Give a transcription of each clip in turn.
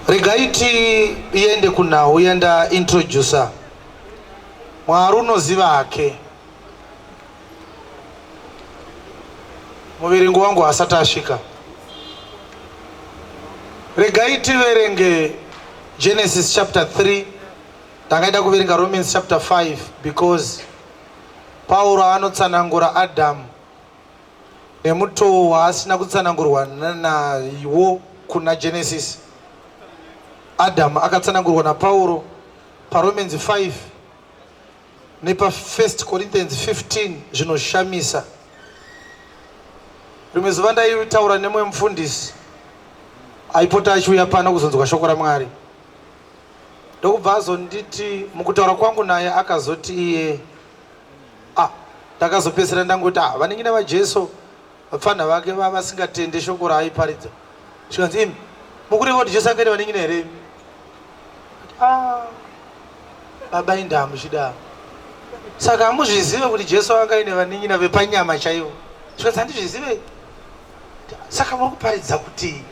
Regai tiende kunhau yanda introducer. Mwari unoziva hake. Muverengo wangu haasati asvika. Regai tiverenge Genesis chapter 3. Ndanga kuverenga Romans chapter 5 because Pauro anotsanangura Adamu nemutoo waasina kutsanangurwa nawo kuna Genesis. Adamu akatsanangurwa naPauro paRomans 5 nepa 1 Corinthians 15 zvinoshamisa. Rimwe zuva ndaitaura nemumwe mufundisi aipota achiuya pano kuzonzwa shoko raMwari, ndokubva azonditi mukutaura kwangu naye akazoti iye ah, ndakazopedzisira ndangoti ah, vanin'ina vaJesu vapfanha vake vasingatende shoko raaiparidza. Zvikanzi imi mukureva kuti Jesu angaine vanin'ina here imi? Ah, baba indaa muchida saka hamuzvizive kuti Jesu anga aine vanin'ina vepanyama chaivo? Zvikanzi handizvizive. Saka muri kuparidza kuti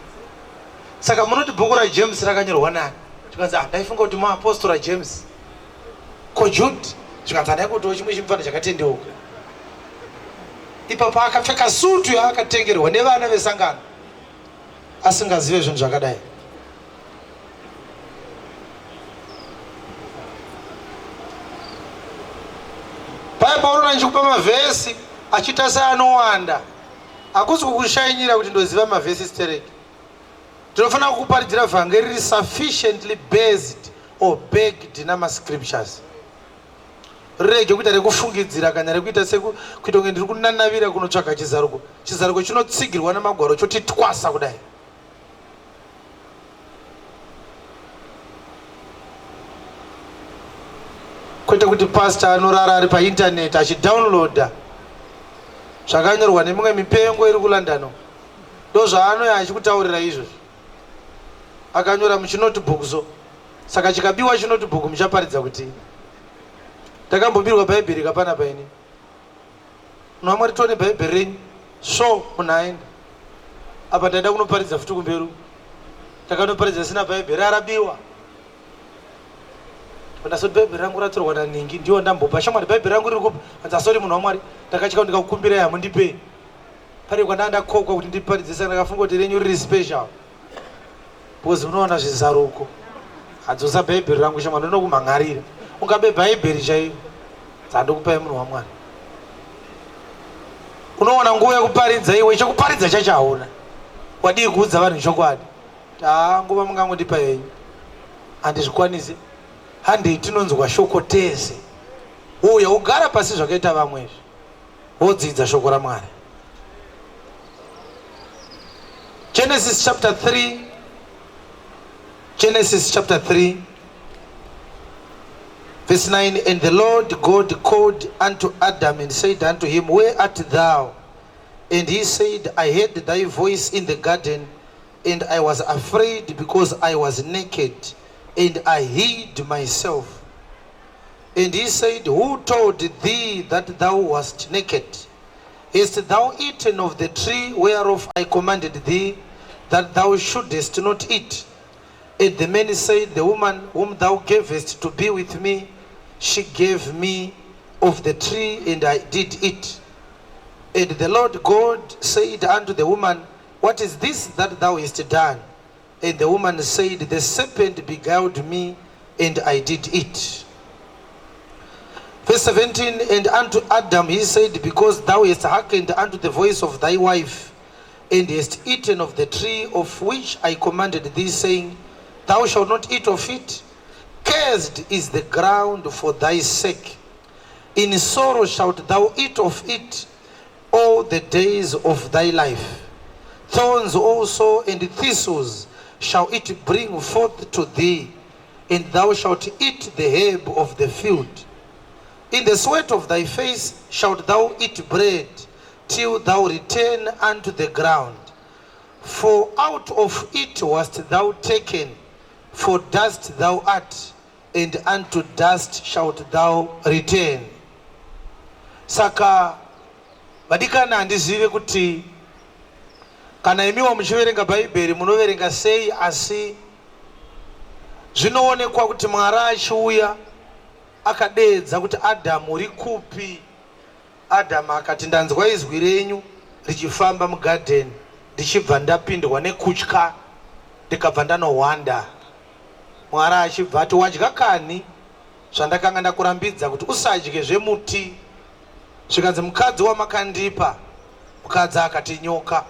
saka munoti bhuku raJames rakanyorwa nani? Zvikanzi ah, ndaifunga kuti muapostora James. Ko Jude? Zvikanzi handai kutiwo chimwe chimufana chakatendeuka. Ipapo akapfeka sutu yaakatengerwa nevana vesangano asingazive zvinhu zvakadai. Paya paunoona ndichikupa mavhesi achiita seanowanda, hakusi kukushainyira kuti ndoziva mavhesi stereki. Tinofanira kukuparidzira vhangeri riri sufficiently based or backed namascriptures. Rirege kuita rekufungidzira kana rekuita sekuita kunge ndiri kunanavira kunotsvaga chizaruko. Chizaruko chinotsigirwa namagwaro choti twasa kudai. Kwete kuti pastor anorara ari painternet achidownloada zvakanyorwa nemimwe mipengo iri kuLondon. Ndozvaanouya achikutaurira izvozvo. Akanyora muchinotebook so. Saka chikabiwa chinotebook muchaparidza kuti ndakambobirwa bhaibheri kapana paini. Munhu waMwari tione bhaibheri renyu. So munhu aenda. Apa ndaida kunoparidza futi kumberi. Takanoparidza sina bhaibheri arabiwa. Ndasoti bhaibheri rangu ratorwa naningi ndiwo ndambopa. Shamwari bhaibheri rangu riri kupi? Hanzi asori munhu waMwari. Ndakatya kuti ndikakukumbirai hamundipei. Pane kwandanga ndakokwa kuti ndiparidze saka ndakafunga kuti renyu riri special because munoona zvizaruko. Adzosa bhaibheri rangu shamwari ndinokumhan'arira. Ungabe bhaibheri chairo dzandokupai munhu waMwari. Unoona nguva yekuparidza iwe chekuparidza chacho hauna. Wadii kuudza vanhu chokwadi? Taa nguva mungangondipa henyu. Handizvikwanise. Handei tinonzwa shoko tese. Uya ugara pasi zvakaita vamwe izvi. Wodzidza shoko raMwari. Genesis chapter 3. Genesis chapter 3 verse 9. And the Lord God called unto Adam and said unto him, Where art thou? And he said, I heard thy voice in the garden, and I was afraid because I was naked, and I hid myself. And he said, Who told thee that thou wast naked? Hast thou eaten of the tree whereof I commanded thee that thou shouldest not eat? And the man said, The woman whom thou gavest to be with me, she gave me of the tree, and I did eat. And the Lord God said unto the woman, What is this that thou hast done? And the woman said, The serpent beguiled me, and I did eat. Verse 17, And unto Adam he said, Because thou hast hearkened unto the voice of thy wife, and hast eaten of the tree of which I commanded thee, saying, Thou shalt not eat of it, cursed is the ground for thy sake. In sorrow shalt thou eat of it all the days of thy life. Thorns also and thistles shall it bring forth to thee, and thou shalt eat the herb of the field. In the sweat of thy face shalt thou eat bread, till thou return unto the ground. For out of it wast thou taken, for dust thou art, and unto dust shalt thou return. Saka vadikani, handizive kuti kana imiwo muchiverenga bhaibheri munoverenga sei, asi Zvinoonekwa kuti Mwari achiuya akadeedza kuti, Adhamu, uri kupi? Adhamu akati, Ndanzwa izwi renyu richifamba mugadheni ndichibva ndapindwa nekutya ndikabva ndanohwanda. Mwari achibva ati, Wadya kanhi zvandakanga ndakurambidza kuti usadye zvemuti? Zvikanzi, Mukadzi wamakandipa. Mukadzi akati, Nyoka.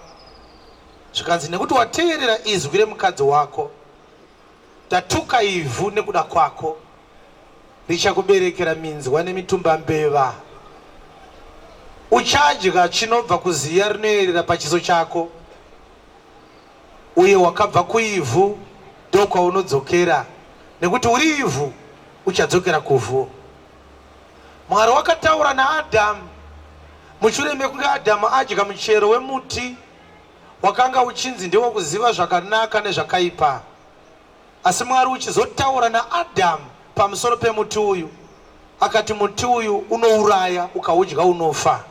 Zvikanzi, Nekuti wateerera izwi remukadzi wako, Ndatuka ivhu nekuda kwako, richakuberekera minzwa nemitumbambeva. Uchadya chinobva kuziya rinoerera pachiso chako, uye wakabva kuivhu ndokwaunodzokera, nekuti uri ivhu, uchadzokera kuvhu. Mwari wakataura naAdhamu mushure mekunge Adhamu adya muchero wemuti wakanga uchinzi ndewokuziva zvakanaka nezvakaipa. Asi Mwari uchizotaura naAdhamu pamusoro pemuti uyu, akati muti uyu unouraya, ukaudya unofa.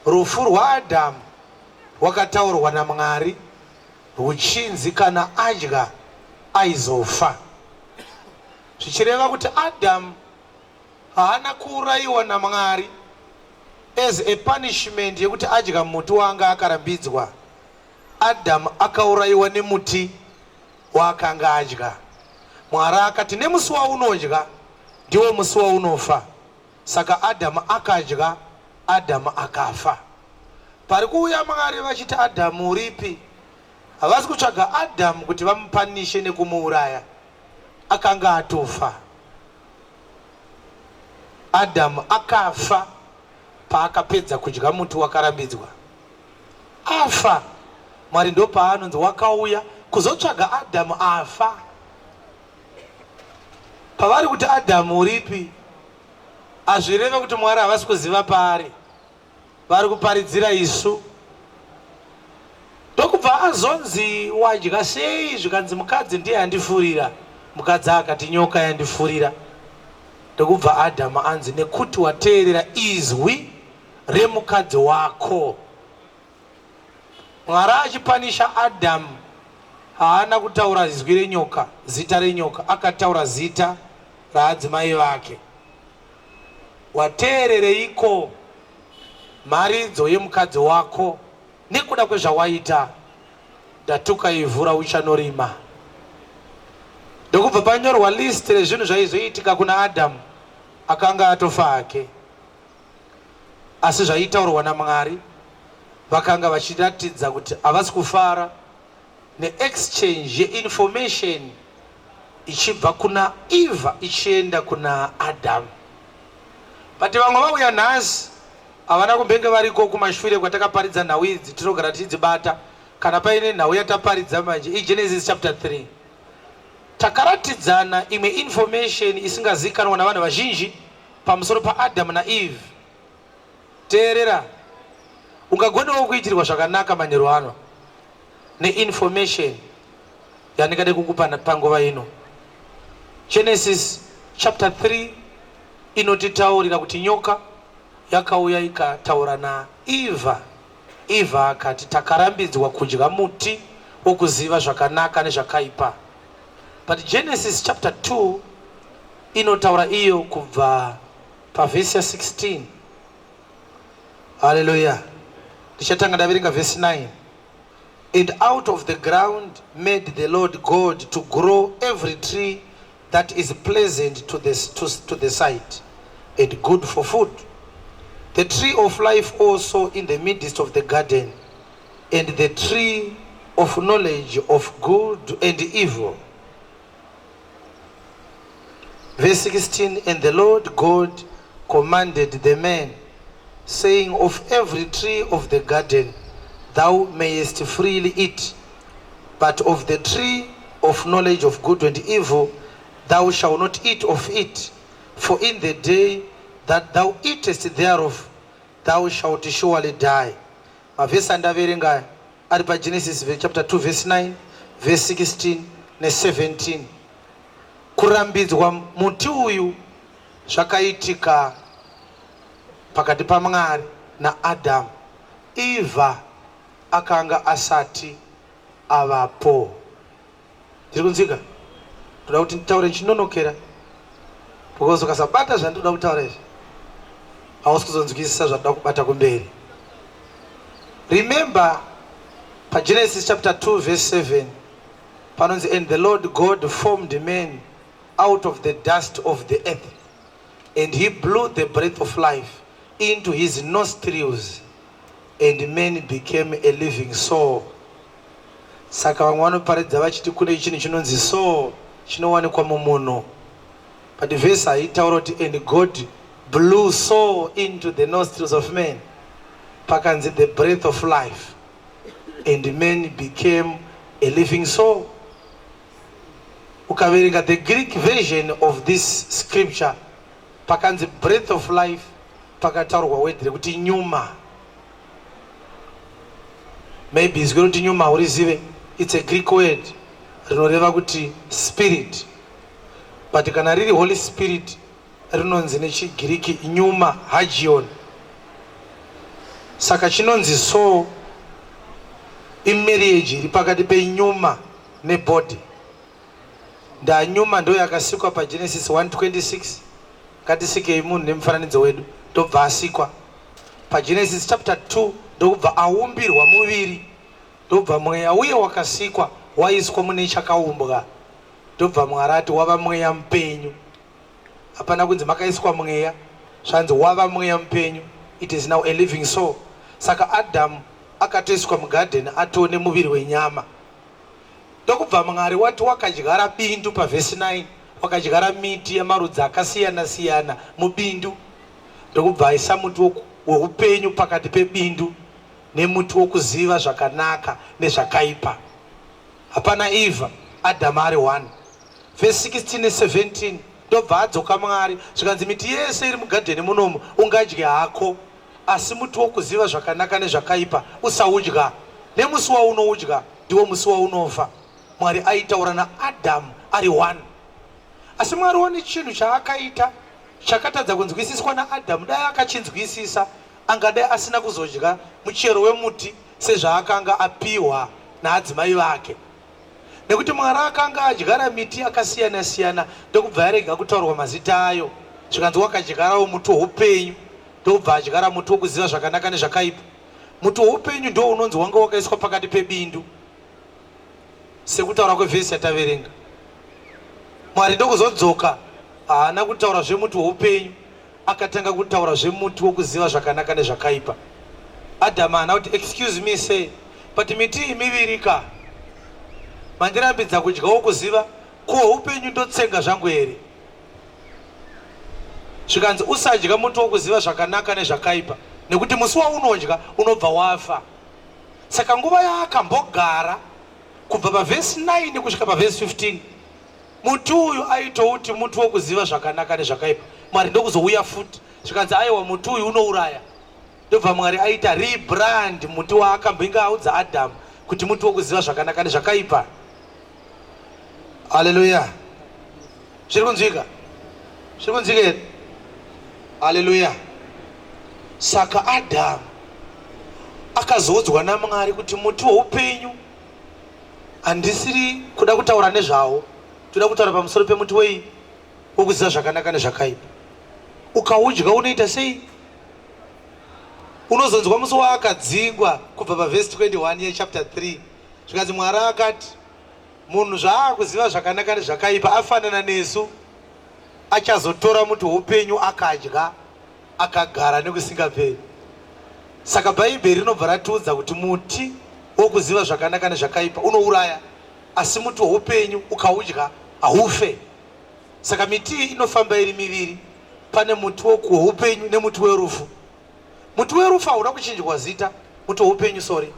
Rufu rwaAdhamu rwakataurwa naMwari rwuchinzi kana adya aizofa, zvichireva kuti Adhamu haana kuurayiwa naMwari as a punishment yekuti adya muti waanga akarambidzwa. Adamu akaurayiwa nemuti waakanga adya. Mwari akati nemusi waunodya ndiwo musi waunofa. Saka Adamu akadya, Adamu akafa. Pari kuuya Mwari vachiti Adamu uripi? Havasi kutsvaga Adamu kuti vamupanishe nekumuuraya. Akanga atofa. Adamu akafa paakapedza kudya muti wakarambidzwa. Afa, Mwari ndopaanonzi wakauya kuzotsvaga Adamu afa. Pavari kuti Adamu uripi, hazvireve kuti Mwari havasi kuziva paari. Vari kuparidzira isu. Ndokubva azonzi wadya sei zvikanzi mukadzi ndiye andifurira. Mukadzi akati nyoka yandifurira. Ndokubva Adamu anzi nekuti wateerera izwi remukadzi wako. Mwari achipanisha Adamu haana kutaura izwi renyoka, zita renyoka, akataura zita raadzimai vake. Wateerereiko mharidzo yemukadzi wako nekuda kwezvawaita? Ndatuka ivhu rauchanorima. Ndokubva panyorwa list rezvinhu zvaizoitika kuna Adamu akanga atofa hake. Asi zvaitaurwa naMwari vakanga vachiratidza kuti havasi kufara neexchange yeinformation ichibva kuna Eva ichienda kuna Adamu. But vamwe vauya nhasi havana kumbenge variko kumashure kwatakaparidza nhau idzi, tinogara tichidzibata. Kana paine nhau yataparidza manje iGenesis chapter 3. Takaratidzana imwe information isingazikanwa navanhu vazhinji pamusoro paAdamu naEve. Teerera, ungagonewo kuitirwa zvakanaka manheru ano neinformation yandingade kukupa panguva ino. Genesis chapter 3 inotitaurira kuti nyoka yakauya ikataura naEva. Eva akati takarambidzwa kudya muti wokuziva zvakanaka nezvakaipa. But Genesis chapter 2 inotaura iyo kubva pavhesi ya 16. Hallelujah. Ndichatanga ndaverenga vhesi 9. And out of the ground made the Lord God to grow every tree that is pleasant to the sight and good for food. The tree of life also in the midst of the garden, and the tree of knowledge of good and evil. Verse 16, And the Lord God commanded the man, saying, Of every tree of the garden thou mayest freely eat, but of the tree of knowledge of good and evil thou shalt not eat of it, for in the day that thou eatest thereof thou shalt surely die. Mavhesi andaverenga ari paGenesis chapter 2 verse 9, verse 16 ne17. Kurambidzwa muti uyu zvakaitika pakati paMwari naAdhamu. Eva akanga asati avapo. Ndiri kunzwika? Ndoda kuti nditaure ndichinonokera because ukasabata zvandinoda kutaura izvi hausi kuzonzwisisa zvandoda kubata kumberi. Remember paGenesis chapter 2 verse 7 panonzi and the Lord God formed man out of the dust of the earth and he blew the breath of life into his nostrils and man became a living soul. Saka vamwe vanoparidza vachiti kune chinhu chinonzi soul chinowanikwa mumunhu. But verse haitaura kuti and God blew soul into the nostrils of man. Pakanzi the breath of life and man became a living soul. Ukaverenga the Greek version of this scripture pakanzi breath of life pakataurwa word rekuti pneuma. Maybe izwi rekuti pneuma haurizive, it's a Greek word rinoreva kuti spirit, but kana riri Holy Spirit rinonzi nechigiriki pneuma hagion. Saka chinonzi soul imarriage iri pakati pepneuma nebody. Ndapneuma ndo yakasikwa paGenesis 1:26, ngatisikei munhu nemufananidzo wedu, ndobva asikwa. PaGenesis chapter 2 ndokubva aumbirwa muviri, ndobva mweya uye wakasikwa waiswa mune chakaumbwa, ndobva Mwari ati wava mweya mupenyu. Hapana kunzi makaiswa mweya, zvanzi wava mweya mupenyu, it is now a living soul. Saka Adamu akatoiswa mugadheni atoo nemuviri wenyama. Ndokubva Mwari wati wakadyara bindu pavhesi 9, wakadyara miti yemarudzi akasiyana siyana mubindu, ndokubva aisa muti weupenyu pakati pebindu nemuti wokuziva zvakanaka nezvakaipa. Hapana Eva, Adamu ari 1. Vhesi 16 ne17 ndobva adzoka Mwari zvikanzi miti yese iri mugadheni munomu ungadye hako, asi muti wokuziva zvakanaka nezvakaipa usaudya, nemusi waunoudya ndiwo musi waunofa. Mwari aitaura naAdhamu ari 1. Asi Mwari one chinhu chaakaita chakatadza kunzwisiswa naAdhamu. Dai akachinzwisisa angadai asina kuzodya muchero wemuti sezvaakanga apiwa naadzimai vake, nekuti Mwari akanga adyara miti yakasiyana siyana ndokubva yarega kutaurwa mazita ayo. Zvikanzi wakadyarawo muti woupenyu, ndokubva adyara muti wokuziva zvakanaka nezvakaipa. Muti woupenyu ndo unonzi wanga wakaiswa pakati pebindu sekutaura kwevhesi yataverenga. Mwari ndokuzodzoka, haana kutaura zvemuti woupenyu, akatanga kutaura zvemuti wokuziva zvakanaka nezvakaipa. Adhamu haana kuti excuse me sir, but miti iyi miviri ka, mandirambidza kudya wokuziva, ko upenyu ndotsenga zvangu here? Zvikanzi usadya muti wokuziva zvakanaka nezvakaipa, nekuti musi waunodya unobva wafa. Saka nguva yaakambogara kubva pavhesi 9 kusvika pavhesi 15, muti uyu aitouti muti wokuziva zvakanaka nezvakaipa. Mwari ndokuzouya futi, zvikanzi aiwa muti uyu unouraya. Ndobva Mwari aita rebrand muti waakambenge audza Adhamu kuti muti wokuziva zvakanaka nezvakaipa. Haleluya! Zviri kunzwika? Zviri kunzwika here? Haleluya! Saka Adhamu akazoudzwa naMwari kuti muti woupenyu handisiri kuda kutaura nezvawo, toda kutaura pamusoro pemuti wei wokuziva zvakanaka nezvakaipa. Ukaudya unoita sei? Unozonzwa musi waakadzingwa kubva pavhesi 21 yechapter 3, zvikanzi Mwari akati munhu zvaakuziva zvakanaka nezvakaipa afanana nesu, achazotora muti woupenyu akadya akagara nekusingaperi. Saka Bhaibheri rinobva ratiudza kuti muti wokuziva zvakanaka nezvakaipa unouraya, asi muti woupenyu ukaudya haufe. Saka miti iyi inofamba iri miviri, pane muti woupenyu nemuti werufu. Muti werufu hauna kuchinjwa zita, muti woupenyu, sorry,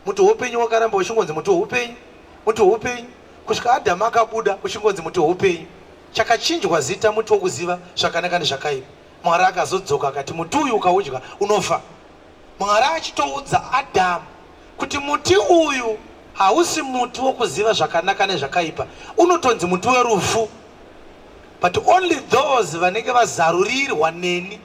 muti woupenyu wakaramba uchingonzi muti woupenyu, muti woupenyu kusvika Adhamu akabuda uchingonzi muti woupenyu. Chakachinjwa zita muti wokuziva zvakanaka nezvakaipa. Mwari akazodzoka akati muti uyu ukaudya unofa. Mwari achitoudza Adhamu kuti muti uyu hausi muti wokuziva zvakanaka nezvakaipa, unotonzi muti werufu, but only those vanenge vazarurirwa neni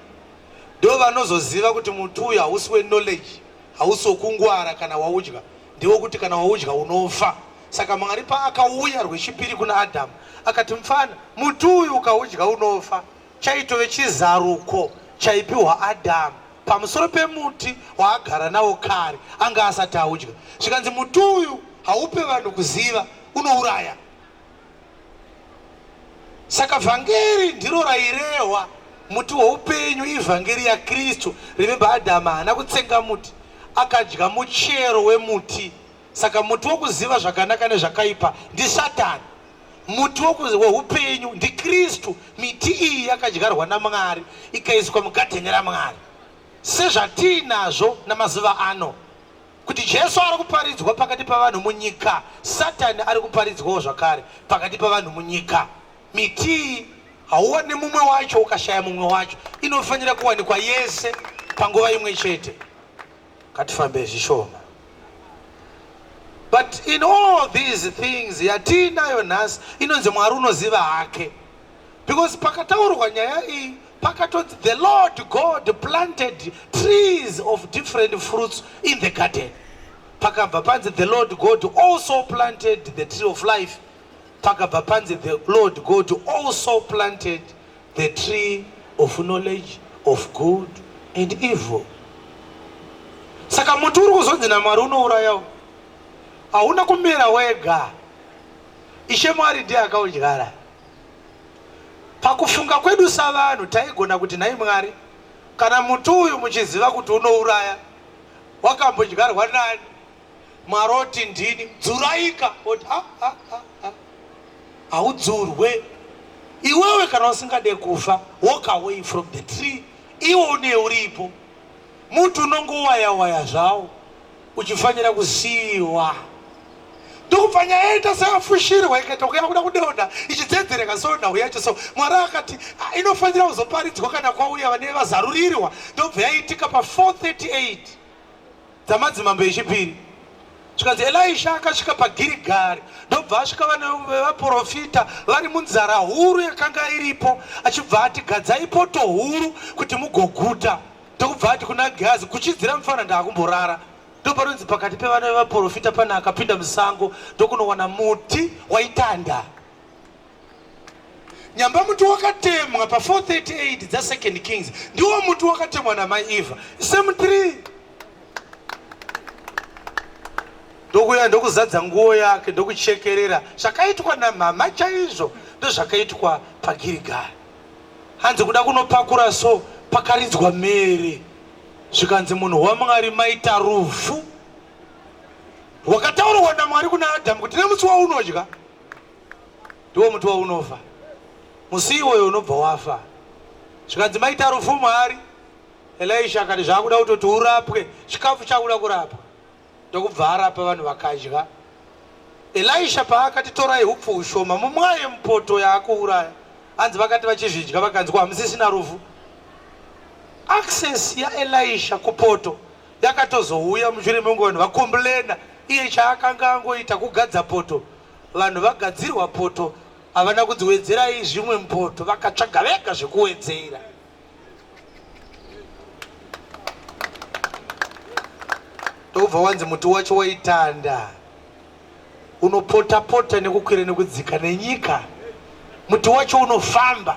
ndo vanozoziva kuti muti uyu hausi weknowledge, hausi wokungwara kana waudya, ndewokuti kana waudya unofa. Saka Mwari paakauya rwechipiri kuna Adhamu akati, mfana, muti uyu ukaudya unofa. Chaitove chizaruko chaipiwa Adhamu pamusoro pemuti waagara nawo kare anga asati audya. Zvikanzi muti uyu haupe vanhu kuziva, unouraya. Saka vhangeri ndiro rairehwa, muti woupenyu ivhangeri yaKristu. Remember, Adhamu haana kutsenga muti, akadya muchero wemuti. Saka muti wokuziva zvakanaka nezvakaipa ndiSatani. Muti woupenyu ndiKristu. Miti iyi yakadyarwa naMwari ikaiswa mugadheni raMwari, sezvatiinazvo namazuva ano. Kuti Jesu ari kuparidzwa pakati pavanhu munyika, Satani ari kuparidzwawo zvakare pakati pavanhu munyika. Miti iyi hauwane mumwe wacho ukashaya mumwe wacho, inofanira kuwanikwa yese panguva imwe chete. Ngatifambe zvishoma. But in all these things yatiinayo nhasi inonzi Mwari unoziva hake, because pakataurwa nyaya iyi pakatonzi the Lord God planted trees of different fruits in the garden. Pakabva panzi the Lord God also planted the tree of life. Pakabva panzi the Lord God also planted the tree of knowledge of good and evil. Saka muti uri kuzonzi naMwari unourayawo hauna kumera wega, Ishe Mwari ndiye akaudyara. Pakufunga kwedu savanhu taigona kuti nhai Mwari, kana muti uyu muchiziva kuti unouraya wakambodyarwa nani? Mwari oti ndini, dzuraika. Oti ah, ah, ah, ah. Haudzurwe iwewe kana usingade kufa, walk away from the tree. Iwe une uripo muti unongowaya waya zvawo uchifanira kusiiwa. Ndokubva nyaya yaita seyafushirwa ikaita kuya kuda kudonha ichidzedzereka so nhau yacho. So Mwari akati ah, inofanira kuzoparidzwa kana kwauya vane vazarurirwa. Ndobva yaitika pa438 dzamadzimambo echipiri. Zvikanzi Elisha akasvika paGirigari, ndobva asvika vane vevaprofita vari munzara huru yakanga iripo, achibva ati gadzai poto huru kuti mugoguta. Ndokubva ati kuna Gehazi, kuchidzira mufana ndaakumborara. Ndopanonzi pakati pevana vevaprofita pane akapinda musango ndokunowana muti waitanda. Nyamba muti wakatemwa pa 438 dza Second Kings ndiwo muti wakatemwa namai Eva. Same tree. Ndokuya ndokuzadza nguo yake ndokuchekerera zvakaitwa namama chaizvo ndozvakaitwa paGirigari. Hanzi kuda kunopakura so pakaridzwa mhere zvikanzi munhu waMwari maita rufu rwakataurwa naMwari kuna Adhamu kuti nemusi waunodya ndiwo muti waunofa, musi iwoyo unobva wafa. Zvikanzi maita rufu Mwari. Elisha akati zvakuda kutoti urapwe, chikafu chakuda kurapwa. Ndokubva arapa vanhu vakadya. Elisha paakati torai hupfu hushoma mumwaye mupoto yaakuuraya, hanzi vakati vachizvidya vakanzwa hamusisina rufu. Access yaElisha kupoto yakatozouya mushure mekunge vanhu vakomblena, iye chaakanga angoita kugadza poto. Vanhu vagadzirwa poto havana kunzi wedzerai zvimwe mupoto, vakatsvaga vega zvekuwedzera. Ndokubva wanzi muti wacho waitanda unopota pota nekukwira nekudzika nenyika, muti wacho unofamba.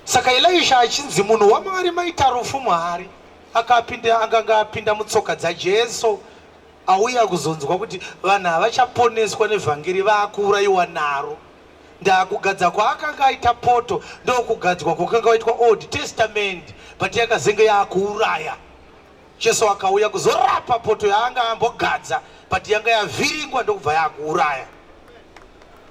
Saka Elisha achinzi munhu waMwari maita rufu Mwari akapinda, akanga apinda mutsoka dzaJesu auya kuzonzwa kuti vanhu havachaponeswa nevhangeri vakuurayiwa naro. Ndakugadza kwaakanga aita poto ndokugadzwa kwakanga kwaitwa Old Testament, but yakazenge yakuuraya. Jesu akauya kuzorapa poto yaanga ambogadza, but yanga yavhiringwa ndokubva yakuuraya.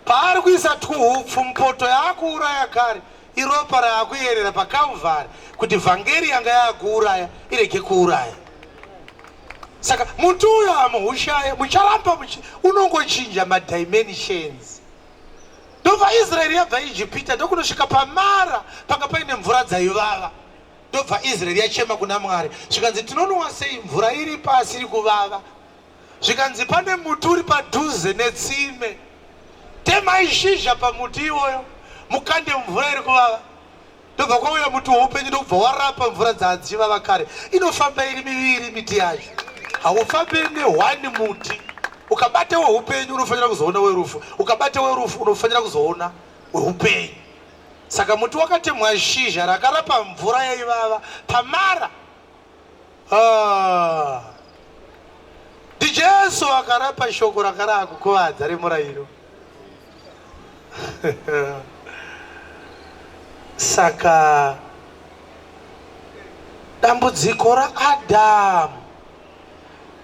Paari kuisa twuhupfu mupoto yaakuuraya kare, iropa raakuyerera paCalvary kuti vhangeri yanga yakuuraya irege kuuraya. Saka muti uyo hamuhushaye, mucharamba unongochinja madimensions. Ndobva Israeri yabva Ijipita ndokunosvika paMara panga paine mvura dzaivava. Ndobva Israeri yachema kuna Mwari zvikanzi tinonwa sei mvura iri pasi iri kuvava. Zvikanzi pane muti uri padhuze netsime, temai shizha pamuti iwoyo mukande mvura iri kuvava. Ndobva kwauya muti woupenyu ndokubva warapa mvura dzadzivava kare. Inofamba iri miviri miti yacho, haufambi nehwani muti. Ukabata weupenyu unofanira kuzoona werufu, ukabata werufu unofanira kuzoona weupenyu. Saka muti wakatemwa shizha rakarapa mvura yaivava pamara. Ah. NdiJesu akarapa shoko rakarakukuvadza remurayiro. Saka dambudziko raAdhamu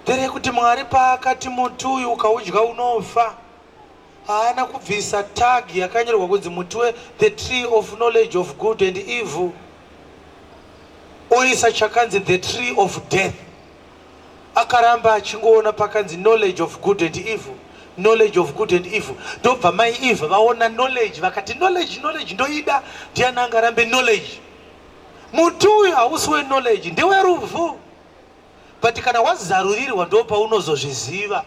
nderekuti Mwari paakati muti uyu ukaudya unofa, haana kubvisa tag yakanyorwa kunzi muti we the tree of knowledge of good and evil, oisa chakanzi the tree of death. Akaramba achingoona pakanzi knowledge of good and evil, knowledge of good and evil. Ndobva mai Eva vaona knowledge vakati knowledge, knowledge ndoida, ndiani angarambe knowledge? Muti uyu hausi weknowledge, ndewerufu. But kana wazarurirwa ndo paunozozviziva.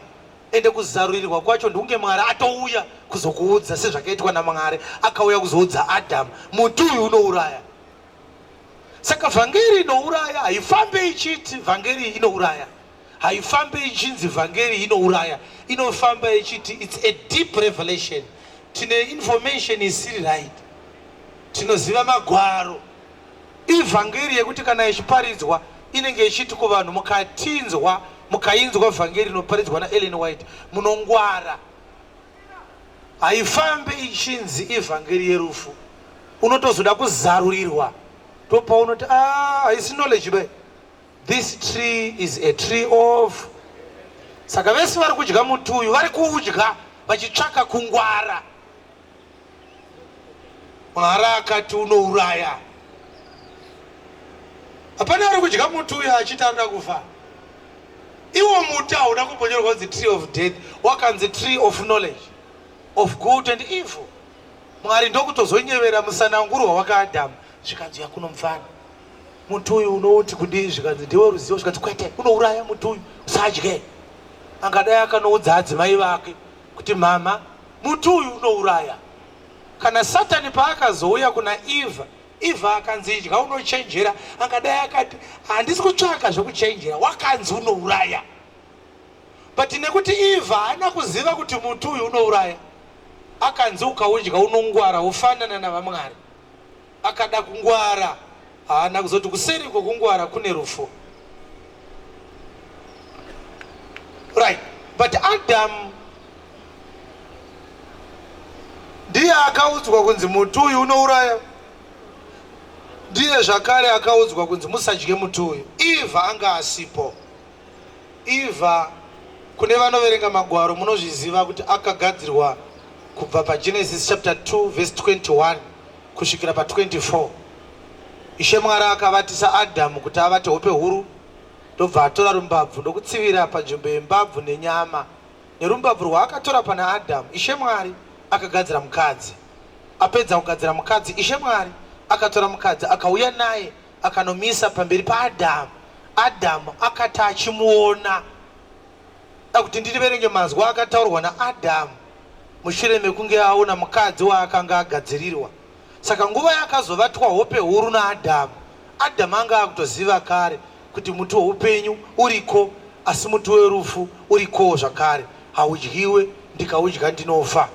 Ende kuzarurirwa kwacho ndikunge Mwari atouya kuzokuudza, sezvakaitwa naMwari akauya kuzoudza Adamu, muti uyu unouraya. Saka vhangeri inouraya haifambe ichiti vhangeri inouraya, haifambe ichinzi vhangeri inouraya, inofamba ichiti it's a deep revelation. Tine information isiri right, tinoziva magwaro. Ivhangeri yekuti kana ichiparidzwa inenge ichiti kuvanhu, mukatinzwa, mukainzwa vhangeri inoparidzwa naEllen White munongwara. Haifambe ichinzi ivhangeri yerufu. Unotozoda kuzarurirwa, ndopaunoti ah, haisi knowledge be, this tree is a tree of. Saka vese vari kudya muti uyu vari kuudya vachitsvaka kungwara. Mwari akati unouraya. Hapana ari kudya muti uyu achiti anoda kufa. Iwo muti hauna kumbonyorwa kunzi tree of death, wakanzi tree of knowledge of good and evil. Mwari ndokutozonyevera musanangurwa wakaAdhamu, zvikanzi uya kuno mufana, muti uyu unouti kudii? Zvikanzi ndewe ruzivo. Zvikanzi kwete, unouraya muti uyu, usadye. Angadai akanoudza adzimai vake kuti mama, muti uyu unouraya. Kana Satani paakazouya kuna Eva, Eva akanzi idya unochenjera, angadai akati handisi kutsvaka zvekuchenjera, wakanzi unouraya. But nekuti Eva haana kuziva kuti muti uyu unouraya, akanzi ukaudya unongwara ufanana navaMwari. Akada kungwara, haana kuzoti kuseri kwekungwara kune rufu. Right, but Adam ndiye akaudzwa kunzi muti uyu unouraya, ndiye zvakare akaudzwa kunzi musadye muti uyu. Eva anga asipo. Eva, kune vanoverenga magwaro munozviziva kuti akagadzirwa kubva paGenesis chapter 2 verse 21 kusvikira pa24. Ishe Mwari akavatisa Adamu kuti avate hope huru, ndobva atora rumbabvu ndokutsivira panzvimbo yembabvu nenyama. Nerumbabvu rwaakatora pana Adamu, Ishe Mwari akagadzira mukadzi. Apedza kugadzira mukadzi, Ishe Mwari akatora mukadzi akauya naye akanomisa pamberi paAdhamu. Adhamu akati achimuona, kuti ndiverenge mazwi akataurwa naAdhamu mushure mekunge aona mukadzi waakanga agadzirirwa. Saka nguva yakazovatwa hope huru naAdhamu, Adhamu anga akutoziva kare kuti muti weupenyu uriko, asi muti werufu urikowo zvakare, haudyiwe, ndikaudya ndinofa.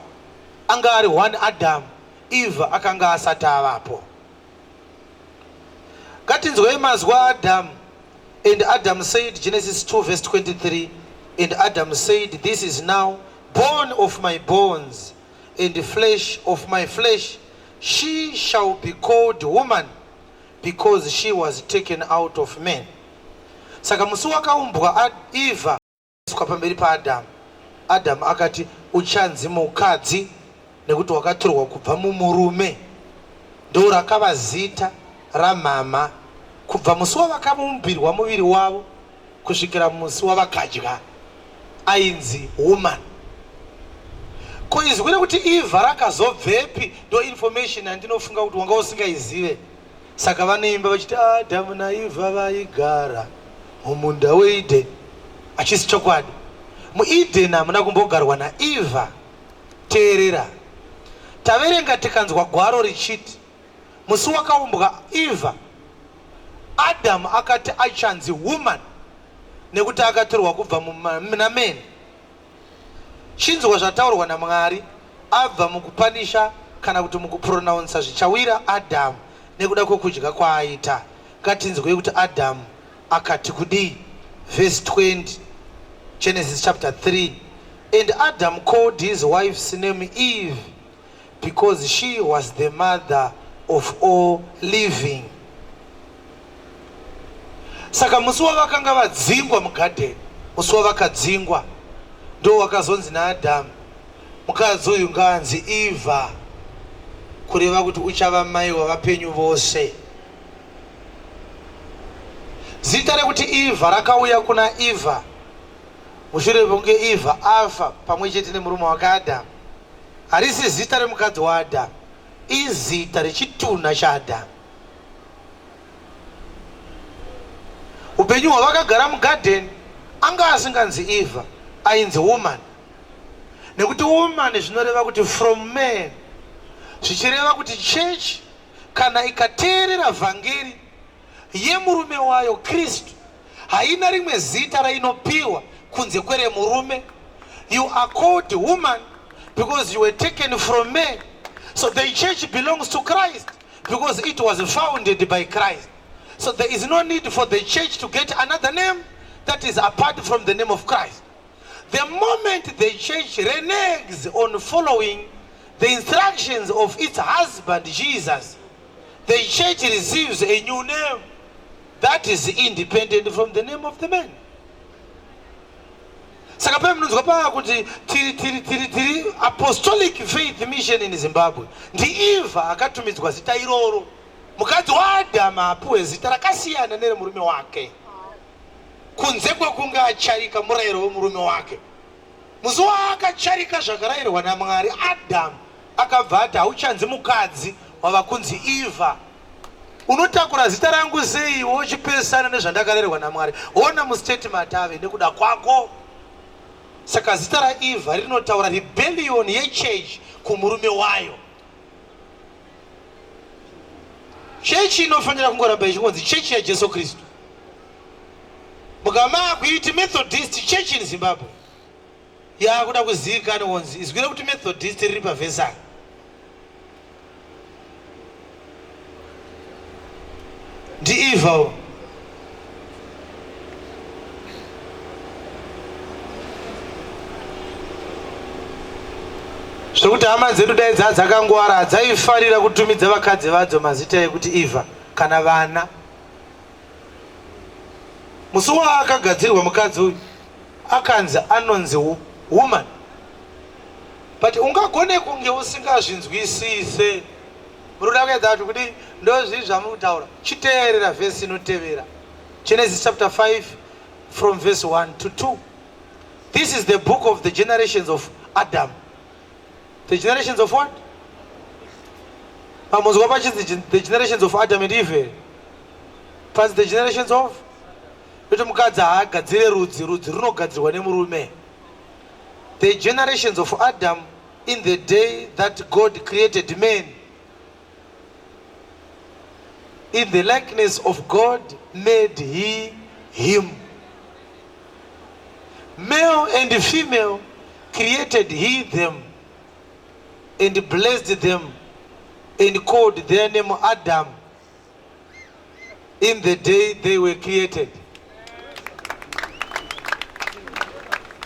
Anga ari one Adhamu, Eva akanga asati avapo. Ngatinzwei mazwi aAdhamu. And Adam said, Genesis 2 verse 23, and Adam said, this is now bone of my bones and flesh of my flesh. She shall be called woman because she was taken out of man. Saka musi wakaumbwa Eva pamberi paAdhamu, Adhamu akati uchanzi mukadzi nekuti wakatorwa kubva mumurume. Ndo rakava zita ramama kubva musi wavakaumbirwa muviri wavo kusvikira musi wavakadya, ainzi woman. Ko izwi rekuti Eva rakazobvepi? Ndo information yandinofunga kuti wanga usingaizive. Saka vanoimba vachiti Adamu naEva vaigara mumunda weEden. Hachisi chokwadi. MuEden hamuna kumbogarwa naEva. Teerera. Taverenga tikanzwa gwaro richiti musi wakaumbwa Eva, Adamu akati achanzi woman nekuti akatorwa kubva muna man. Chinzwa zvataurwa naMwari abva mukupanisha kana kuti mukupronounsa zvichawira Adhamu nekuda kwekudya kwaaita. Ngatinzwei kuti Adhamu akati kudii. Verse 20, Genesis chapter 3. And Adam called his wife's name Eve because she was the mother of all living. Saka musi wavakanga vadzingwa mugadheni, musi wavakadzingwa ndo wakazonzi naAdhamu, mukadzi uyu ngaanzi Eva, kureva kuti uchava mai wavapenyu vose. Zita rekuti Eva rakauya kuna Eva mushure mekunge Eva afa pamwe chete nemurume wake Adhamu. Harisi zita remukadzi waAdhamu, izita rechitunha chaAdhamu. Upenyu hwavakagara mugadheni anga asinganzi Eva, ainzi woman. Nekuti woman zvinoreva kuti from man, zvichireva kuti chechi kana ikateerera vhangeri yemurume wayo Kristu haina rimwe zita rainopiwa kunze kweremurume. You are called woman because you were taken from man. So the church belongs to Christ because it was founded by Christ. So there is no need for the church to get another name that is apart from the name of Christ. The moment the church reneges on following the instructions of its husband Jesus, the church receives a new name that is independent from the name of the man. Saka paye munonzwa pava kuti tiri tiri tiri tiri Apostolic Faith Mission in Zimbabwe, ndiEva akatumidzwa zita iroro. Mukadzi waAdhama apiwe zita rakasiyana neremurume wake, kunze kwekunge acharika murayiro wemurume wake. Musi waakacharika zvakarayirwa naMwari, Adhamu akabva ati, Hauchanzi mukadzi, wava kunzi Eva. Unotakura zita rangu sei iwe uchipesana nezvandakarerwa naMwari? Hona mustate matave nekuda kwako. Saka zita raEva rinotaura rebellion yechechi kumurume wayo. Chechi inofanira kungoramba ichingonzi chechi yaJesu Kristu. Mukama kuiti Methodist Church in Zimbabwe yakuda kuzivikanwa kunzi izwi rekuti Methodist riri pavhesani. NdiEva uyu. Zvekuti hama dzedu dai dzaa dzakangwara hadzaifarira kutumidza vakadzi vadzo mazita ekuti Eva kana vana. Musi waakagadzirwa mukadzi uyu akanzi anonzi woman, but ungagone kunge usingazvinzwisise. Muri kuda kuedza kuti kudii? Ndozvii zvamuri kutaura? Chiteerera vhesi inotevera, Genesis chapter 5 from verse 1 to 2. This is the book of the generations of Adam. The generations of what? Pamunzwa pachinzi the generations of Adam and Eve here? Panzi the generations of kuti mukadzi haagadzire rudzi, rudzi runogadzirwa nemurume. The generations of Adam in the day that God created man. In the likeness of God made he him. Male and female created he them and blessed them and called their name Adam in the day they were created.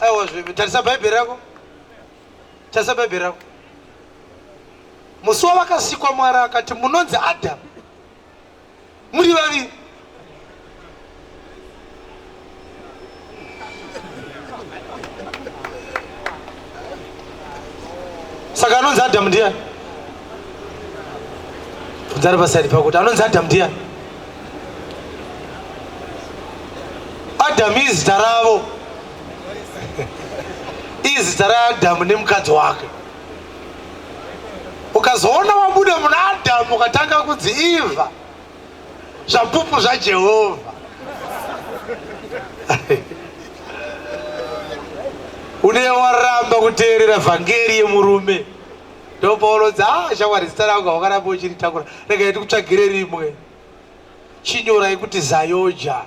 Aiwa zvivi, tarisa Bhaibheri rako. Tarisa Bhaibheri rako. Musi wavakasikwa Mwari akati munonzi Adam. Muri vaviri. Saka anonzi Adam ndiani? Bvunza ari pasaidi pako kuti anonzi Adam ndiani? Adam izita ravo. Izita raAdamu nemukadzi wake. Ukazoona wabuda muna Adamu ukatanga kunzi Eva, zvapupu zvaJehovha. Une waramba kuteerera vhangeri yemurume, ndopaunonzi ah, shamwari, zita rangu hawakaramba uchiritakura, regai tikutsvagire rimwe. Chinyorai kuti Zayoja.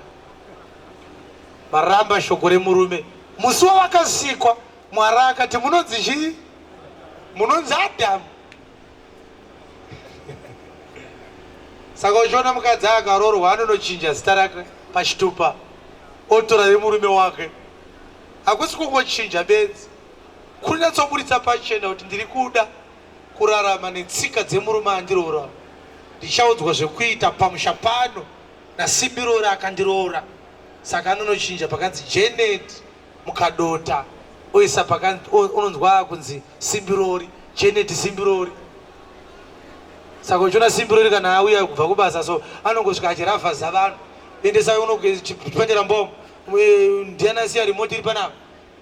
Maramba shoko remurume musi wavakasikwa. Mwari akati munonzi chii? Munonzi Adamu. Saka uchiona mukadzi akaroorwa anonochinja zita rake pachitupa otora remurume wake. Hakusi kungochinja bedzi, kunyatsoburitsa pachena kuti ndiri kuda kurarama netsika dzemurume andiroora. Ndichaudzwa zvekuita pamusha pano naSimbirori akandiroora. Saka anonochinja pakanzi Janet Mukadota oisa pakanzi unonzwa akunzi Simbirori, Janet Simbirori. Saka uchiona Simbirori kana auya kubva kubasa so anongosvika achiravhaza vanhu. Endesa unopandira mbomo. Ndiani asiya remote iri panapa?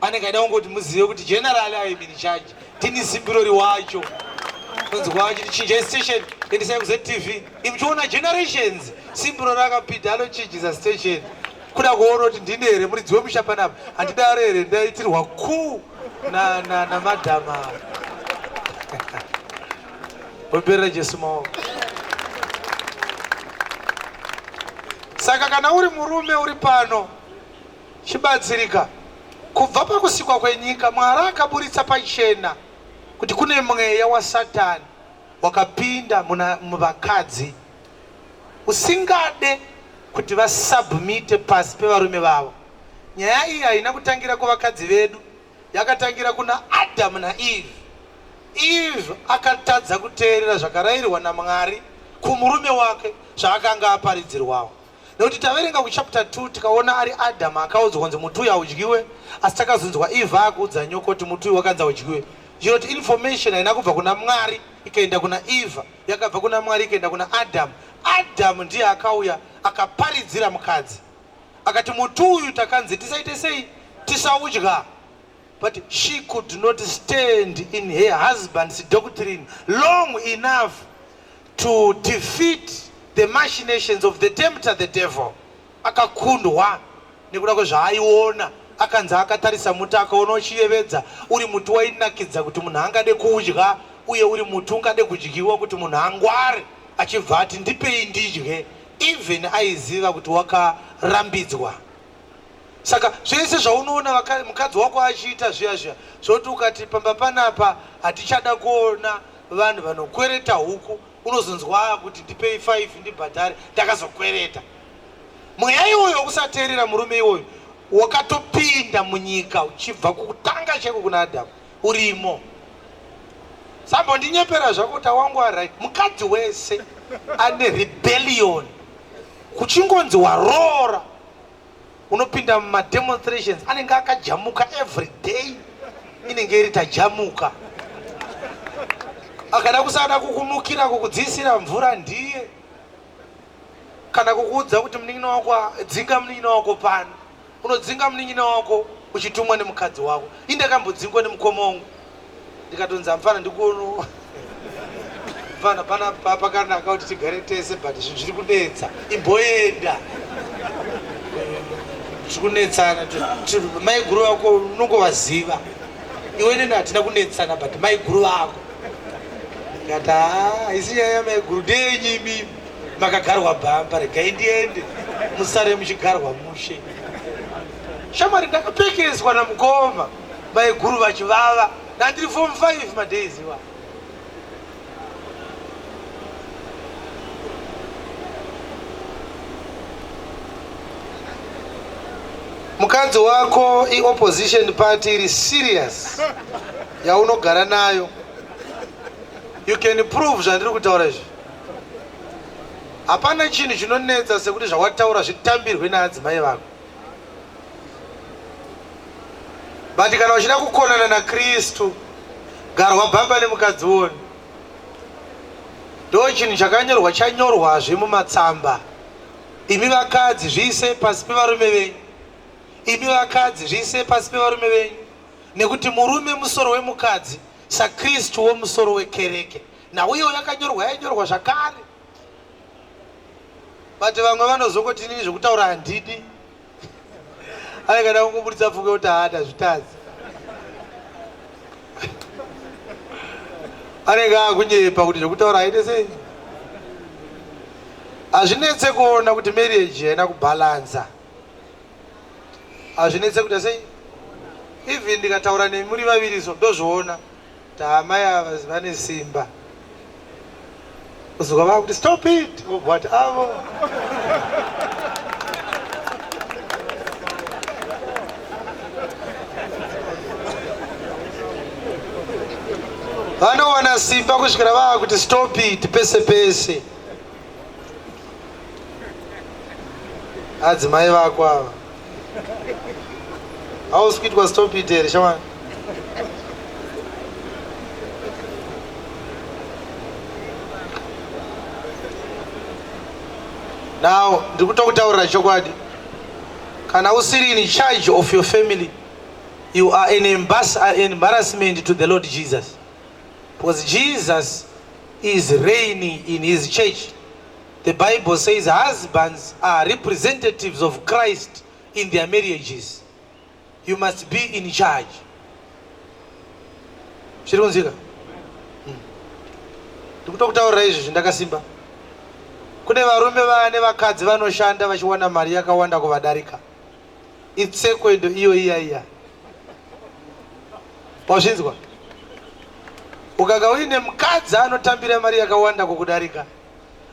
Anenge aida kungoti muzive kuti general I am in charge. Ndini Simbirori wacho. Unonzwa achiti chinjai station, endesai kuZTV. Imuchiona generations Simbirori akapinda anochinjisa station. Kuda kuona kuti ndini here muridzi wemusha panapa. Handidaro here ndaitirwa ku na na na madam. Omberera Jesu maoko. Saka kana uri murume uri pano chibatsirika. Kubva pakusikwa kwenyika Mwari akaburitsa pachena kuti kune mweya waSatani wakapinda muna muvakadzi usingade kuti vasubmite pasi pevarume vavo. Nyaya iyi haina kutangira kuvakadzi vedu, yakatangira kuna Adamu naEve. Eve akatadza kuteerera zvakarairwa naMwari kumurume wake zvaakanga aparidzirwawo. Nekuti taverenga kuchapter 2 tikaona ari Adamu akaudzwa kunzi muti uyu haudyiwe, asi takazonzwa Eve akuudza nyoka kuti muti uyu wakanzi haudyiwe. Zvinoti information haina kubva kuna Mwari ikaenda kuna Eva, yakabva kuna Mwari ikaenda kuna Adamu. Adamu ndiye akauya akaparidzira mukadzi akati muti uyu takanzi tisaite sei, tisaudya. But she could not stand in her husband's doctrine long enough to defeat the machinations of the tempter, the devil. Akakundwa nekuda kwezvaaiona. Akanzi akatarisa muti akaona uchiyevedza, uri muti wainakidza kuti munhu angade kuudya, uye uri muti ungade kudyiwa kuti munhu angware, achibva ati ndipei ndidye, even aiziva kuti wakarambidzwa. Saka zvese zvaunoona mukadzi wako achiita zviya zviya zvoti ukati pamba panapa hatichada kuona vanhu vanokwereta huku, unozonzwa kuti ndipei 5 ndibhadhare, ndakazokwereta. Mweya iwoyo wekusateerera murume iwoyo wakatopinda munyika uchibva kukutanga chaiko kuna Adamu, urimo. Sambondinyepera zvako kuti awangu ari right. Mukadzi wese ane rebellion, kuchingonzi waroora unopinda mumademonstrations anenge akajamuka every day, inenge iri tajamuka. Akada kusada kukumukira kukudziisira mvura ndiye, kana kukuudza kuti munin'ina wako dzinga munin'ina wako pano, unodzinga munin'ina wako uchitumwa nemukadzi wako. Ini ndakambodzingwa nemukoma wangu ndikatonzi amfana ndikuono mfana pana pakanaka kuti tigare tese, but zvinhu zviri kunetsa, imboenda zviri kunetsana. Maiguru vako unongovaziva iwe, neni hatina kunetsana, but maiguru vako. Ndikati haa, isi nyaya yamaiguru ndeyenyu imimi makagarwa bhamba, regai ndiende musare muchigarwa mushe. Shamwari, ndakapekeswa namukoma maiguru vachivava, ndandiri form 5 madays iwa. Mukadzi wako iopposition party iri serious yaunogara nayo. You can prove zvandiri kutaura izvi. Hapana chinhu chinonetsa sekuti zvawataura zvitambirwe naadzimai vako. But kana uchida kukonana naKristu, garwa bhamba nemukadzi woni. Ndo chinhu chakanyorwa, chanyorwazve mumatsamba. Imi vakadzi zviisei pasi pevarume venyu. Imi vakadzi zviisei pasi pevarume venyu, nekuti murume musoro wemukadzi saKristu womusoro wekereke. Nhau iyo yakanyorwa, yainyorwa zvakare. But vamwe vanozongoti inini zvekutaura handidi. Anenge ada kungoburitsa pfungwa yekuti haa ndazvitadza. Anenge akunyepa kuti zvekutaura haite sei. Hazvinetse kuona kuti marriage haina kubhalansa. Hazvinetse kuita sei? Even ndikataura nemi muri vaviri so ndozviona kuti amai ava vane simba. Kuzwa vakuti stop it, wobva wati avo. Vanowana simba kusvikira vakuti stop it pese pese. Adzimai vako ava. Hausi kuitwa stop it here shamwari? Now ndiri kutokutaurira chokwadi. Kana usiri in charge of your family, you are an embarrassment to the Lord Jesus. Because Jesus is reigning in his church. The Bible says husbands are representatives of Christ in their marriages. You must be in charge. Chiri kunzika? Ndikutokutaurira izvi zvindakasimba. Kune varume vane vakadzi vanoshanda vachiwana mari yakawanda kuvadarika. Itsekwendo iyo iya iya. Wazvinzwa? Ukanga uine mukadzi anotambira mari yakawanda kukudarika,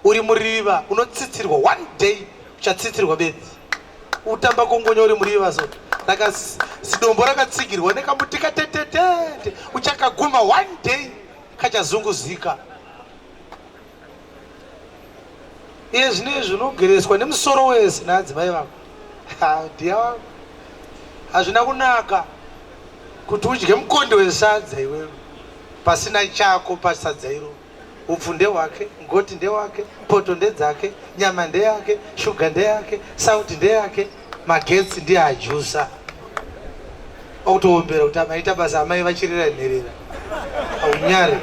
uri muriva unotsitsirwa one day uchatsitsirwa bedzi. Utamba kongonya uri muriva so zidombo rakatsigirwa nekamuti katetetete uchakaguma one day kachazunguzika. Iye zvino izvi unogereswa nemusoro wese naadzimai vako. Dhiya wangu, hazvina kunaka kuti udye mukondi wesadza iwewe pasina chako pasadza iro. Upfu ndehwake, ngoti ndewake, poto ndedzake, nyama ndeyake, shuga ndeyake, sauti ndeyake, magetsi ndiye ajusa. Wakutoombera kuti amaita basa amai vachirera nherera. Aunyare.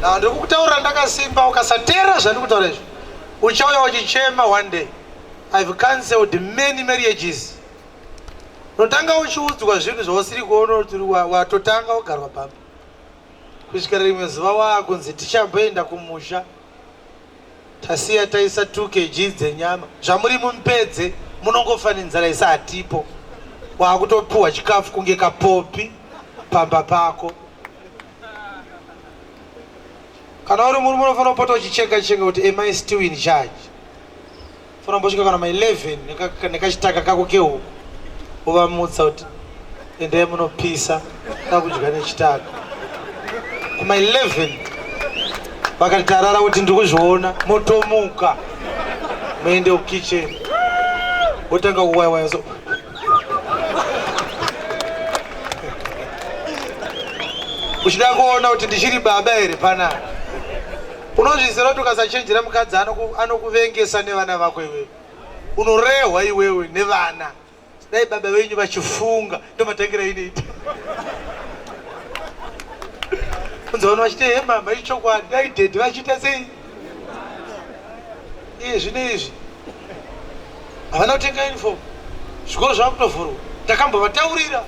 Now ndiri kukutaurira ndakasimba, ukasateerera zvandiri kutaura izvi uchauya uchichema one day. I've cancelled many marriages. Unotanga uchiudzwa zvinhu zvausiri kuona kuti watotanga kugarwa pamba kusvikira rimwe zuva waakunzi tichamboenda kumusha tasiya taisa 2 kg dzenyama zvamuri mumupedze munongofa nenzara isa hatipo waakutopiwa chikafu kunge kapopi pamba pako kana uri murume unofanira kupota uchicheka cheka kuti am I still in charge fanira kumbosvika kana ma 11 nekachitaka kako kehuku wovamutsa kuti endai munopisa takudya nechitaka kuma 11 vakati tarara kuti ndiri kuzviona motomuka muende kukitchen wotanga kuwaiwaya so uchida kuona kuti ndichiri baba here panapa. Unozviziva kuti ukasachenjera mukadzi anokuvengesa nevana vako iwewe. Unorehwa iwewe nevana. Dai baba venyu vachifunga ndomatangira inoita. Unzi vanhu vachiti he mama ichokwadi dai dhedhi vachiita sei? Iye zvino izvi havana kutenga uniform. Zvikoro zvava kutovhurwa. Takambovataurira.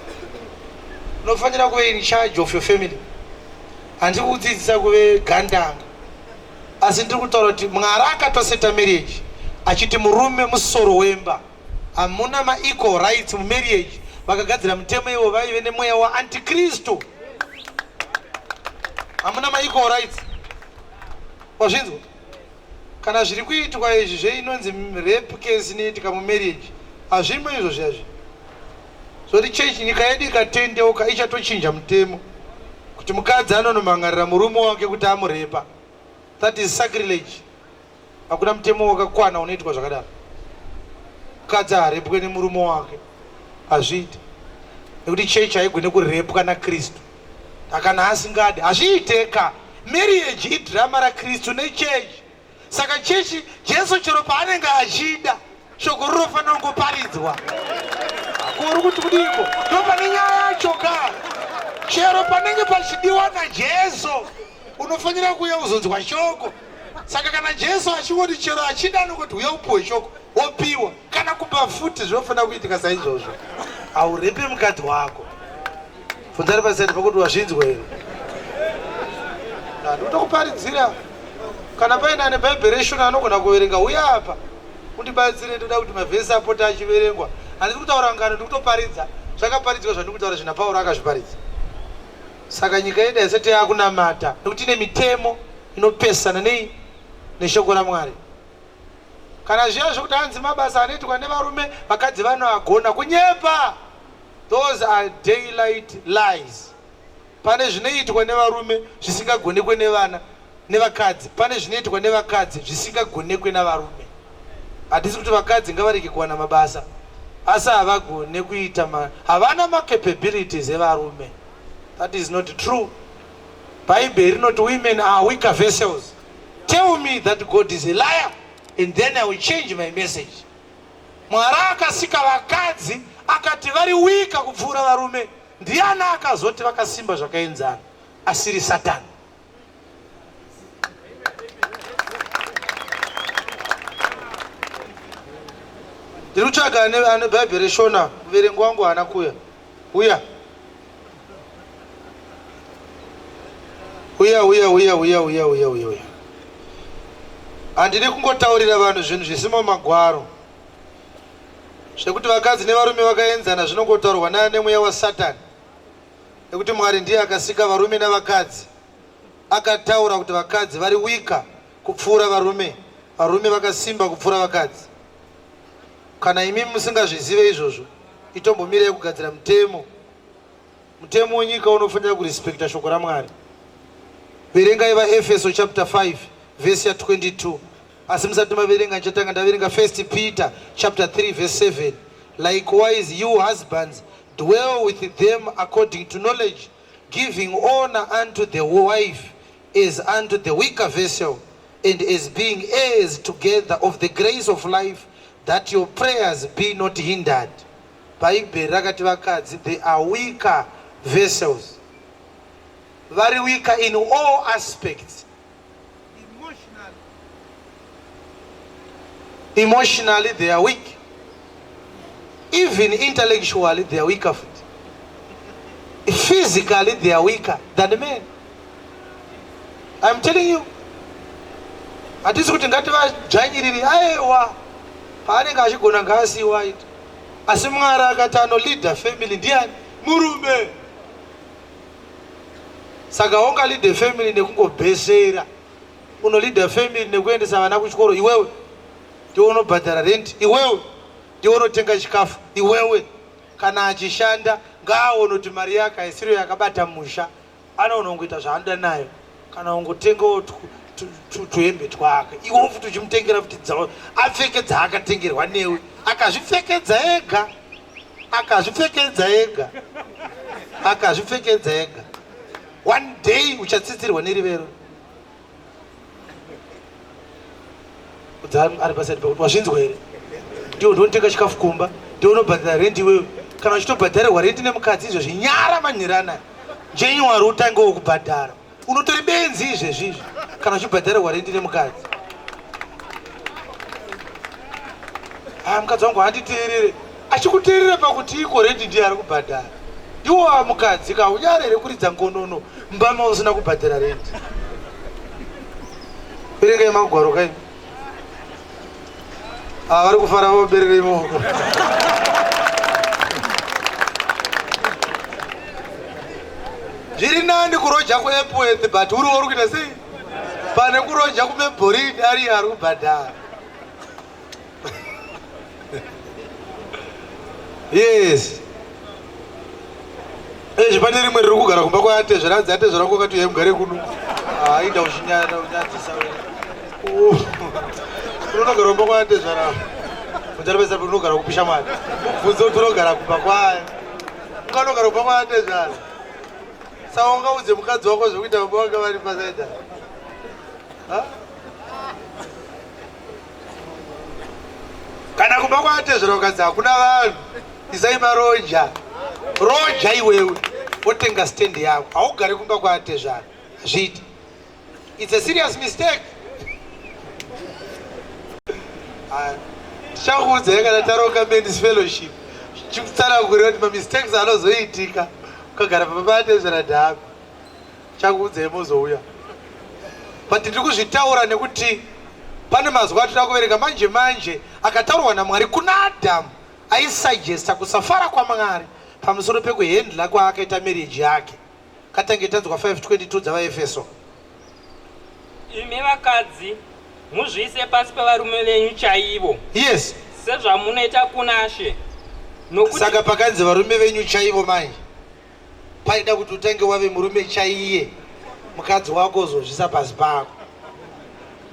Unofanira kuve in charge of your family. Handiri kukudzidzisa kuve gandanga asi ndiri kutaura kuti Mwari akatoseta marriage achiti murume musoro wemba. Hamuna maequal rights mumarriage. Vakagadzira mutemo ivo vaive nemweya waantikristu. Hamuna maequal rights. Wazvinzwa? Kana zviri kuitwa izvi zveinonzi rape case inoitika mumarriage hazvimo izvo zviyazvi. Zvoti chechi nyika yedu ikatendeuka ichatochinja mutemo kuti mukadzi anonomhan'arira murume wake kuti amurepa. That is sacrilege. Hakuna mutemo wakakwana unoitwa zvakadaro. Mukadzi haarepwe nemurume wake. Hazviite. Nekuti chechi haigone kurepwa naKristu. Kana asingadi hazviiteka. Marriage idrama raKristu nechechi. Saka chechi Jesu chero paanenge achida shoko rinofanira kungoparidzwa. Kuri kuti kudiko? Ndopane nyaya yacho ka. Chero panenge pachidiwa naJesu unofanira kuuya kuzonzwa shoko. Saka kana Jesu achingoti chero achida anongoti uya upiwe shoko wopiwa. Kana kupa futi zvinofanira kuitika saizvozvo. Haurepe mukadzi wako. Bvunzani paside pakuti wazvinzwa here? Ndikutokuparidzira. Kana paine ane bhaibheri reshona anogona kuverenga uya apa. Undibatsire ndoda kuti mavhesi apote achiverengwa. Handisi kutaura ngano ndiri kutoparidza. Zvakaparidzwa zvandiri kutaura zvina Pauro akazviparidza. Saka nyika yedu haisati yakunamata nekuti ine mitemo inopesana nei neshoko raMwari. Kana zviya zvekuti hanzi mabasa anoitwa nevarume vakadzi vanoagona kunyepa. Those are daylight lies. Pane zvinoitwa nevarume zvisingagonekwe nevana nevakadzi, pane zvinoitwa nevakadzi zvisingagonekwe navarume. Hatisi kuti vakadzi ngavarege kuwana mabasa, asi havagone kuita ma, havana macapabilities evarume. That is not true. Bhaibheri rinoti women are weaker vessels. Tell me that God is a liar and then I will change my message. Mwari akasika vakadzi akati vari weaker kupfuura varume. Ndiani akazoti vakasimba zvakaenzana asiri Satani? Ndiri kutsvaga ane bhaibheri reshona, muverengi wangu haana kuya. Uya. Uya, uya, uya, uya, uya, uya, uya, uya. Handidi kungotaurira vanhu zvinhu zvisimo mumagwaro. Zvekuti vakadzi nevarume vakaenzana zvinongotaurwa naya nemweya waSatani. Nekuti Mwari ndiye akasika varume navakadzi. Akataura kuti vakadzi vari weaker kupfuura varume, varume vakasimba kupfuura vakadzi. Kana imi musingazvizive izvozvo, itombomirai kugadzira mutemo. Mutemo wenyika unofanira kurespekta shoko raMwari. Verengai vaEfeso chapter 5 verse ya 22. Asi musati maverenga ndichatanga ndaverenga 1 Peter chapter 3 verse 7. Likewise you husbands dwell with them according to knowledge, giving honor unto the wife as unto the weaker vessel, and as being heirs together of the grace of life, that your prayers be not hindered. Bhaibheri rakati vakadzi they are weaker vessels. Vari weaker in all aspects. Emotionally they are weak. Even intellectually they are weaker. Physically they are weaker than men. I'm telling you. Hatisi kuti ngativadzvanyiriri aiwa paanenge achigona ngaasiiwa aite. Asi Mwari akati anoleader family ndiani? Murume. Saka unga leader family nekungobhesera. Uno leader family nekuendesa vana kuchikoro iwewe. Ndiwe unobhadhara rent iwewe. Ndiwe unotenga chikafu iwewe. Kana achishanda ngaaone kuti mari yake haisiriyo yakabata musha. Anoona zvaanoda nayo. Kana ungotengawo tuhembe twake iwe futi uchimutengera futi dzawo apfeke dzaakatengerwa newe akazvipfekedza ega akazvipfekedza ega akazvipfekedza ega one day uchatsitsirwa nerivero ari paside pakuti wazvinzwa here ndiwo ndinotenga chikafu kumba ndiwo unobhadhara rent iwewe kana uchitobhadharirwa rent nemukadzi izvezvi nyara manherana january utange wokubhadhara unotori benzi izvezvi izvi kana uchibhadharirwa rent nemukadzi ah, mukadzi wangu handiteerere achikuteerera pakuti iko rent ndiye ari kubhadhara iwo mukadzi ka unyare here kuridza ngonono mbama usina kubhadhara rent verengai magwaro kai ah, vari kufara vabererei maoko zviri nani kuroja kuepworth but uri uri kuita sei pane kuroja kumeborini ari ari kubhadhara yes ezvi pane rimwe riri kugara kumba kwaatezvera hanzi atezvera wangu akati uyai mugare kuno aida uchinyara unyadzisa unonogara kumba kwaatezvara unzarapesa unogara kupisha mari ubvunze kuti unogara kumba kwayo unganogara kumba kwaatezvara saka ungaudze mukadzi wako zvekuita baba vanga vari pasaida kana kumba kwaatezvera ukanzi hakuna vanhu isai maroja roja iwewe wotenga stand yako haugari kumba kwaatezvara zviiti it's a serious mistake tichakuudzai kana taronga men's fellowship chikutsanangurira kuti mamistakes anozoitika ukagara pamba paatezvara dhapi chakuudzai mozouya but ndiri kuzvitaura nekuti Pane mazwi atinoda kuverenga manje manje akataurwa naMwari kuna Adhamu aisuggesta kusafara kwaMwari pamusoro pekuhandla kwaakaita marriage yake. Katange tanzwa 5:22 dzavaEfeso. Imi vakadzi, muzviise pasi pevarume venyu chaivo. Yes. Sezvamunoita kunaShe. Nokuti Saka pakanzi varume venyu chaivo manje paida kuti utange wave murume chaiye mukadzi wako ozozvisa pasi pako.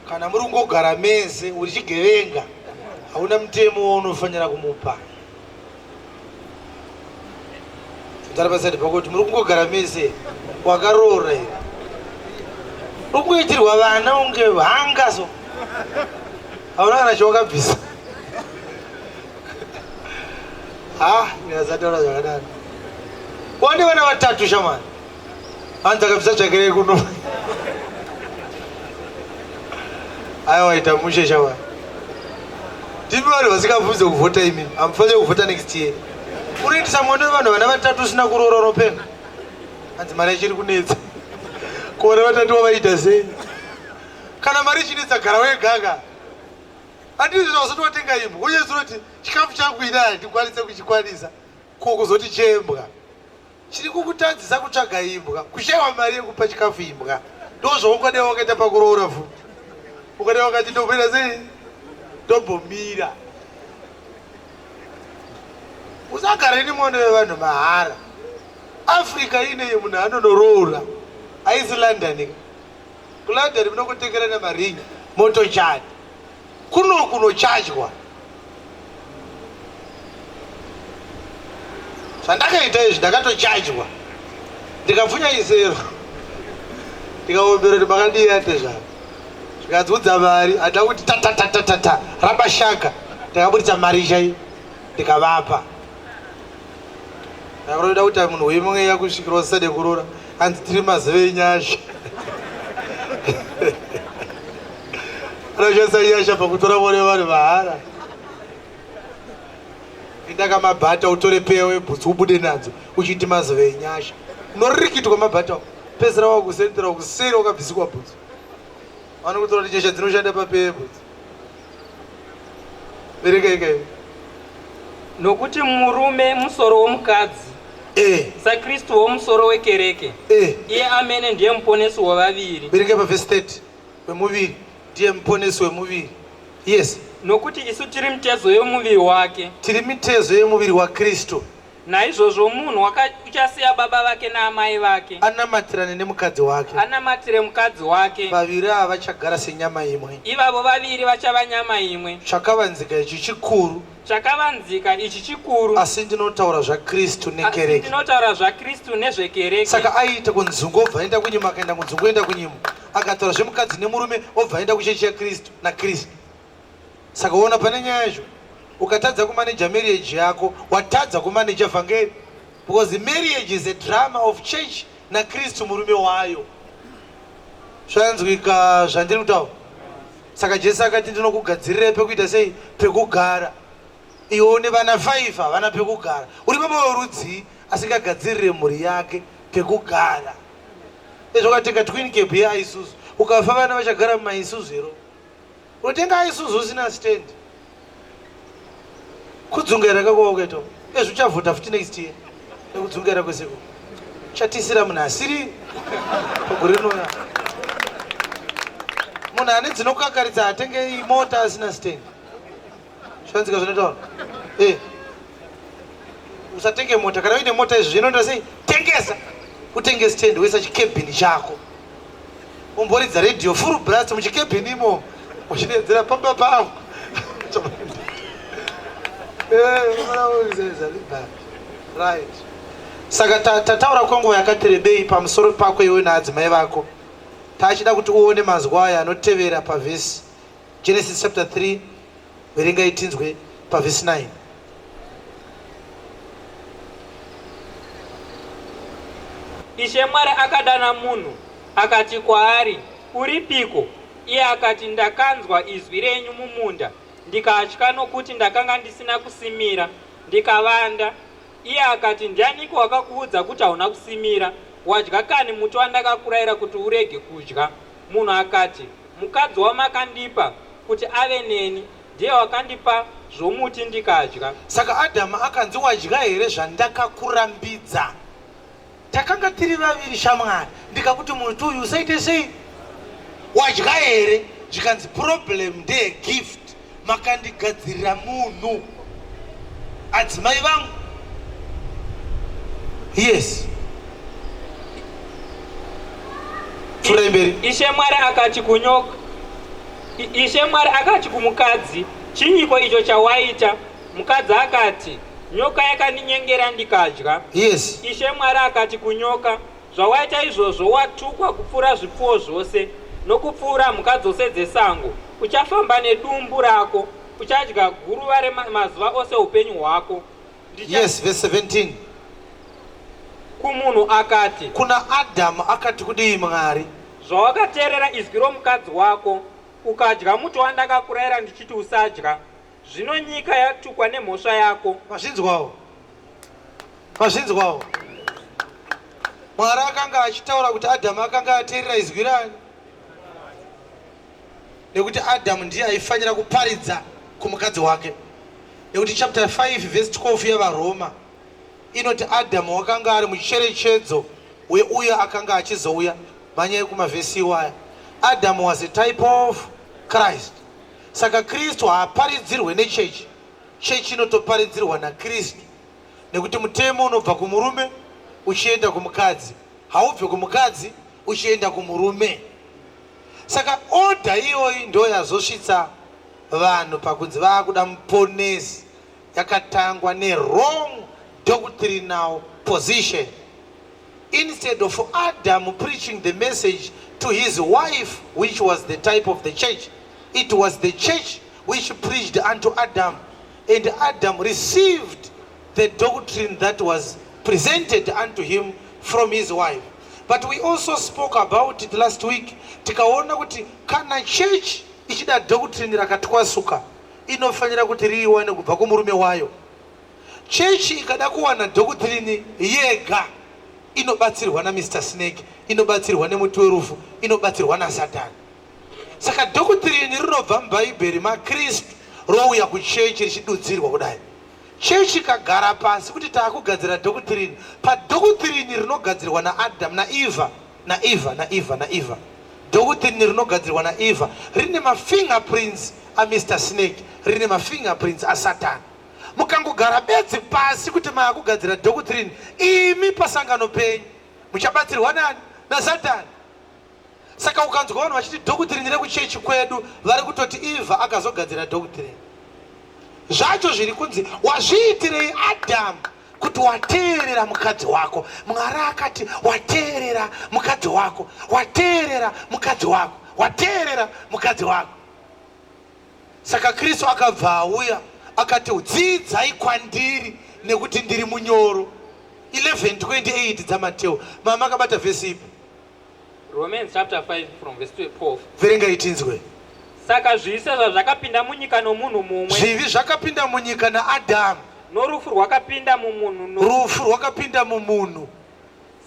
Kana muri kungogara mese uri chigevenga hauna mutemo waunofanira kumupa. Tara paside pako kuti muri kungogara mese wakaroora here? Uri kungoitirwa vana unge hanga so. Hauna kana chawakabvisa. Ah, ndasataura zvakadaro. Wane vana vatatu shamwari. Hanzi akabvisa tsvakirei kuno. Aiwa ita mushe shamwari. Ndimi vanhu vasingabvunze kuvhota imi. Hamufanire kuvhota next year. Unoitisa mwana wevanhu vana vatatu usina kuroora unopenga. Hanzi mari ichiri kunetsa. Kuona vatatu wavaita sei? Kana mari ichinetsa gara wega ka. Handizvo zvawasati watenga imbwa. Uye zvinoti chikafu changu ini handikwanise kuchikwanisa. Ko kuzoti chembwa. Chiri kukutadzisa kutsvaga imbwa kushaiwa mari yekupa chikafu imbwa. Ndozvaungadai wakaita pakuroora futi. Ukadai wakati ndomboita sei? Ndombomira. Usagare nemwana wevanhu mahara. Africa ineyi munhu anonoroora. Haisi London ka. KuLondon munokutengerana maringi motochata. Kuno kunochajwa. Zvandakaita izvi ndakatochajwa. Ndikapfunya chisero. Ndikaombera kuti makadii atezvara. Zvikanzi mari handina kuti tatatatatata rabashaka. Ndakaburitsa mari chai ndikavapa. Ndakuroda kuti munhu wemweya kusvikira usade kuroora hanzi tiri mazuva enyasha. Anoshandisa nyasha pakutora mwana wevanhu mahara. Enda kamabhata utore peya webhutsu ubude nadzo uchiti mazuva enyasha. Unorikitwa mabhata pedzisira wakusendera kuseri wakabvisikwa bhutsu. Vanokutora kuti nyasha dzinoshanda papeya yebhutsu. Verenga ikayo. Nokuti murume musoro womukadzi Eh, saKristu womusoro wekereke eh. iye amene ndiye muponesi wavaviri. Verenga pavhesi 30 wemuviri ndiye muponesi wemuviri. Yes. Nokuti isu tiri mitezo yomuviri wake. Tiri mitezo yemuviri waKristu. Naizvozvo munhu uchasiya baba vake naamai vake. Anamatirane nemukadzi wake. Anamatire mukadzi wake. Vaviri ava vachagara senyama imwe. Ivavo vaviri vachava nyama imwe. Chakavanzika ichi chikuru. Chakavanzika ichi chikuru. Asi ndinotaura zvaKristu nekereke. Asi ndinotaura zvaKristu nezvekereke. Saka aiita kunzungu obva aenda kunyimo akaenda kunzungu oenda kunyimo. Akataura zvemukadzi nemurume obva aenda kuchechi yaKristu naKristu. Saka uona pane nyaya yacho ukatadza kumaneja marriage yako watadza kumaneja vhangeri because marriage is a drama of church naKristu murume wayo. Zvanzwika zvandiri kutaura? Saka Jesu akati ndinokugadzirirai pekuita sei? Pekugara. Iwe une vana 5 havana pekugara. Uri baba werudzii asingagadzirire mhuri yake pekugara? Ezvo ukatenga twin cab yeIsuzu ukafa vana vachagara mumaIsuzu here? Unotenga Isuzu usina stand. Kudzungaira kako wakaita. Ezvo uchavhota futi next year. Nekudzungaira kwese ko. Chatisira munhu asiri pagore rinouya. Munhu ane dzinokakaritsa atenge mota asina stand. Zvanzika zvinotaura. Eh. Usatenge mota kana uine mota izvo zvinoenda sei? Tengesa. Utenge stand woisa chikebhini chako. Umboridza radio full blast muchikebhini imomo. Uchidedzera pamba pangu. Eh, right. Saka tataura kwenguva yakati rebei pamusoro pako iwe naadzimai vako. Tachida kuti uone mazwi aya anotevera pavhesi Genesis chapter 3 verengai tinzwe pavhesi 9. Ishe Mwari akadana munhu, akati kwaari, Uripiko? Iye akati, Ndakanzwa izwi renyu mumunda, ndikatya, nokuti ndakanga ndisina kusimira, ndikavanda. Iye akati, Ndianiko wakakuudza kuti hauna kusimira? Wadya kanhi muti wandakakuraira kuti urege kudya? Munhu akati, Mukadzi wamakandipa kuti ave neni, ndiye wakandipa zvomuti ndikadya. Saka Adhamu akanzi wadya here zvandakakurambidza? Takanga tiri vaviri shamwari, ndikakuti muti uyu usaite sei? Wadya here? Zvikanzi problem ndeye gift, makandigadzirira munhu. Adzimai vangu. Yes. Pfuurai mberi. Ishe Mwari akati kunyoka, Ishe Mwari akati kumukadzi, Chinyiko icho chawaita? Mukadzi akati, Nyoka yakandinyengera ndikadya. Yes. Ishe Mwari akati kunyoka, Zvawaita izvozvo watukwa kupfuura zvipfuwo zvose, nokupfuura mhuka dzose dzesango. Uchafamba nedumbu rako, uchadya guruva remazuva ose upenyu hwako. Ndicha... Yes, verse 17. Kumunhu akati. Kuna Adamu akati kudii Mwari? Zvawakateerera izwi romukadzi wako, ukadya muti wandakakurayira ndichiti usadya, Zvino nyika yatukwa nemhosva yako. Mazvinzwawo? Mazvinzwawo? Mwari akanga achitaura kuti Adhamu akanga ateerera izwi rani? Nekuti Adhamu ndiye aifanira kuparidza kumukadzi wake. Nekuti chapter 5 verse 12 yevaRoma inoti Adhamu wakanga ari mucherechedzo weuyo akanga achizouya. Mhanyai kumavhesi iwaya. Adam was a type of Christ. Saka Kristu haaparidzirwe nechechi, chechi inotoparidzirwa naKristu, nekuti mutemo unobva kumurume uchienda kumukadzi, haubve kumukadzi uchienda kumurume. Saka order iyoyi ndo yazosvitsa vanhu pakunzi vaakuda muponesi, yakatangwa newrong doctrinal position. Instead of Adam preaching the message to his wife, which was the type of the church, it was the church which preached unto Adam, and Adam received the doctrine that was presented unto him from his wife. But we also spoke about it last week, tikaona kuti kana church ichida doctrine rakatwasuka inofanira kuti riiwane kubva kumurume wayo. Chechi ikada kuwana doctrine yega inobatsirwa na Mister Snake, inobatsirwa nemuti werufu, inobatsirwa naSatani. Saka doctrine rinobva muBhaibheri maKristu rouya kuchechi richidudzirwa kudai. Chechi ikagara pasi kuti taakugadzira doctrine, padoctrine rinogadzirwa naAdam naEva, naEva, naEva, naEva. Doctrine rinogadzirwa naEva rine mafingerprints aMr Snake, rine mafingerprints aSatani. Mukangogara bedzi pasi kuti maakugadzira doctrine imi pasangano penyu muchabatsirwa nani? NaSatani. Saka ukanzwa vanhu vachiti doctrine rekuchechi kwedu vari kutoti Eva akazogadzira doctrine. Zvacho zviri kunzi wazviitirei Adam kuti wateerera mukadzi wako. Mwari akati wateerera mukadzi wako, wateerera mukadzi wako, wateerera mukadzi wako. Saka Kristu akabva auya akati dzidzai kwandiri nekuti ndiri munyoro. 11:28 dzaMateo. Mama akabata vhesi ipi? Romans chapter 5 from verse 12. Verengai tinzwe. Saka zvivi sezvazvakapinda munyika nomunhu mumwe. Zvivi zvakapinda munyika naAdhamu. Norufu rwakapinda mumunhu. No... Rufu rwakapinda mumunhu.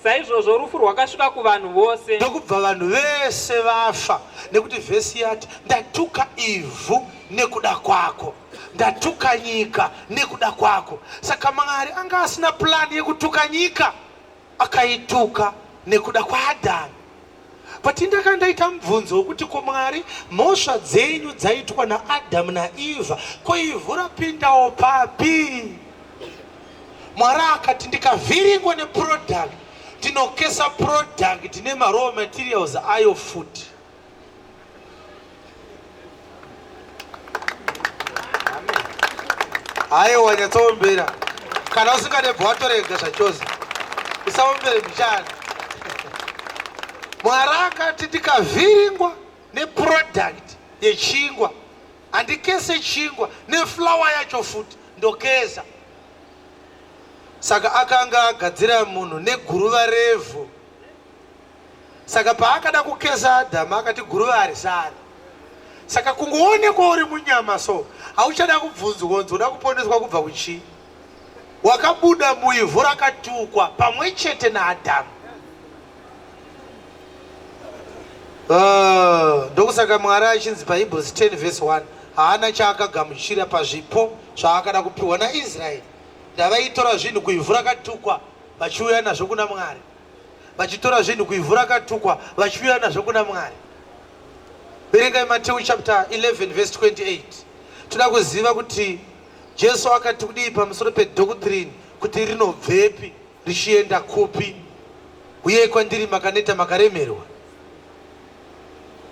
Saizvozvo rufu rwakasvika kuvanhu vose. Ndokubva vanhu vese vafa, nekuti vhesi yati, Ndatuka ivhu nekuda kwako, ndatuka nyika nekuda kwako. Saka Mwari anga asina plani yekutuka nyika, akaituka nekuda kwaAdhamu. But ndaka ndaita mubvunzo wekuti ko Mwari mhosva dzenyu dzaitwa naAdhamu naEvha, ko ivhu rapindawo papi? Mwari akati ndikavhiringwa neproduct ndinokesa product nemaraw materials ayo futi. Haiwa nyatsowombera kana usingade bva watorega zvachose usawombere mbichana. Mwari akati ndikavhiringwa neproduct yechingwa handikese chingwa neflower yacho futi ndokesa. Saka akanga agadzira munhu neguruva revhu. Saka paakada kukesa Adhamu akati guruva harisari. Saka kungoonekwa uri munyama so hauchada kubvunzwa kunzi uda kuponeswa kubva kuchii. Wakabuda muivhu rakatukwa pamwe chete naAdhamu. Ndokusaka Mwari achinzi paHebrews 10 verse 1 haana chaakagamuchira pazvipo zvaakada kupiwa naIsraeri. Ndavaitora zvinhu kuivhu rakatukwa vachiuya nazvo kuna Mwari, vachitora zvinhu kuivhu rakatukwa vachiuya nazvo kuna Mwari. Verengai Mateu chapter 11 verse 28. Toda kuziva kuti Jesu akati kudii pamusoro pedoctrine kuti rinobvepi richienda kupi. Uyai kwandiri makaneta makaremerwa.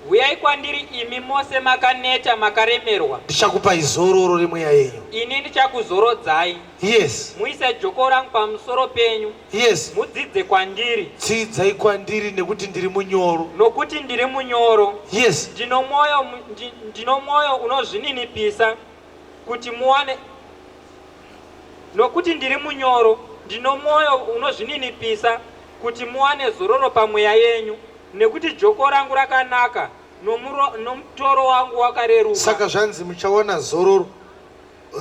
Uyai kwandiri imi mose makaneta makaremerwa. Ndichakupai zororo remweya yenyu. Ini ndichakuzorodzai. Yes. Muise joko rangu pamusoro penyu. Yes. Mudzidze kwandiri. Dzidzai kwandiri nekuti ndiri munyoro. Nokuti ndiri munyoro. Yes. Ndino mwoyo ndino mwoyo unozvininipisa kuti muwane Nokuti ndiri munyoro, ndino mwoyo unozvininipisa, kuti muwane zororo pamweya yenyu, nekuti joko rangu rakanaka, nomutoro wangu wakareruka. Saka zvanzi muchawana zororo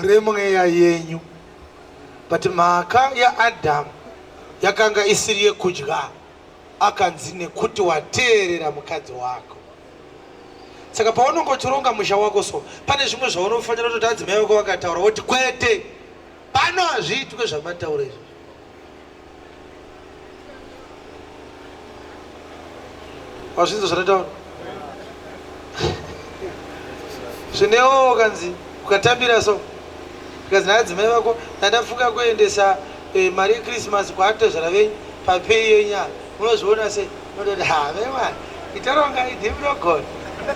remweya yenyu. But mhaka yaAdhamu yakanga isiri yekudya, akanzi nekuti wateerera mukadzi wako. Saka paunonge uchironga musha wako so pane zvimwe zvaunofanira kutoti adzimai vako vakataura woti kwete, pano hazviitwe zvamataura izvi. Wazvinzwa zvandataura? Zvinewo ukanzi ukatambira so zvikanzi naadzimai vako ndandafunga kuendesa eh, mari yechristmas kwaatezvara venyu papei yenyu apa munozviona sei unototi ha vemwana itoronga idhimurogona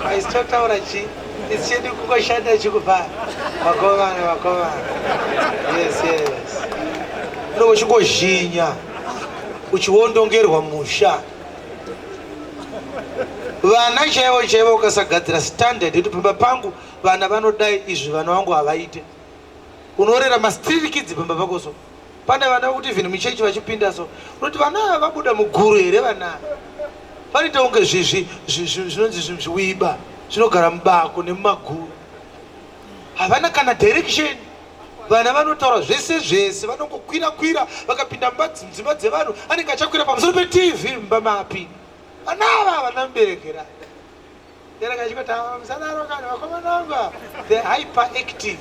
aisitotaura chii isi chedu kungoshanda chikupa vakomana vakomana yes yes unenge uchingozhinya uchiwondongerwa musha vana chaivo chaivo ukasagadzira standard yekuti pamba pangu vana vanodai izvi vana vangu havaite unorera mastreet kids pamba pako so pane vana vekuti even muchechi vachipinda so unoti vana ava vabuda muguru here vana ava vanoita kunge zvinonzi zviwiba zvinogara mubako nemumaguru havana kana direction vana vanotaura zvese zvese vanongokwira kwira vakapinda mumba dzimba dzevanhu anenge achakwira pamusoro petv mumba mapi vana ava havana muberekera The hyperactive.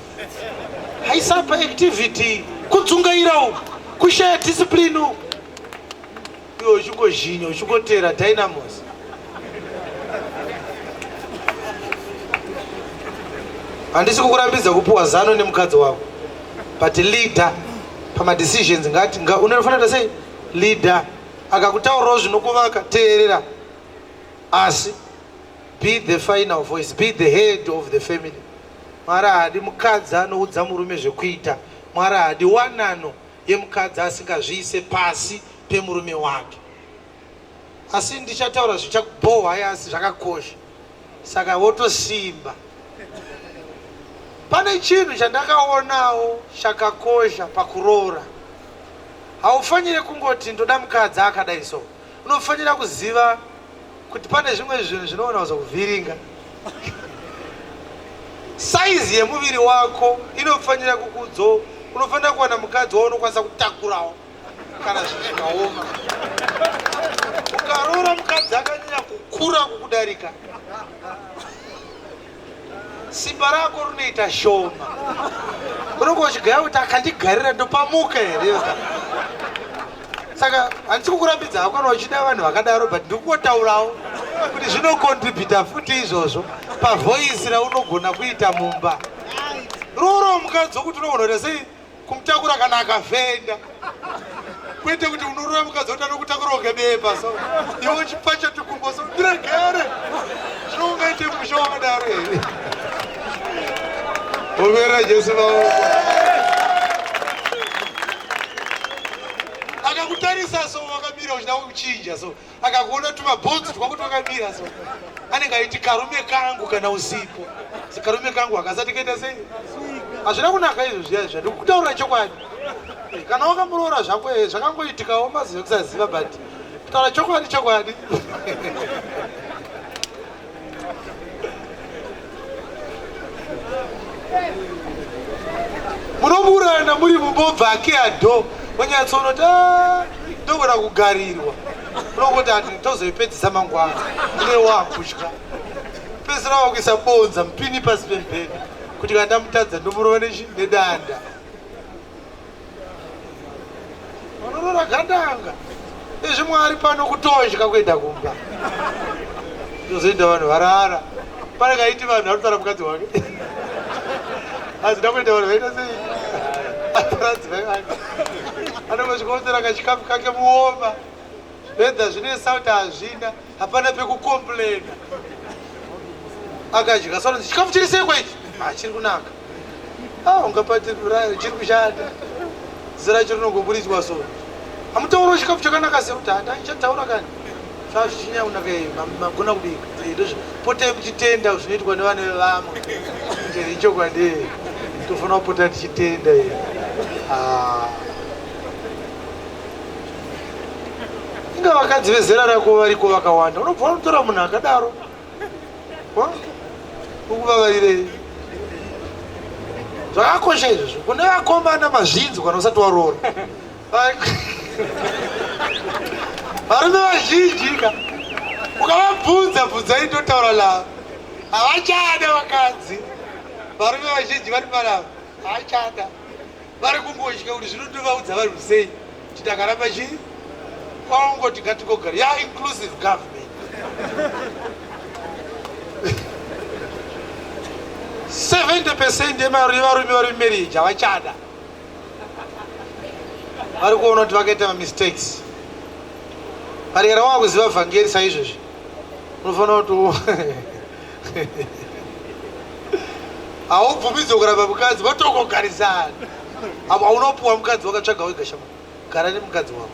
Hyperactivity. Kudzungaira uku. Kushaya discipline uku. Iwe uchingozhinya uchingotera dynamos. Handisi kukurambidza kupuwa zano nemukadzi wako. But leader pamadecisions ngati unofanira kuita sei? Leader akakutaurirawo zvinokuvaka teerera. Asi be the final voice, be the head of the family. Mwari haadi mukadzi anoudza murume zvekuita. Mwari haadi wanano yemukadzi asingazviise pasi pemurume wake. Asi ndichataura zvichakubhohwai asi zvakakosha. Saka wotosimba. Pane chinhu chandakaonawo chakakosha pakuroora. Haufanire kungoti ndoda mukadzi akadai so. Unofanira kuziva kuti pane zvimwe zvinhu zvinoona kuzokuvhiringa. Saizi yemuviri wako inofanira kukudzo, unofanira kuwana mukadzi waunokwanisa kutakurawo kana zvinhu zvikaoma. Ukaroora mukadzi akanyanya kukura kukudarika, simba rako rinoita shoma unenge uchigaya kuti akandigarira ndopamuka here saka handisi kukurambidza hako kana uchida vanhu vakadaro but ndikungotaurawo kuti zvinocontributa futi izvozvo pavoisi raunogona kuita mumba roora mukadzi wokuti unogona kuita sei kumutakura kana akafenda kwete kuti unorova mukadzi woti anokutakura kunge bepa so iwe uchipacha tukumbo so ndiregere zvino ungaite musha wakadaro here omera jesu maoko akakutarisa so wakamira uchida kuchinja so akakuona tumabhonzo twako twakamira so anenge aiti karume kangu kana usipo karume kangu akasati kaita sei hazvina kunaka izvo zviya zviya ndikutaurira chokwadi kana wakamuroora zvako eh, zvakangoitikawo maziva kusaziva but kutaura chokwadi chokwadi munoburana muri mubobva ake ado monyatsonoti ah, ndogona kugarirwa unongoti ati tozoipedzisa mangwana ndine wakutya. Unopedzisira wakuisa bonza mupini pasi pemubhedha kuti kana ndamutadza ndomurova nedanda. Unorora gandanga. Izvi Mwari pano kutodya kuenda kumba. Tozoenda vanhu varara. Pane kaiti vanhu vanotora mukadzi wake. Hazina kuenda vanhu vaita sei? Atora dzimai vake. Anongosvika otora kachikafu kake muoma. Whether zvine sauti hazvina, hapana pekucomplaina. Akadya sauti, chikafu chiri sei kwaichi? Ah, chiri kunaka. Ah, ungapati chiri kushata. Zita racho rinongoburitswa so. Hamutaurawo chikafu chakanaka sei kuti handa ndichataura kani. Zvazvichinyanya kunaka eh, magona kubika. Eh, potai muchitenda zvinoitwa nevana vevamwe. Ichokwadi eh, tofanira kupota tichitenda. Ah. Inga vakadzi vezera rako variko vakawanda, unobva unotora munhu akadaro ukuvavarirei? Zvakakosha izvozvo kune vakomana mazvinzwa kana usati waroora. Varume vazhinji ka ukavabvunza bvunzai ndotaura lava havachada vakadzi. Varume vazhinji vari palava havachada. Vari kungotya kuti zvino tovaudza vanhu sei kuti takaramba chii kwangoti ngatingogara ya inclusive government. 70% yevarume vari mumarriage havachada, vari kuona kuti vakaita mamistakes. Parikara wakuziva vhangeri saizvozvi unofanira kuti haubvumidzwe kuramba mukadzi, votongogarisana. Haunopuwa mukadzi wakatsvaga wega shama, gara nemukadzi wako.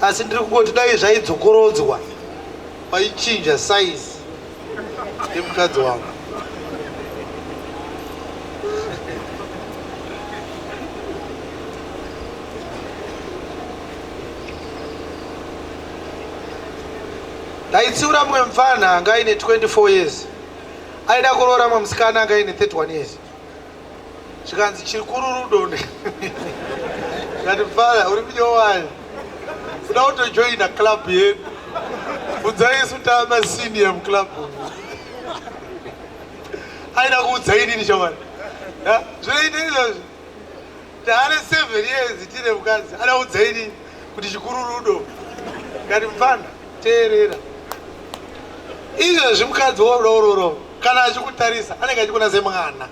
Asi ndiri kungoti dai zvaidzokorodzwa waichinja size yemukadzi wako. Ndaitsiura mumwe mupfanha anga aine 24 years aida kuroora mumwe musikana anga aine 31 years. Zvikanzi chikuru rudo. Ndikati mupfanha uri munyowani, uda kutojoina club yedu, bvunzai isu tava masenior muclub. Aida kuudza inini shamwari zvinoita izvozvo. Taane 7 years tine mukadzi ada kuudza inini kuti chikuru rudo. Ndikati mupfanha teerera, izvezvi mukadzi wauda kuroora kana achikutarisa anenge achikuona semwana,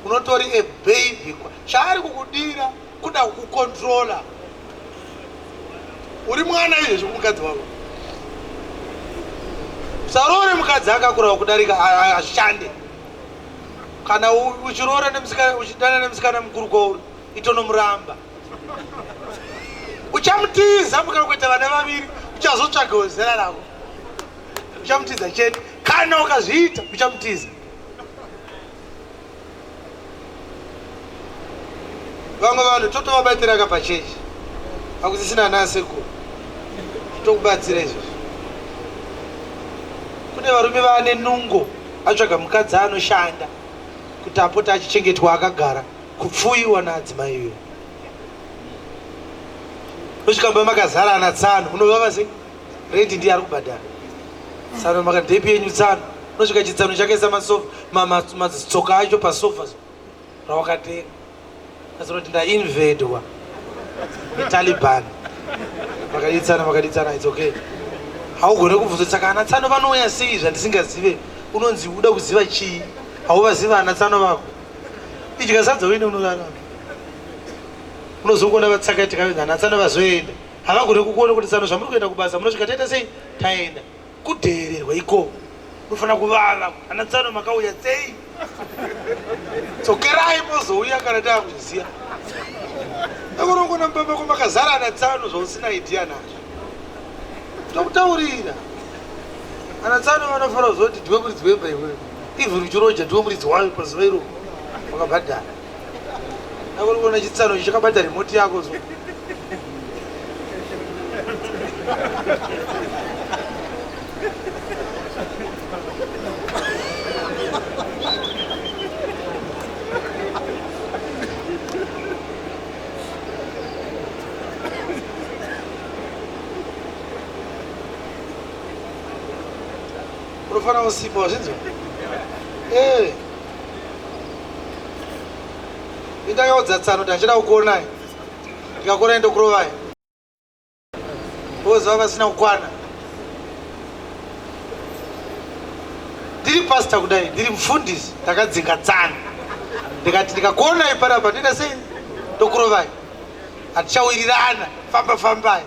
unotori a baby. Chaari kukudira kuda kukukontrola, uri mwana izvezvi kumukadzi wako. Usaroore mukadzi akakura kudarika, ashande. Kana uchiroora nemusikana, uchidana nemusikana mukuru kwauri, itonomuramba, uchamutiza. Mukana kuita vana vaviri, uchazotsvagawo zera rako, uchamutiza chete. Kana ukazviita uchamutiza. Vamwe vanhu totovabatsira ka pachechi, hakusisina ana asekuru, tokubatsira izvozvo. Kune varume vaane nungo, atsvaga mukadzi anoshanda kuti apote achichengetwa akagara kupfuyiwa naadzimai iyoyo. Nosvika makazara ana tsano, unovava sei? Rendi ndiye ari kubhadhara tsano, makandepi yenyu tsano. Unosvika chitsano chakaisa masofa, matsoka acho pasofa rawakatenga, azonoti ndainvedwa neTaliban. Makaditsana, makaditsana, it's okay. Haugone kubvunza saka ana tsano vanouya sei zvandisingazive? Unonzi uda kuziva chii? Hauvaziva ana tsano vako. Idya sadza uine unorarama. Unozongona vatsakatika ana tsano vazoenda, havagone kukuona kuti tsano zvamuri kuenda kubasa munosvika taita sei taenda. Kudheererwa ikoko unofanira kuvava. Ana tsano makauya sei? Dzokerai mozouya kana taakuzviziva. Akurongona mumba mako makazara ana tsano zvausina idea nazvo. Tokutaurira ana tsano vanofanira kuzoti ndiwe muridzi wemba iwewe, even uchiroja ndiwe muridzi wayo pazuva iroro wakabhadhara. Akurongona chitsano ichi chakabata remote yako so. Unofanira kusimba, wazvinzwa? Eh. Indakaudza tsano kuti hachida kukuonai. Ndikakuonai ndokurovai. Voziva vasina kukwana. Ndiri pastor kudai, ndiri mufundisi, ndakadzinga tsano. Ndikati ndikakuonai panapa ndoita sei? Ndokurovai. Hatichawirirana, famba fambai.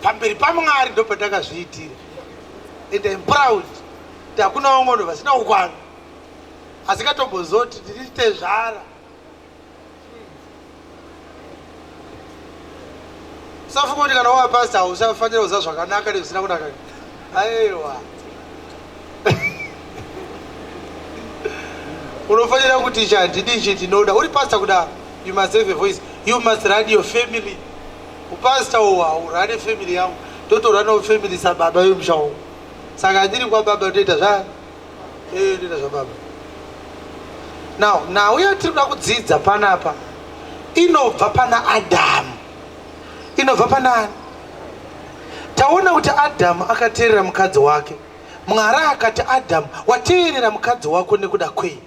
Pamberi paMwari ndopandakazviitira. And I'm proud kuti hakuna vamwe vanhu vasina kukwana. Asingatombozoti ndiri tezvara. Usafunga kuti kana wava pastor hausafanira kuziva zvakanaka nezvisina kunaka. Aiwa. Unofanira kuti ichi handidi ichi ndinoda. Uri pastor kudaro. You must have a voice. You must run your family. Upastor uhu haurane family yangu. Totoranawo family sababa vemusha wangu. Saka ndiri kwababa ndoita zva eh ndoita zvababa. Now, nhau yatiri kuda kudzidza panapa inobva pana Adamu. Inobva pana ani? Taona kuti Adamu akateerera mukadzi wake. Mwari akati Adamu, wateerera mukadzi wako nekuda kwei?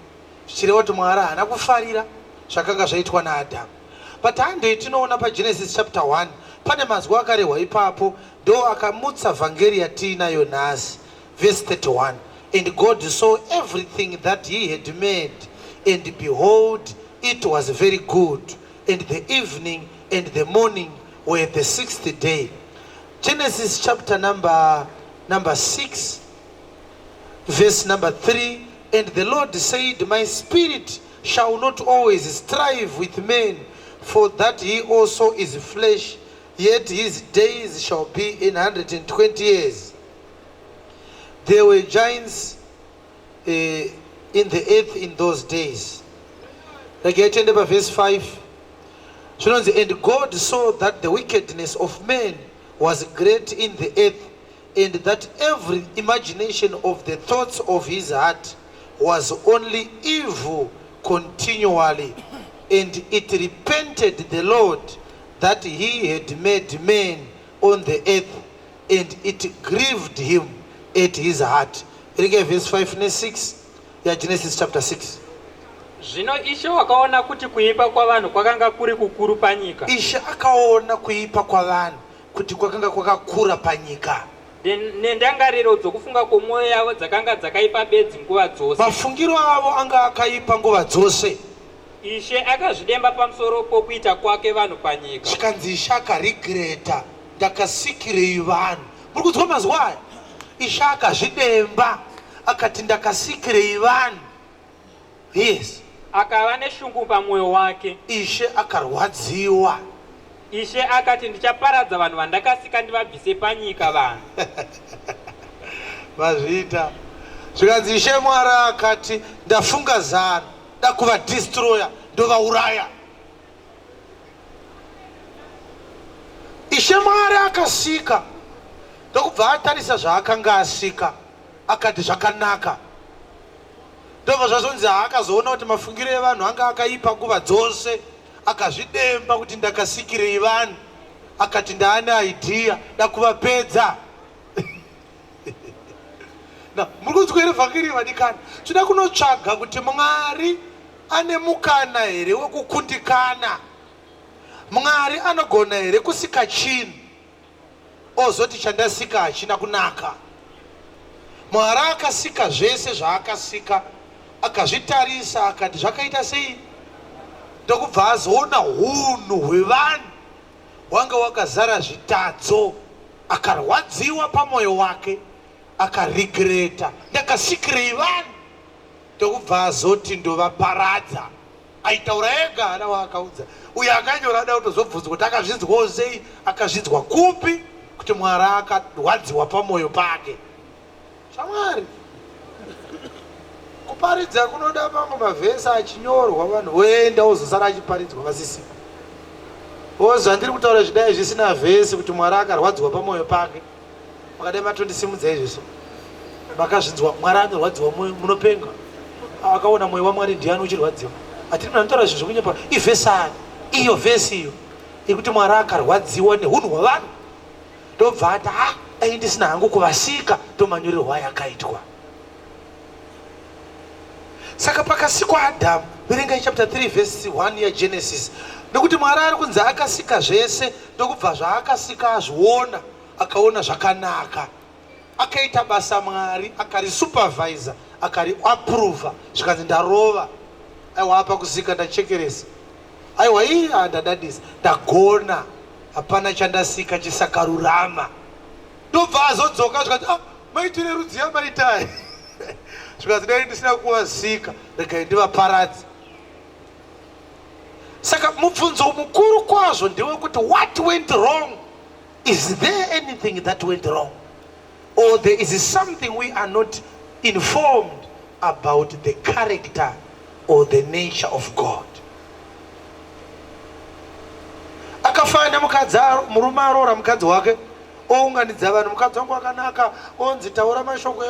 Zvichireva kuti Mwari haana kufarira zvakanga zvaitwa naAdhamu. But handei tinoona paGenesis chapter 1 pane mazwi akarehwa ipapo ndo akamutsa vhangeri yatiinayo nhasi. Verse 31 And God saw everything that he had made and behold it was very good and the evening and the morning were the sixth day. Genesis chapter number, number 6 Verse number 3 And the Lord said, My spirit shall not always strive with man, for that he also is flesh, yet his days shall be in 120 years. There were giants uh, in the earth in those days. Regai tiende paverse 5. Zvinonzi, and God saw that the wickedness of man was great in the earth, and that every imagination of the thoughts of his heart was only evil continually and it repented the Lord that he had made man on the earth and it grieved him at his heart. Erenge verse 5 ne6 yaGenesis chapter 6. Zvino Ishe wakaona kuti kuipa kwavanhu kwakanga kuri kukuru panyika. Ishe akaona kuipa kwavanhu kuti kwakanga kwakakura panyika. Nendangariro dzokufunga kwomwoyo yavo dzakanga dzakaipa bedzi nguva dzose. Mafungiro avo anga akaipa nguva dzose. Ishe akazvidemba pamusoro pokuita kwake vanhu panyika. Zvikanzi Ishe akaregreta, ndakasikirei vanhu. Muri kunzwa mazwi aya? Ishe akazvidemba akati ndakasikirei vanhu. Yes. Akava neshungu pamwoyo wake. Ishe akarwadziwa. Ishe akati, Ndichaparadza vanhu vandakasika ndivabvise panyika vanhu. Mazviita. Zvikanzi Ishe Mwari akati, ndafunga zano, dakuvadestroya ndovauraya. Ishe Mwari akasika ndokubva atarisa zvaakanga asika akati zvakanaka. Ndobva zvazonzi haakazoona kuti mafungiro evanhu anga akaipa nguva dzose, akazvidemba kuti ndakasikirei vanhu, akati ndaane idea dakuvapedza. Na muri kunzwa here vhangeri vadikani? Tinoda kunotsvaga kuti Mwari ane mukana here wekukundikana? Mwari anogona here kusika chinhu ozoti chandasika hachina kunaka. Mwari akasika zvese zvaakasika akazvitarisa akati zvakaita sei, ndokubva azoona hunhu hwevanhu hwanga wakazara zvitadzo, akarwadziwa pamwoyo wake, akaregreta, ndakasikirei vanhu, ndokubva azoti ndovaparadza. Aitaura ega haana waakaudza. Uyo akanyora ada kutozobvunzwa kuti akazvinzwawo sei, akazvinzwa kupi kuti Mwari akarwadziwa pamoyo pake. Shamwari, kuparidza kunoda mamwe mavhesi achinyorwa vanhu voenda wozosara achiparidzwa vasisipo. Zvandiri kutaura zvidai zvisina vhesi kuti Mwari akarwadziwa pamoyo pake. Makadai matondisimudza izviso. Makazvinzwa Mwari anorwadziwa moyo munopenga. Akaona moyo waMwari ndiani uchirwadziwa. Hatiri munhu anotaura zvinhu zvekunyepa. Ivhesi ani? Iyo vhesi iyo. Yekuti Mwari akarwadziwa nehunhu hwavanhu. Ndobva ati ha Dai ndisina hangu kuvasika, ndomanyorerwo ayakaitwa. Saka pakasikwa Adhamu, verengai chapter 3 verse 1 yaGenesis, nekuti Mwari ari kunzi akasika zvese, ndokubva zvaakasika azviona, akaona zvakanaka. Akaita basa Mwari, akarisupervisa, akariapprova, zvikanzi ndarova. Aiwa apa kusika ndachekeresa. Aiwa ii ah, ndadadisa, ndagona. Hapana chandasika chisakarurama. Ndobva azodzoka zvikanzi ah, maitire rudziya maitai. Zvikanzi dai ndisina kuvasika, regai ndivaparadze. Saka mubvunzo mukuru kwazvo ndewekuti what went wrong? Is there anything that went wrong? Or there is something we are not informed about the character or the nature of God? Akafanana nemukadzi murume aroora mukadzi wake ounganidza vanhu mukadzi wangu akanaka onzi taura mashoko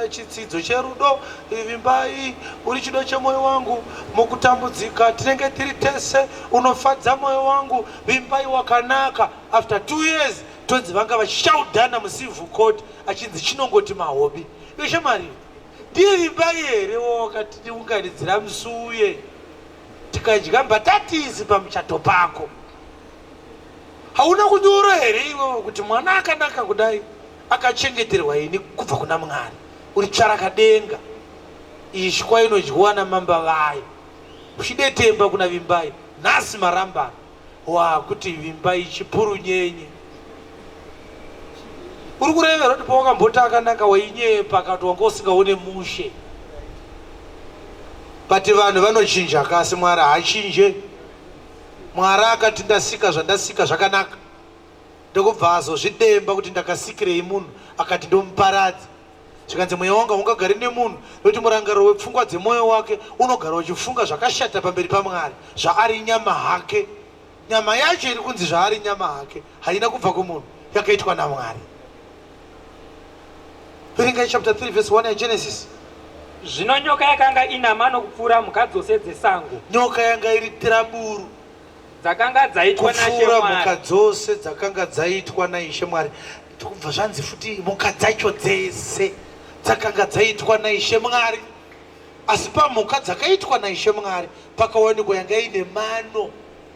chitsidzo cherudo vimbai uri chido chemwoyo wangu mukutambudzika tinenge tiri tese unofadza mwoyo wangu vimbai wakanaka after two years tonzi vanga vachishaudhana mucivil court achinzi chinongoti mahobi iwe shamwari ndiye vimbai here wawakatiunganidzira musuye tikadya mbatatisi pamuchato pako hauna kunyora here iwewe kuti mwana akanaka kudai akachengeterwa ini kubva kuna mwari uri tsvarakadenga ishwa inodyiwa namamba vayo uchidetemba kuna vimbai nhasi marambana wakuti vimbai chipurunyenye uri kurevera kuti pawakamboti akanaka wainyepa kati wanga usingaone mushe but vanhu vanochinja kasi mwari haachinje mwari akati ndasika zvandasika zvakanaka ndokubva azozvidemba kuti ndakasikirei munhu akati ndomuparadza zvikanzi mweya wangu haungagari nemunhu nokuti murangariro wepfungwa dzemwoyo wake unogara uchifunga zvakashata pamberi pamwari zvaari nyama hake nyama yacho iri kunzi zvaari nyama hake haina kubva kumunhu yakaitwa namwari verengai chapter 3 verse 1 yagenesis Zvino nyoka yakanga ina mano kupfuura mhuka dzose dzesango. Nyoka yanga iri tiraburu dzakanga dzaitwa nashe kupfuura mhuka Mwari. dzose dzakanga dzaitwa naIshe Mwari. Ndokubva zvanzi futi mhuka dzacho dzese dzakanga dzaitwa naIshe Mwari. Asi pamhuka dzakaitwa naIshe Mwari pakawanikwa yanga ine mano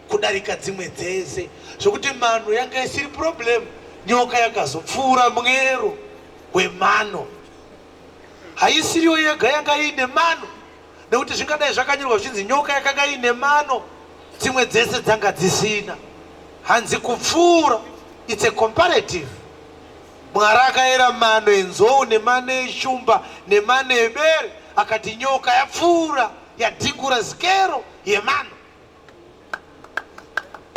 kudarika dzimwe dzese, zvokuti mano yanga isiri problem. Nyoka yakazopfuura mwero wemano. Haisiriyo yega yanga iine mano, nekuti zvingadai zvakanyorwa zvichinzi nyoka yakanga iine mano, dzimwe dzese dzanga dzisina. Hanzi kupfuura, it's a comparative. Mwari akayera mano enzou nemano eshumba nemano ebere, akati nyoka yapfuura, yadhingura zikero yemano.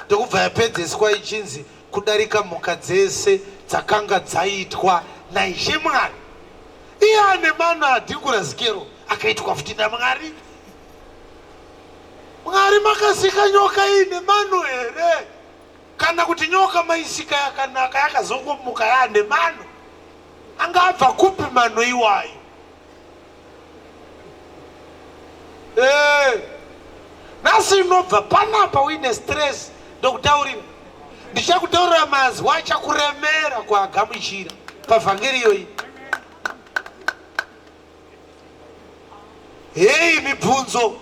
Ndokubva yapedzeswa ichinzi kudarika mhuka dzese dzakanga dzaitwa naIshe Mwari. Iye ane mano adhingura zikero akaitwa futi naMwari. Mwari makasika nyoka iine mano here? Kana kuti nyoka maisika yakanaka yakazongomuka yaane mano? Anga abva kupi mano iwayo? Hey, nhasi inobva panapa uine stress ndokutaurira ndichakutaurira mazwi achakuremera kuagamuchira pavhangeri iyoyi heyi mibvunzo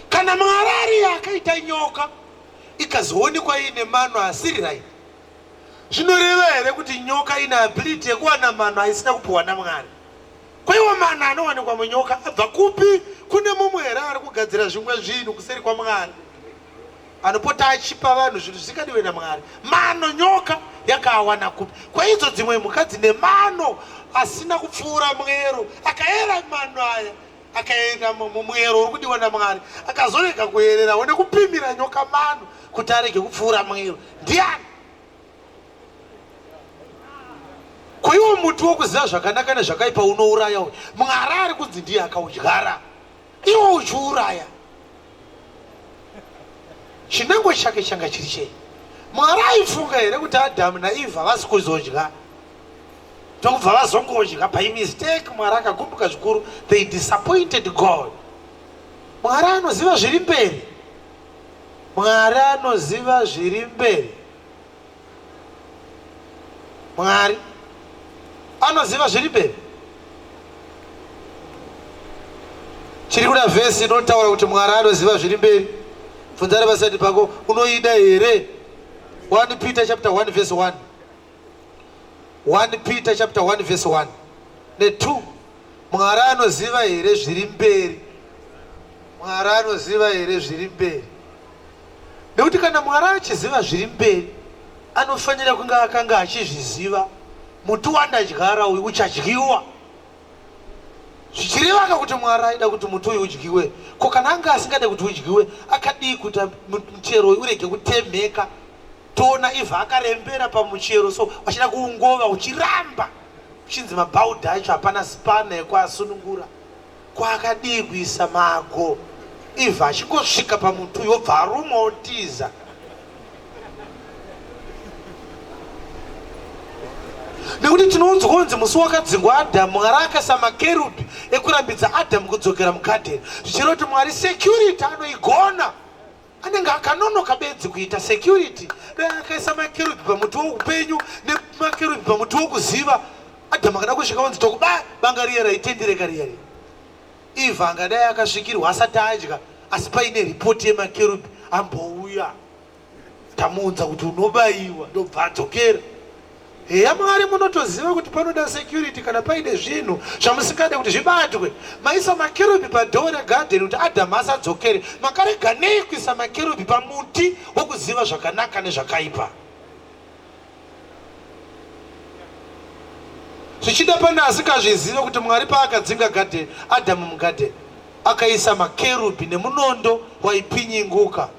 kana mwari ariye akaita nyoka ikazoonekwa iine mano asiri right Zvinoreva here kuti nyoka ine ability yekuwana mano aisina kupiwa naMwari? Ko iwo mano anowanikwa munyoka abva kupi? Kune mumwe here ari kugadzira zvimwe zvinhu kuseri kwaMwari? Anopota achipa vanhu zvinhu zvisingadiwe naMwari. Mano nyoka yakaawana kupi? Ko idzo dzimwe mhuka dzine mano asina kupfuura mwero, akayera mano aya akaenda mumwero uri kudiwa namwari akazorega kuyererawo nekupimira nyoka mano kuti arege kupfuura mwero ndiani ko iwo muti wokuziva zvakanaka nezvakaipa unouraya uyu mwari ari kunzi ndiye akaudyara iwo uchiuraya chinangwa chake changa chiri chei mwari aifunga here kuti adhamu naevha havasi kuzodya ndokubva vazongodya by mistake mwari akagumbuka zvikuru they disappointed god mwari anoziva zviri mberi mwari anoziva zviri mberi. Mwari anoziva zviri mberi. Chiri kuda vhesi inotaura kuti Mwari anoziva zviri mberi. Bvunzana paside pako, unoida here? 1 Peter chapter 1 verse 1. 1 Peter chapter 1 verse 1 ne 2. Mwari anoziva here zviri mberi? Mwari anoziva here zviri mberi? Nekuti kana Mwari achiziva zviri mberi, anofanira kunge akanga achizviziva, muti wandadyara uyu uchadyiwa. Zvichirevaka kuti Mwari aida kuti muti uyu udyiwe. Ko kana anga asingade kuti udyiwe, akadii kuita muchero uyu urege kutemheka? Toona Eva akarembera pamuchero so vachida kuungova uchiramba uchinzi mabhaudha acho hapana sipana yekuasunungura. Ko akadii kuisa mago Eva achingosvika pamuti uyu obva arumwa otiza. Nekuti tinoudzwa kunzi musi wakadzingwa Adhamu, Mwari akaisa makerubhi ekurambidza Adhamu kudzokera mugadheni. Zvichireva kuti Mwari security anoigona. Anenge akanonoka bedzi kuita security. Dai akaisa makerubhi pamuti woupenyu nemakerubhi pamuti wokuziva. Adhamu akada kusvika onzi tokuba banga riya raitendereka riya riya. Eva angadai akasvikirwa asati adya asi paine ripoti yemakerubhi ambouya. Tamuudza kuti unobayiwa ndobva adzokera. Heya Mwari munotoziva kuti panoda security kana paine zvinhu zvamusingade kuti zvibatwe. Maisa makerubhi padoor regarden kuti Adhamu asadzokere. Makarega nei kuisa makerubhi pamuti wokuziva zvakanaka nezvakaipa? Zvichida pane asingazvizive kuti Mwari paakadzinga garden, Adhamu mugarden akaisa makerubhi nemunondo waipinyinguka.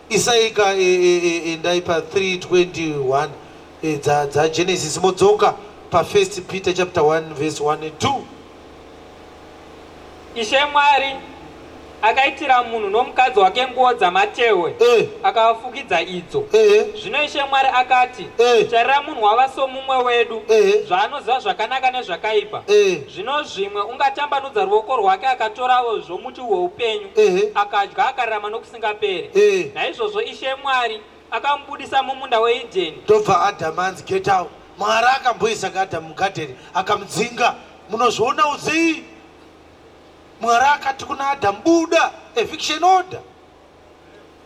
Isaika endai pa 321 dza dza Genesis modzoka pa 1 Peter chapter 1 verse 1 and 2. Ishe Mwari akaitira munhu nomukadzi wake nguo dzamatehwe Eh. akavafukidza idzo. Eh. Zvino Ishe Mwari akati, Eh. Tarira munhu wava somumwe wedu, Eh. zvaanoziva zvakanaka nezvakaipa. Eh. Zvino zvimwe ungatambanudza ruoko rwake akatorawo zvomuti hweupenyu, Ehe. akadya akararama nokusingaperi. Eh. Naizvozvo Ishe Mwari akamubudisa mumunda weEdheni. Ndobva Adhamu anzi get out. Mwari akamboisa ka Adhamu mugadheni akamudzinga. Munozvionawo sei? Mwari akati kuna Adhamu buda, eviction order.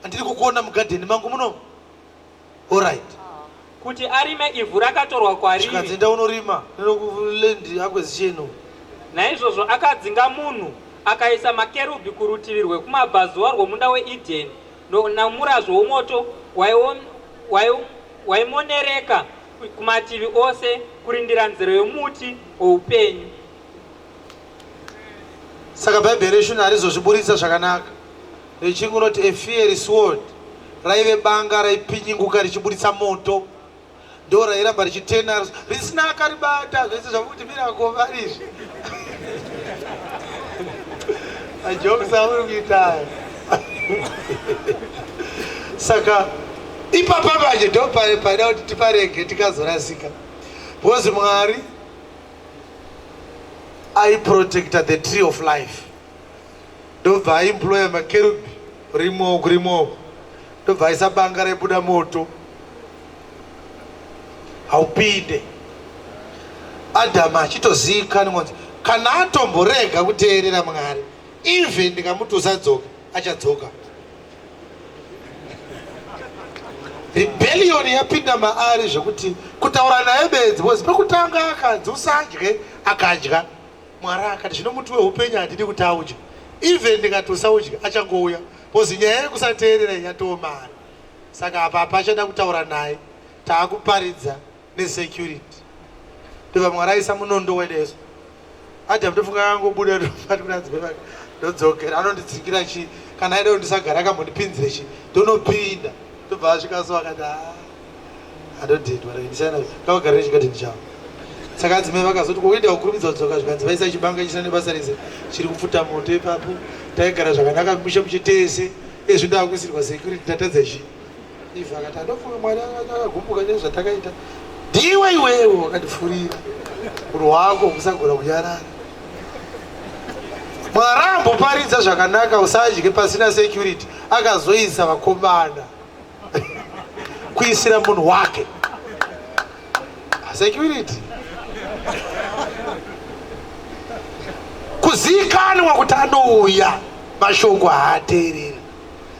Andiri kukuona mugadheni mangu muno. Alright. Kuti arime ivhu rakatorwa Zvikanzi kwariri. enda unorima land acquisition. Naizvozvo akadzinga munhu, akaisa makerubhi kurutivi rwekumabvazuva rwomunda weEdheni, no- nomurazvo womoto waiom- wai- waimonereka kumativi ose kurindira nzero yomuti woupenyu. Saka Bhaibheri reShona harizozviburitsa zvakanaka. Rechirungu rinoti a fiery sword raive banga raipinyinguka richiburitsa moto ndo rairamba richitena risina akaribata zvese zvakuti miracle vari izvi majokes auri kuita aya saka ipapa manje ndo paida kuti tiparege tikazorasika because Mwari aiprotecta the tree of life ndobva aimploya makerubhi rimwe uku rimwe uku ndobva aisa banga raibuda moto haupinde adhamu achitozivikanwa kunzi kana atomborega kuteerera mwari even ndikamuti usadzoka achadzoka rebellion yapinda maari zvekuti kutaura naye bedzi because pekutanga akanzi usadye akadya Mwari akati zvino muti weupenyu handidi kuti audye even ndikati usaudye achangouya because nyaya yekusateerera yatoomari saka apa hapachada kutaura naye taakuparidza nesecurity ndobva Mwari aisa munondo wedeso Adam ndofunga akangobuda ndofati kuna adzimai vake ndodzokera anondidzingira chii kana aida kuti ndisagara akambondipinzire chii ndonopinda ndobva asvika so akati ah, andodhedwa ndisana kavagarire chikadheni chavo saka adzimai vakazoti kokuenda kukurumidza kudzoka zvikanzi vaisa chibanga chisina nebasa rese chiri kupfuta moto ipapo taigara zvakanaka mushe mushe tese ezvi ndakuisirwa security ndatadza chii Eve akati anofunga Mwari akagumbuka nezvatakaita. Ndiwe iwewe wakandifurira unhu hwako kusagona kunyarara. Mwari amboparidza zvakanaka usadye pasina security akazoisa vakomana kuisira munhu wake. Security. Kuziikanwa kuti anouya mashoko haateereri.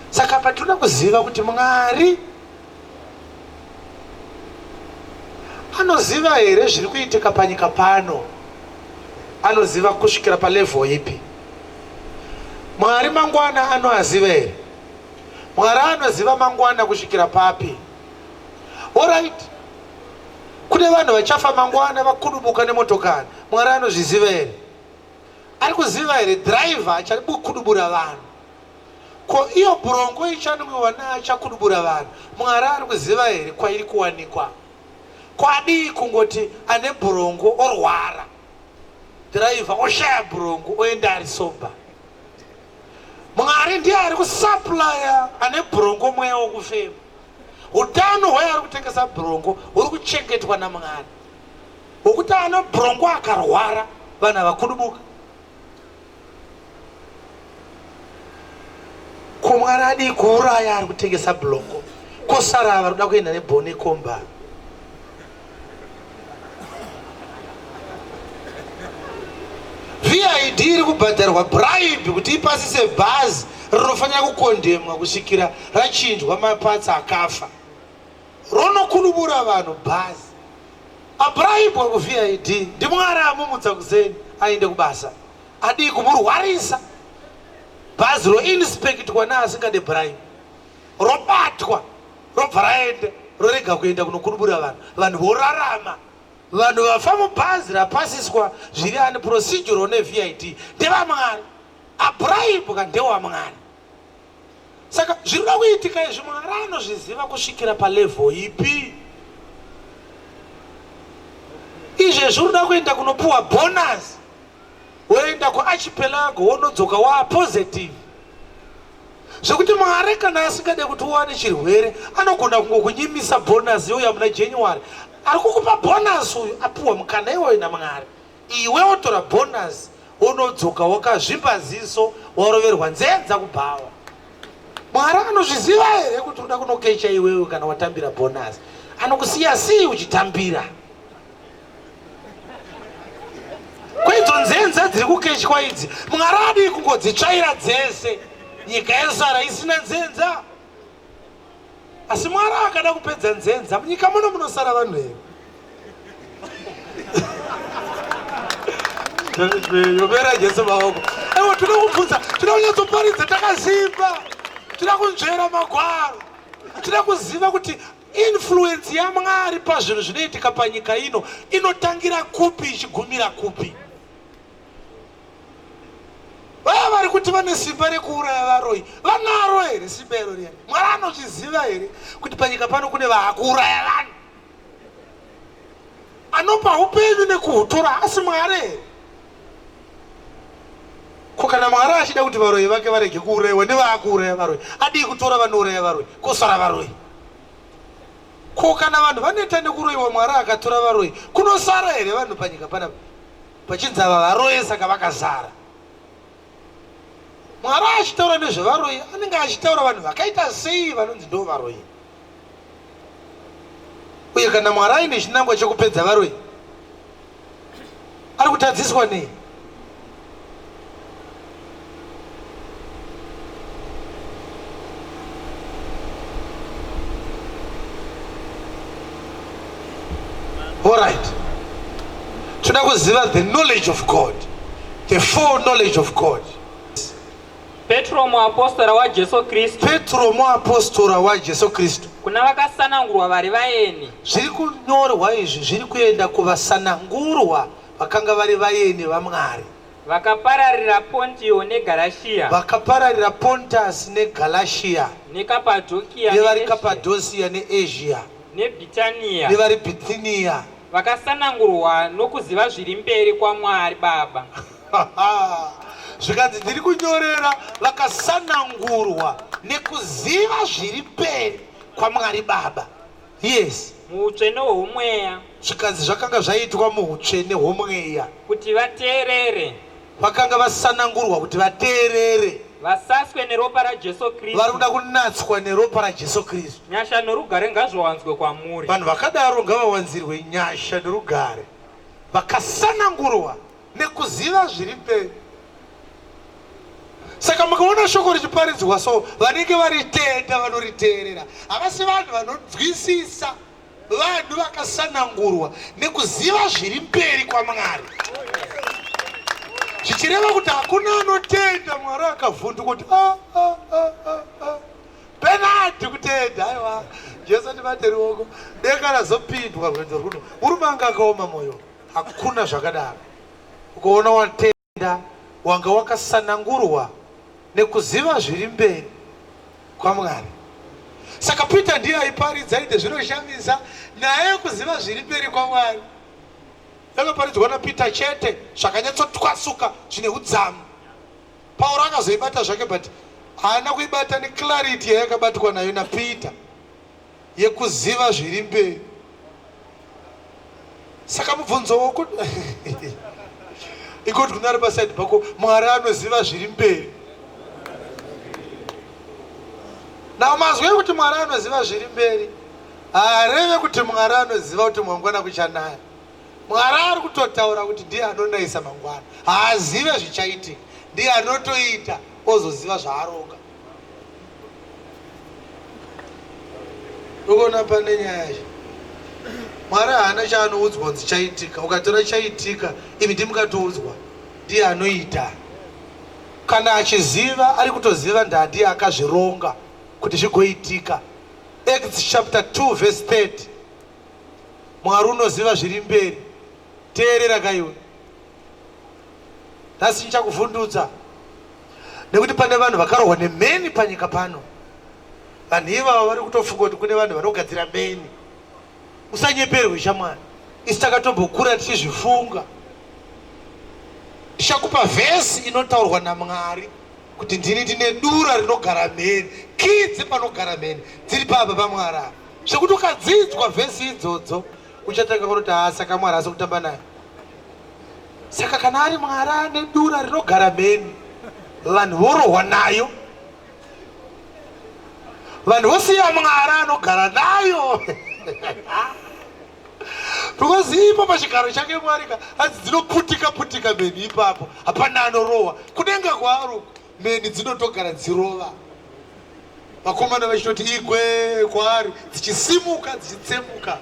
Saka patinoda kuziva kuti Mwari anoziva here zviri kuitika panyika pano? Anoziva kusvikira palevel ipi? Mwari mangwana anoaziva here? Mwari anoziva mangwana kusvikira papi? Alright. Kune vanhu vachafa mangwana vakudubuka nemotokari. Mwari anozviziva here? Ari kuziva here driver achakudubura vanhu? Ko iyo bhurongo ichanwiwa neachakudubura vanhu, Mwari ari kuziva here kwairi kuwanikwa? Ko adii kungoti ane bhurongo orwara, driver oshaya bhurongo oenda ari sober? Mwari ndiye ari kusupplya ane bhurongo mweya wokufema. Utano hweari kutengesa bhurongo huri kuchengetwa naMwari, hwokuti ano bhurongo akarwara vanhu havakudubuka. Ko Mwari adii kuuraya ari kutengesa blongo kosara vari kuda kuenda nebone komba. VID iri kubhadharwa bribe kuti ipasise bhazi rinofanira kukondemwa kusvikira rachinjwa mapatsi akafa ronokulubura vanhu bhazi abribwa kuVID ndiMwari amumutsa kuseni aende kubasa adii kumurwarisa bhazi roinspectwa neasingade bribe robatwa robva raenda rorega kuenda kunokurubura vanhu vanhu vorarama vanhu vafa mubhazi rapasiswa zviri ani procedural neVID ndevamwari abribwa ndewamwari Saka zvinoda kuitika izvi Mwari anozviziva kusvikira palevel ipi? Izvezvi unoda kuenda kunopuwa bonus woenda kuarchipelago wonodzoka waa positive zvekuti Mwari kana asingade kuti uwane chirwere anogona kungokunyimisa bonus youya muna January. Ari kukupa bonus uyu apuwa mukana iwoyo naMwari. Iwe wotora bonus wonodzoka wakazvimba ziso waroverwa nzenza kubhawa. Mwari anozviziva here kuti unoda kunokecha iwewe kana watambira bonus? Anokusiya sei uchitambira? Kwaidzo nzenza dziri kukechwa idzi, Mwari adii kungodzitsvaira dzese nyika yosara isina nzenza? Asi Mwari akada kupedza nzenza munyika muno munosara vanhu here? Yomera Jesu maoko. Aiwa tinoda kubvunza, tinoda kunyatsoparidza takasimba. Tinoda kunzvera magwaro. Tinoda kuziva kuti influence yaMwari pazvinhu zvinoitika panyika ino inotangira kupi ichigumira kupi. Vaya vari kuti vane simba rekuuraya varoyi vanaro here simba iro riya? Mwari anozviziva here kuti panyika pano kune vaakuuraya vanhu? Anopa upenyu nekuhutora haasi Mwari here? Ko kana Mwari achida kuti varoyi vake varege kuurayiwa nevaakuuraya varoyi, adii kutora vanouraya varoyi kosara varoyi? Ko kana vanhu vaneta nekuroyiwa Mwari akatora varoyi, kunosara here vanhu panyika panapa? Pachinzi ava varoyi saka vakazara. Mwari achitaura nezvevaroyi anenge achitaura vanhu vakaita sei vanonzi ndo varoyi. Uye kana Mwari aine chinangwa chekupedza varoyi ari kutadziswa nei? Alright. Toda kuziva the knowledge of God. The full knowledge of God. Petro muapostora waJesu Kristu. Petro muapostora waJesu Kristu. Kuna vakasanangurwa vari vaeni. Zviri kunyorwa izvi zviri kuenda kuvasanangurwa vakanga vari vaeni vaMwari. Vakapararira Pontio neGarashia. Vakapararira Pontasi neGalashia. NeKapadhokia nevari Kapadhosia neAsia. NeBhitania. Nevari Bhithinia. Vakasanangurwa nokuziva zviri mberi kwaMwari Baba. Zvikanzi ndiri kunyorera vakasanangurwa nekuziva zviri mberi kwaMwari Baba. Yes. Muutsvene hwomweya. Zvikanzi zvakanga zvaitwa muutsvene hwomweya. Kuti vateerere. Vakanga vasanangurwa kuti vateerere. Vasaswe neropa raJesu Vari Kristu. kuda kunatswa neropa raJesu Kristu. Nyasha norugare ngazviwanzwe kwamuri. Vanhu vakadaro ngavawanzirwe nyasha nerugare, vakasanangurwa nekuziva zviri mberi. Saka mukaona shoko richiparidzwa so, vanenge varitenda vanoriteerera havasi vanhu vanonzwisisa, vanhu vakasanangurwa nekuziva zviri mberi kwaMwari, zvichireva kuti hakuna anotenda Mwari akavhunduka kuti ah, ah, ah, ah, ah. Penalty kutenda aiwa Jesu ndibate ruoko denga razopindwa rwendo rwuno murume anga akaoma moyo hakuna zvakadaro ukaona watenda wanga wakasanangurwa nekuziva zviri mberi kwaMwari saka Peter ndiye aiparidza ende zvinoshamisa nyaya yekuziva zviri mberi kwaMwari yakaparidzwa naPeter chete zvakanyatsotwasuka zvine udzamu Pauro akazoibata zvake but haana kuibata neclarity yayakabatwa nayo naPeter yekuziva zviri mberi. Saka mubvunzo woku ikoti kuna ari paside pako, Mwari anoziva zviri mberi. Now mazwi ekuti Mwari anoziva zviri mberi haareve kuti Mwari anoziva kuti mangwana kuchanaya. Mwari ari kutotaura kuti ndiye anonayisa mangwana, haazive zvichaitika, ndiye anotoita ozoziva zvaaronga. Ukaona pane nyaya yacho, Mwari haana chaanoudzwa kunzi chaitika. Ukatora chaitika, imi ndimukatoudzwa, ndiye anoita. Kana achiziva, ari kutoziva ndaa ndiye akazvironga kuti zvigoitika. Acts chapter 2 verse 30. Mwari unoziva zviri mberi. Teerera kaiwe. Nhasi ndichakuvhundutsa nekuti pane vanhu vakarohwa nemheni panyika pano. Vanhu ivava vari kutofunga kuti kune vanhu vanogadzira mheni. Usanyeperwe shamwari. Isu takatombokura tichizvifunga. Ndichakupa vhesi inotaurwa naMwari kuti ndini ndine dura rinogara mheni. Kii dzepanogara mheni dziri papa paMwari apa. Zvekuti ukadzidzwa vhesi idzodzo uchatanga kunoti haa saka Mwari asi kutamba naye. Saka kana ari Mwari ane dura rinogara mheni, vanhu vorohwa nayo, vanhu vosiya Mwari anogara nayo because ipo pachigaro chake Mwari ka hanzi dzinoputika putika mheni ipapo, hapana anorohwa kudenga kwaari uku mheni dzinotogara dzirova. Vakomana vachitoti igwe kwaari, dzichisimuka dzichitsemuka,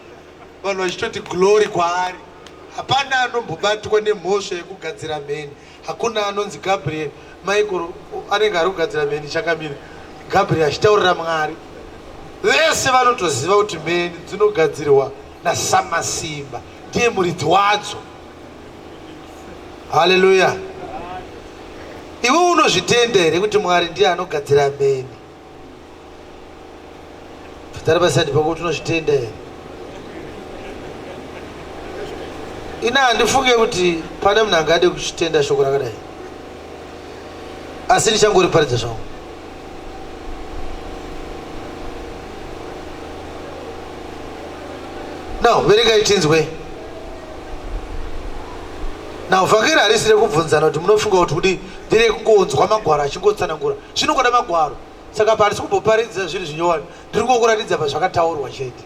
vanhu vachitoti glory kwaari. Hapana anombobatwa nemhosva yekugadzira mheni. Hakuna anonzi Gabriel Michael anenge ari kugadzira mheni chakamira Gabriel achitaurira Mwari. Vese vanotoziva kuti mheni dzinogadzirwa naSamasimba, ndiye muridzi wadzo. Haleluya! Iwe unozvitenda here kuti Mwari ndiye anogadzira mheni? Tari pasaidi pako kuti unozvitenda here? Ina handifunge kuti pane munhu angade kuchitenda shoko rakadai, asi ndichangoriparidza zvangu. Now verengai tinzwe. Now vhangeri harisi rekubvunzana kuti munofunga kuti kudii, nderekungonzwa magwaro achingotsanangura. Zvinongoda magwaro. Saka pa handisi kumboparidza zvinhu zvinyowani, ndiri kungokuratidza pazvakataurwa chete.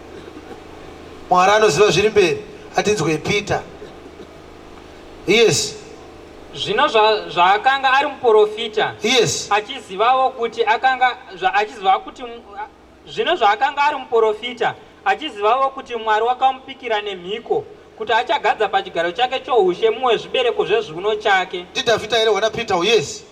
Mwari anoziva zviri mberi. Atinzwei Peter. Yes. Zvino zvaakanga ari muprofita, Yes. achizivawo kuti akanga achiziva kuti Zvino zvaakanga ari muporofita, achizivavo kuti Mwari wakamupikira nemhiko, kuti achagadza pachigaro chake choushe mumwe wezvibereko zvezviuno chake. NdiDhavhidha here wana Peter? Yes.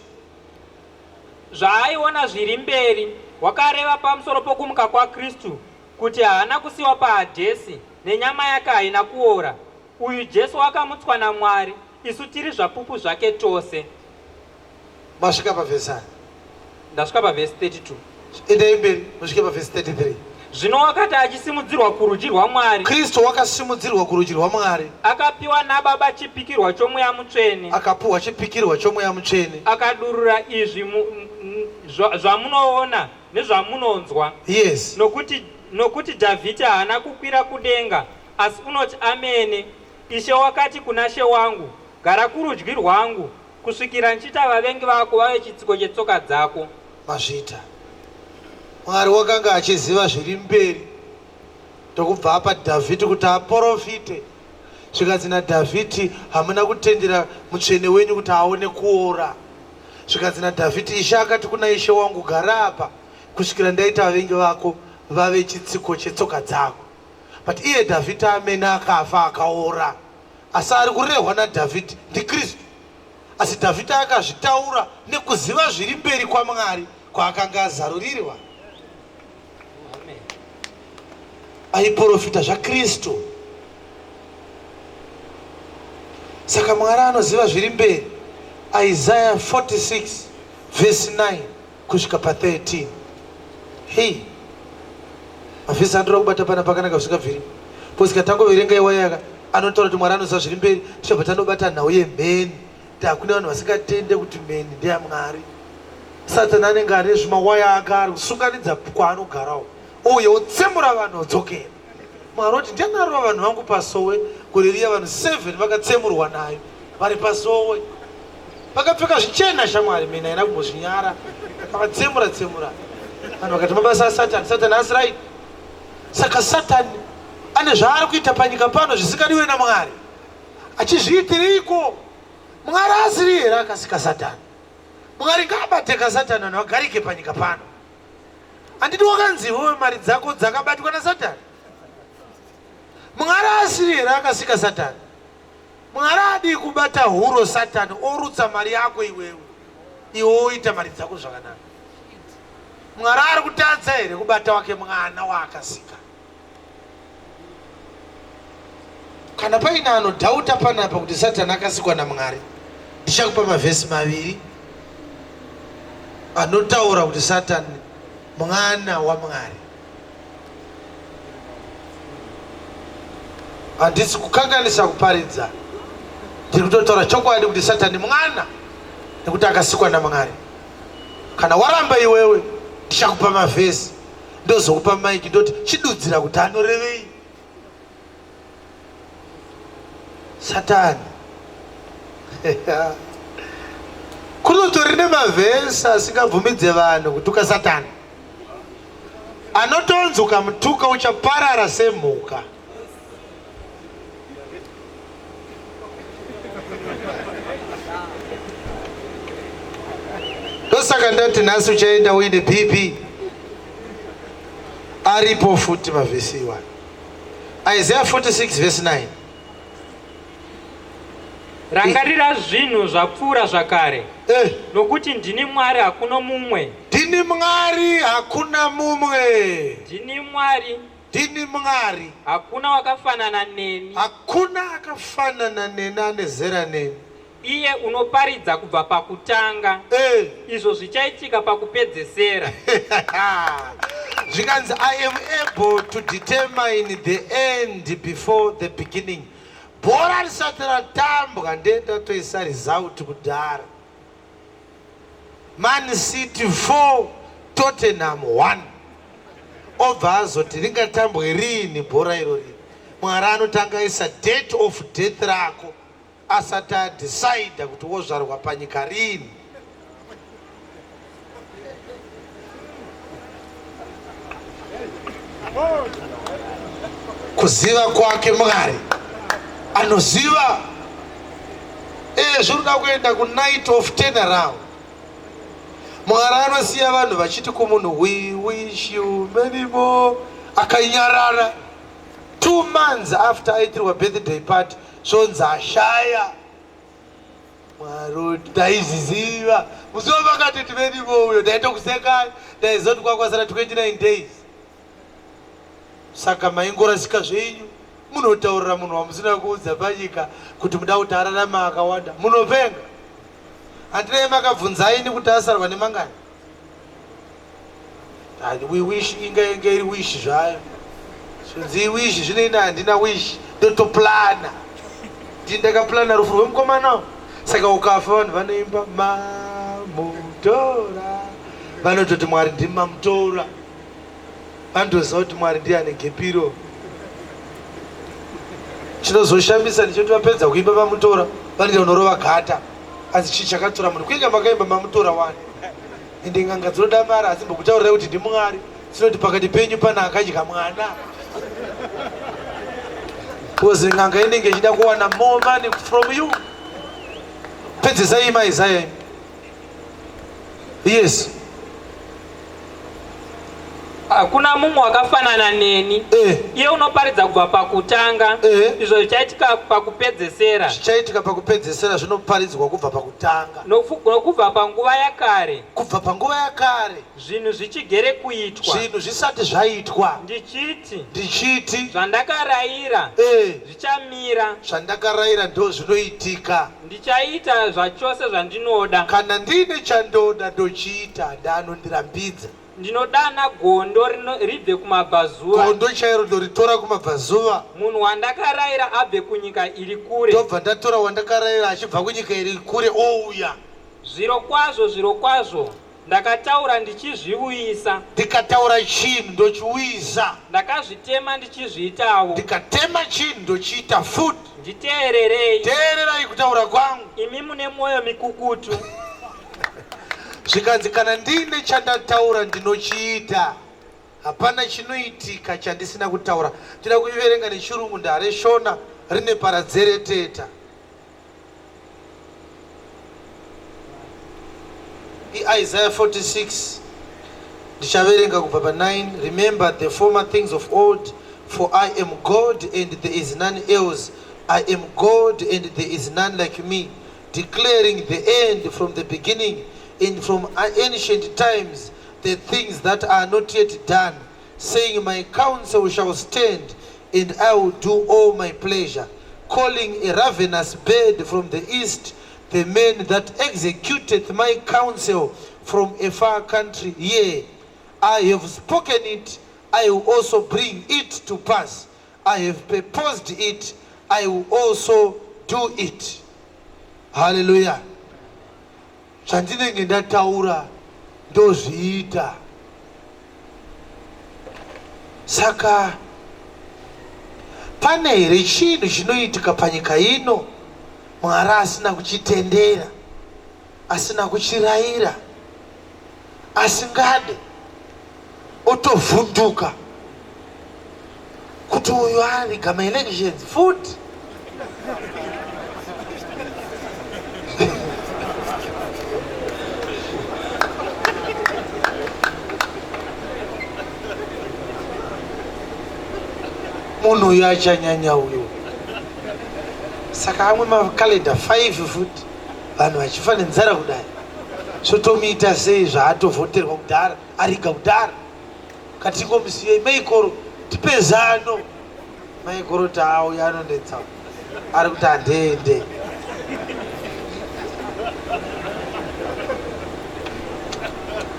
Zvaaiona zviri mberi, wakareva pamusoro pokumuka kwaKristu, kuti haana kusiwa paHadhesi, nenyama yake haina kuora. Uyu Jesu wakamutswa naMwari, isu tiri zvapupu zvake tose. Masvika pavhesi ani? Ndasvika pavhesi 32. Endai mberi musvike pavhesi 33. Zvino wakati achisimudzirwa kurudyi rwaMwari, Kristu wakasimudzirwa kurudyi rwaMwari, akapiwa naBaba chipikirwa choMweya Mutsvene, akapuhwa chipikirwa choMweya Mutsvene. Akadurura izvi zvamunoona nezvamunonzwa. Yes. Nokuti Dhavhidhi haana kukwira kudenga, asi unoti amene, Ishe wakati kuna She wangu, Gara kurudyi rwangu, Kusvikira ndichiita vavengi vako vave chitsiko chetsoka dzako. Mazvita. Mwari wakanga achiziva zviri mberi ndokubva apa Dhavhidhi kuti aporofite. Zvikanzi naDhavhidhi, hamuna kutendera mutsvene wenyu kuti aone kuora. Zvikanzi naDhavhidhi, Ishe akati kuna Ishe wangu, gara apa kusvikira ndaita vavengi vako vave chitsiko chetsoka dzako. But iye Dhavhidhi amene akafa akaora. Asi ari kurehwa naDhavhidhi ndiKristu. Asi Dhavhidhi akazvitaura nekuziva zviri mberi kwaMwari kwaakanga azarurirwa. Aiprofita zvaKristu. Saka Mwari anoziva zviri mberi. Isaiah 46 verse 9 kusvika pa 13. Hey. Mavhesi andinoda kubata pana pakanaka zvisingabviri. Because katangoverenga iwayaka anotaura kuti Mwari anoziva zviri mberi, tichabva tanobata nhau yemheni. Kuti hakuna vanhu vasingatende kuti mheni ndeyaMwari. Satani anenge ane zvimawaya ake ari kusunganidza kwaanogarawo. Ouya otsemura vanhu odzokera. Mwari oti ndiani arova vanhu vangu pasowe gore riya vanhu 7 vakatsemurwa nayo vari pasowe. Vakapfeka zvichena shamwari mheni haina kumbozvinyara. Akavatsemura tsemura. Vanhu vakati mabasa aSatani, Satani asi right. Saka Satani ane zvaari kuita panyika pano zvisingadiwe naMwari. Achizviitireiko? Mwari asiri here akasika Satani? Mwari ngaabate kaSatani vanhu vagarike panyika pano. Handiti wakanzi iwewe mari dzako dzakabatwa naSatani? Mwari asiri here akasika Satani? Mwari adii kubata huro Satani orutsa mari yako iwewe, iwe woita mari dzako zvakanaka? Mwari ari kutadza here kubata wake mwana waakasika? Kana paine anodhauta panapa kuti Satani akasikwa naMwari, ndichakupa mavhesi maviri anotaura kuti Satani mwana waMwari. Handisi kukanganisa kuparidza, ndiri kutotaura chokwadi kuti Satani mwana nekuti akasikwa naMwari. Kana waramba iwewe, ndichakupa mavhesi ndozokupa maiki ndoti chidudzira kuti anorevei. Satani kunotori nemavhesi asingabvumidze vanhu kutuka Satani, anotonzi ukamutuka uchaparara semhuka. Ndosaka ndati nhasi uchaenda uine BP. Aripo futi mavhesi iwayo. Isaiah 46 verse 9. Rangarira zvinhu zvapfuura zvakare, Eh, nokuti ndini Mwari hakuna mumwe. Ndini Mwari hakuna mumwe. Ndini Mwari Ndini Mwari. Hakuna wakafanana neni. Hakuna akafanana neni ane zera neni. Iye unoparidza kubva pakutanga. Eh. Izvo zvichaitika pakupedzesera. Zvikanzi I am able to determine the end before the beginning. Bhora risati ratambwa ndendatoisa result kudhara. Man City 4 Tottenham 1 obva azoti ringatambwe riini bhora irori. Mwari anotanga aisa date of death rako asati adecide kuti wozvarwa panyika riini. Kuziva kwake Mwari anoziva. Zvinoda kuenda kunight of turnaround. Mwari anosiya vanhu vachiti kumunhu we wish you many more, akanyarara. 2 months after aitirwa birthday party zvonzi ashaya. Mwari ndaizviziva musi wavakati many more uyo ndaitokusekai, ndaiziva kuti kwakwasara 29 days. Saka maingorasika zvenyu, munotaurira munhu wamusina kuudza panyika kuti muda kuti ararame akawanda, munopenga. Handinei makabvunzaini kuti asarwa nemangani? We wish inga inga iri wish zvayo. Zvinzi wish zvinoina handina wish ndotoplana. Ndini ndakaplana rufu rwemukomana. Saka ukafa vanhu vanoimba mamutora. Vanototi Mwari ndimi mamutora. Vanotoziva kuti Mwari ndiye ane gepiro. Chinozoshamisa ndechekuti vapedza kuimba vamutora vanoita kunorova gata. Asi chii chakatora munhu? Kuinga makaimba mamutora wani. Ende n'anga dzinoda mari asi mbokutaurirai kuti ndiMwari. Dzinoti pakati penyu pana akadya mwana. Because n'anga inenge ichida kuwana more money from you. Pedzesai ima Isaiah imi. Yes. Hakuna mumwe wakafanana neni eh. Iye unoparidza kubva pakutanga eh. Izvo zvichaitika pakupedzesera. Zvichaitika pakupedzesera zvinoparidzwa kubva pakutanga. Nokubva panguva yakare. Kubva panguva yakare. Zvinhu zvichigere kuitwa. Zvinhu zvisati zvaitwa. Ndichiti. Ndichiti. Zvandakarayira. Eh. Zvichamira. Zvandakarayira ndo zvinoitika. Ndichaita zvachose zvandinoda. Kana ndine chandoda ndochiita, ndaanondirambidza. Ndinodana gondo rino, ribve kumabvazuva. Gondo chairo ndoritora kumabvazuva. Munhu wandakarayira abve kunyika iri kure. Ndobva ndatora wandakarayira achibva kunyika iri kure ouya. Zvirokwazvo, zvirokwazvo, ndakataura ndichizviuyisa. Ndikataura chinhu ndochiuyisa. Ndakazvitema ndichizviitawo. Ndikatema chinhu ndochiita futi. Nditeererei. Teererai kutaura kwangu. Imi mune mwoyo mikukutu. Zvikanzi kana ndiine chandataura ndinochiita. Hapana chinoitika chandisina kutaura. Tinoda kuiverenga nechirungu ndare Shona rine paradzereteta. IIsaiah 46 ndichaverenga kubva pa 9. Remember the former things of old, for I am God and there is none else. I am God and there is none like me, declaring the end from the beginning and from ancient times the things that are not yet done, saying, My counsel shall stand and I will do all my pleasure, calling a ravenous bird from the east, the man that executeth my counsel from a far country. Yea, I have spoken it, I will also bring it to pass. I have purposed it, I will also do it. Hallelujah. Zvandinenge ndataura ndozviita. Saka pane here chinhu chinoitika panyika ino Mwari asina kuchitendera, asina kuchirayira, asingade, otovhunduka kuti uyu ariga maelections futi? Munhu uyu achanyanya uyu. Saka amwe makalenda 5 futi, vanhu vachifa nenzara kudai, sotomuita sei zvaatovhoterwa kudhara, ariga kudhara? Katingomusiyei maikoro, tipe zano maikoro. Taauya anonetsa, ari kuti handiende.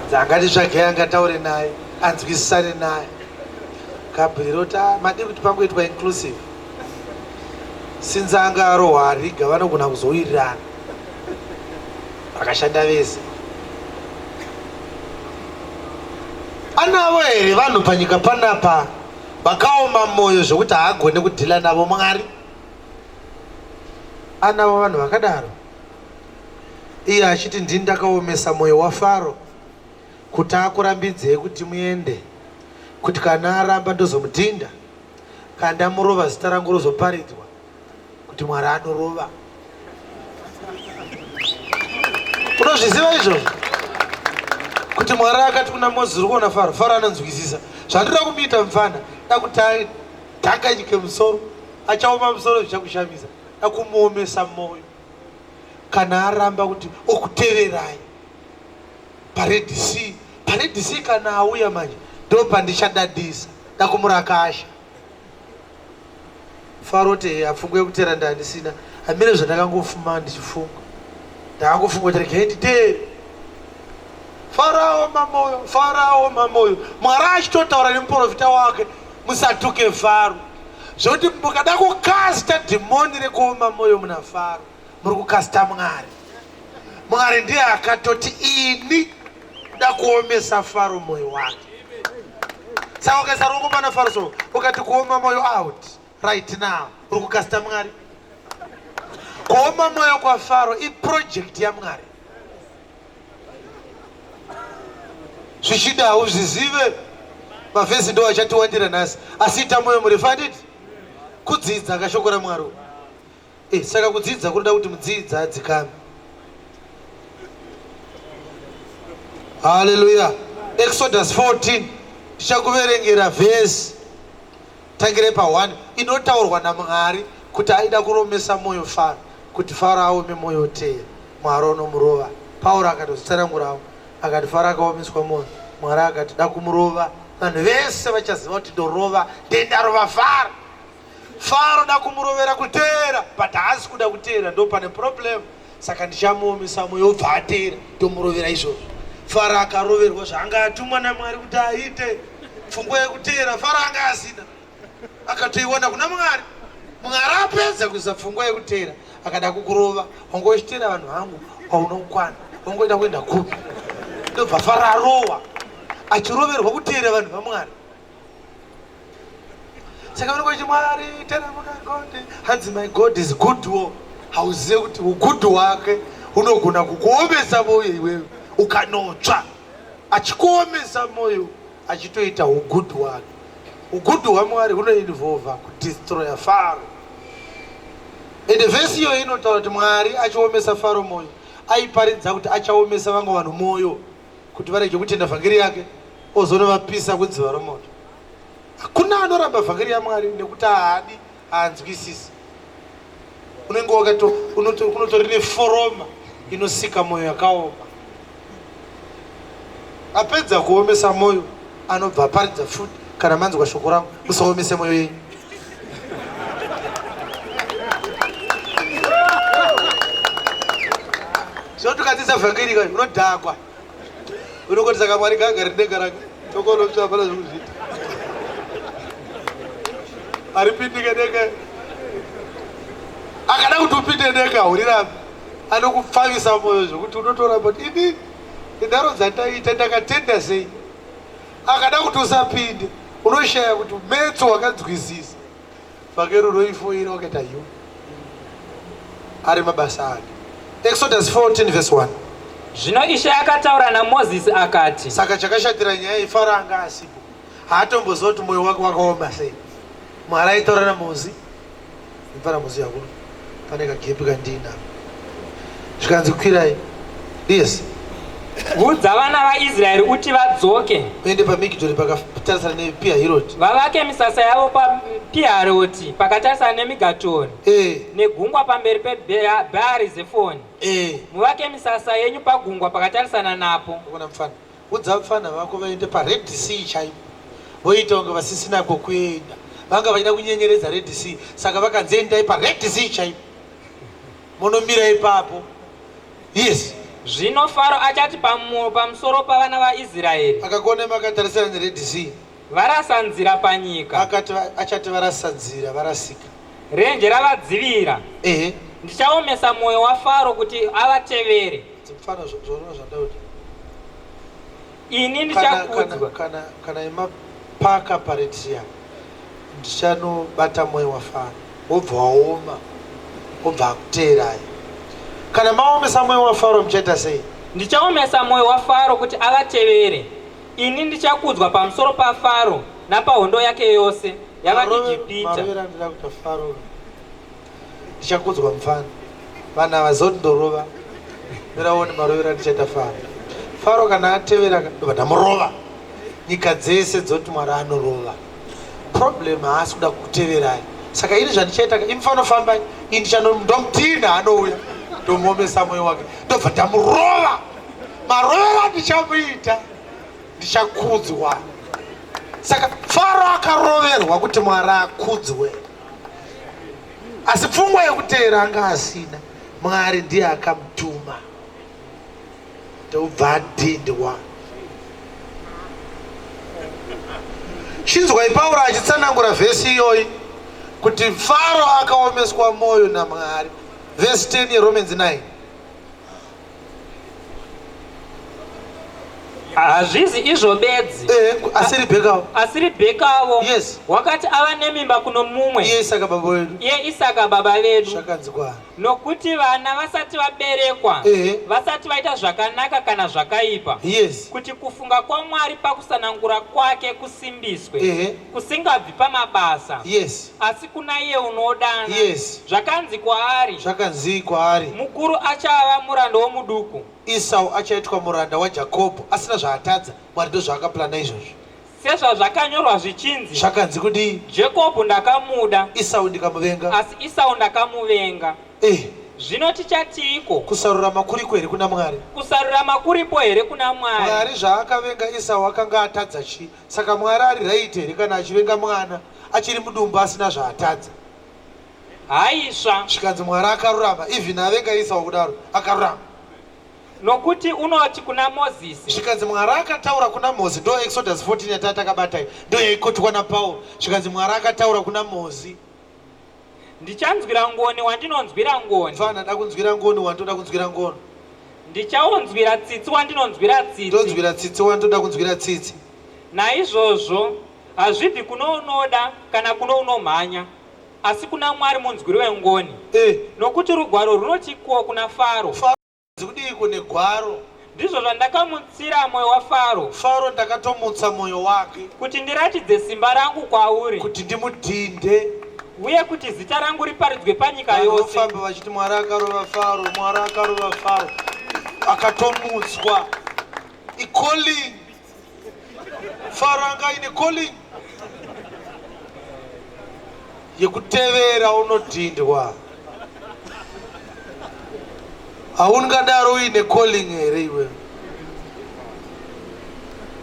Dzangatitsvagei angataure naye, anzwisisane naye. Gabriel oti, ah, madii kuti pangoitwa inclusive since anga arohwa ariga, vanogona kuzowirirana vakashanda vese. Anavo here vanhu panyika panapa vakaoma mwoyo zvokuti haagone kudhila navo? Mwari anavo vanhu vakadaro? Iye achiti, ndini ndakaomesa mwoyo waFaro kuti akurambidzei kuti muende, kuti kana aramba ndozomudhinda, kana ndamurova zita rangu rozoparidzwa kuti Mwari anorova. Unozviziva izvozvo kuti Mwari akati kuna Mozisi, uri kuona Faro, Faro anonzwisisa zvandinoda kumuita mufana, dakuti dhanganyike musoro, achaoma musoro zvichakushamisa, dakumuomesa mwoyo, kana aramba kuti okuteverai paRed Sea, paRed Sea kana auya manje ndo pandichadadisa, dakumurakasha. Faro ti apfungwa yekutera ndandisina, hamene zvandakangofuma ndichifunga, ndakangofunga kuti regai nditeere. Farao mamoyo, Farao mamoyo. Mwari achitotaura nemuprofita wake, musatuke Faro. Zvekuti mukada kukasta dhimoni rekuoma moyo muna Faro, muri kukasta Mwari. Mwari ndiye akatoti ini ndakuomesa Faro moyo wake. Saka ukaisa ruoko pana Faro so, ukati kuoma moyo out right now, uri kukasta Mwari. Kuoma Kuoma mwoyo kwaFaro iproject yaMwari. Zvichida hauzvizive, mavhesi ndo achatiwandira nhasi, asi ita mwoyo murefu handiti? Kudzidza kashoko raMwari. Eh, saka kudzidza kunoda kuti mudzidza adzikame. Haleluya. Exodus 14 tichakuverengera vhesi tangire pa 1 inotaurwa naMwari kuti aida kuromesa mwoyo Faro kuti Faro aome mwoyo oteera Mwari onomurova. Pauro akatozvitsanangurawo akati Faro akaomeswa mwoyo Mwari akati da kumurova vanhu vese vachaziva kuti ndorova ndendarova Faro. Faro da kumurovera kuteera but haasi kuda kuteera ndo pane problem saka ndichamuomesa moyo obva ateera ndomurovera izvozvo. Faro akaroverwa zvaanga atumwa naMwari kuti aite. Pfungwa yekuteera Faro anga asina akatoiwana kuna Mwari. Mwari apedza kuisa pfungwa yekuteera akada kukurova wanga uchiteera vanhu vangu kwaunokwana wangoida kuenda kupi ndobva Faro arohwa achiroverwa kuteera vanhu vaMwari. Saka vanenge vachi Mwari tera muna God, hanzi my God is good wo. Hauzive kuti ugood hwake hunogona kukuomesa moyo iwewe ukanotsva, achikuomesa moyo achitoita ugood hwake. Ugood hwaMwari hunoinvolva kudestroya Faro. Ende vhesi iyoyo inotaura kuti Mwari achiomesa Faro moyo aiparidza kuti achaomesa vamwe vanhu moyo kuti varege kutenda vhangeri yake ozonovapisa kudziva romoto. Hakuna anoramba vhangeri yaMwari nekuti haadi, haanzwisisi. Unenge wakato unotori neforoma inosika moyo yakaoma. Apedza kuomesa moyo anobva aparidza futi, kana manzwa shoko rangu musaomese moyo yenyu. Zvino tukadzidza vhangeri kai unodhakwa. Unongoti saka Mwari ngaagare denga rake. Tokono hapana zvekuzviita. Haripindike denga. Akada kuti upinde denga hurirambe. Anokupfavisa moyo zvekuti unotoramba kuti ini nharo dzandaita ndakatenda sei. Akada kuti usapinde unoshaya kuti metso wakanzwisisa. Vhangeri unoifoira wakaita yu. Ari mabasa ake. Exodus 14 verse 1. Zvino Ishe akataura naMozisi akati. Saka chakashatira nyaya iyi Faro anga asipo. Haatomboziva kuti moyo wake wakaoma sei. Mwari aitaura naMozi. Mfana Mozi hakuna. Pane kagepi kandiinako. Zvikanzi kwirai. Yes. Udza vana vaIsraeri uti vadzoke. Uende paMigidhori pakatarisana nePihairoti. Vavake misasa yavo paPihairoti pakatarisana neMigatori. Eh. Negungwa pamberi peBhaari Zefoni. Eh. Muvake misasa yenyu pagungwa pakatarisana napo. Ukaona mfana. Udza vapfana vako vaende paRed Sea chaipo. Voita kunge vasisina kwekuenda. Vanga vachida kunyenyeredza Red Sea. Saka vakanzi endai paRed Sea chaipo. Monomira ipapo. Yes. Zvino Faro achati pamusoro pavana vaIsraeri. Akakuona makatarisana neRed Sea. Varasa nzira panyika. Akati achati varasa nzira, varasika. Renje ravadzivira. Ehe. Ndichaomesa mwoyo waFaro kuti avatevere. Mfana zvaona zvandakuti. Ini ndichakudzwa. Kana imapaka paRed Sea. Ndichanobata mwoyo waFaro wobva waoma wobva akuteerai. Kana maomesa mwoyo waFaro muchaita sei? Ndichaomesa mwoyo waFaro kuti avatevere. Ini ndichakudzwa pamusoro paFaro napahondo yake yose yavaIjipita. Marovero andida kuita Faro ndichakudzwa mufana. Vanhu ava zoti ndorova. Mira uone marovero andichaita Faro. Faro kana atevera ndobva ndamurova. Nyika dzese dzoti Mwari anorova. Problem haasi kuda kukuteverai. Saka ini zvandichaita imi fanofambai ini ndichanondomutinha anouya ndomuomesa moyo wake ndobva ndamurova. Marovero andichamuita ndichakudzwa. Saka Faro akaroverwa kuti Mwari akudzwe. Asi pfungwa yekuteera anga asina. Mwari ndiye akamutuma. Ndobva adhindwa. Chinzwai Pauro achitsanangura vhesi iyoyi kuti Faro akaomeswa moyo naMwari. Vhesi 10 yeRomans 9. Hazvizi izvo bedzi. Asi Rebhekawo. Asi Rebhekawo. Yes. Wakati ava nemimba kuno mumwe. Iye Isaka baba vedu. Iye Isaka baba vedu. Zvakanzi kwaari. Nokuti vana vasati vaberekwa, vasati vaita zvakanaka kana zvakaipa, kuti kufunga kwaMwari pakusanangura kwake kusimbiswe, kusingabvi pamabasa, asi kuna iye unodana. Zvakanzi kwaari, Zvakanzii kwaari? Mukuru achava muranda womuduku. Esau achaitwa muranda waJakobho asina zvaatadza. Mwari ndozvaakaplana izvozvo. Sezvazvakanyorwa zvichinzi, Zvakanzi kudii? Jekobho ndakamuda, Esau ndikamuvenga. Asi Esau ndakamuvenga. Zvino tichatiiko? Kusarurama kuriko here kuna Mwari? Kusarurama kuripo here kuna Mwari? Mwari zvaakavenga Esau akanga atadza chii? Saka Mwari ari right here kana achivenga mwana achiri mudumbu asina zvaatadza? Haisva. Zvikanzi Mwari akarurama, even avenga Esau kudaro akarurama. Nokuti unoti kuna Mozisi. Zvikanzi Mwari akataura kuna Mozi, ndo Exodus 14 yataa takabata iyi, ndo yaikotwa naPaul. Zvikanzi Mwari akataura kuna Mozi. Ndichanzwira ngoni wandinonzwira ngoni. Mfana da kunzwira ngoni wandoda kunzwira ngoni. Ndichaonzwira tsitsi wandinonzwira tsitsi. Ndonzwira tsitsi wandoda kunzwira tsitsi. Naizvozvo hazvibvi kuno unoda kana kuno unomhanya, asi kuna Mwari munzwiri wengoni. Nokuti rugwaro runotikuwo kuna Faro. Faro kudiiko negwaro? Ndizvo zvandakamutsira mwoyo waFaro. Faro ndakatomutsa mwoyo wake. Kuti ndiratidze simba rangu kwauri. Kuti ndimudhinde. Uye kuti zita rangu riparidzwe panyika yose. Vanofamba vachiti Mwari akarova Faro, Mwari akarova Faro. Akatomutswa. Icalling. Faro anga aine calling yekutevera unodhindwa. Haungadaro uine calling here iwe?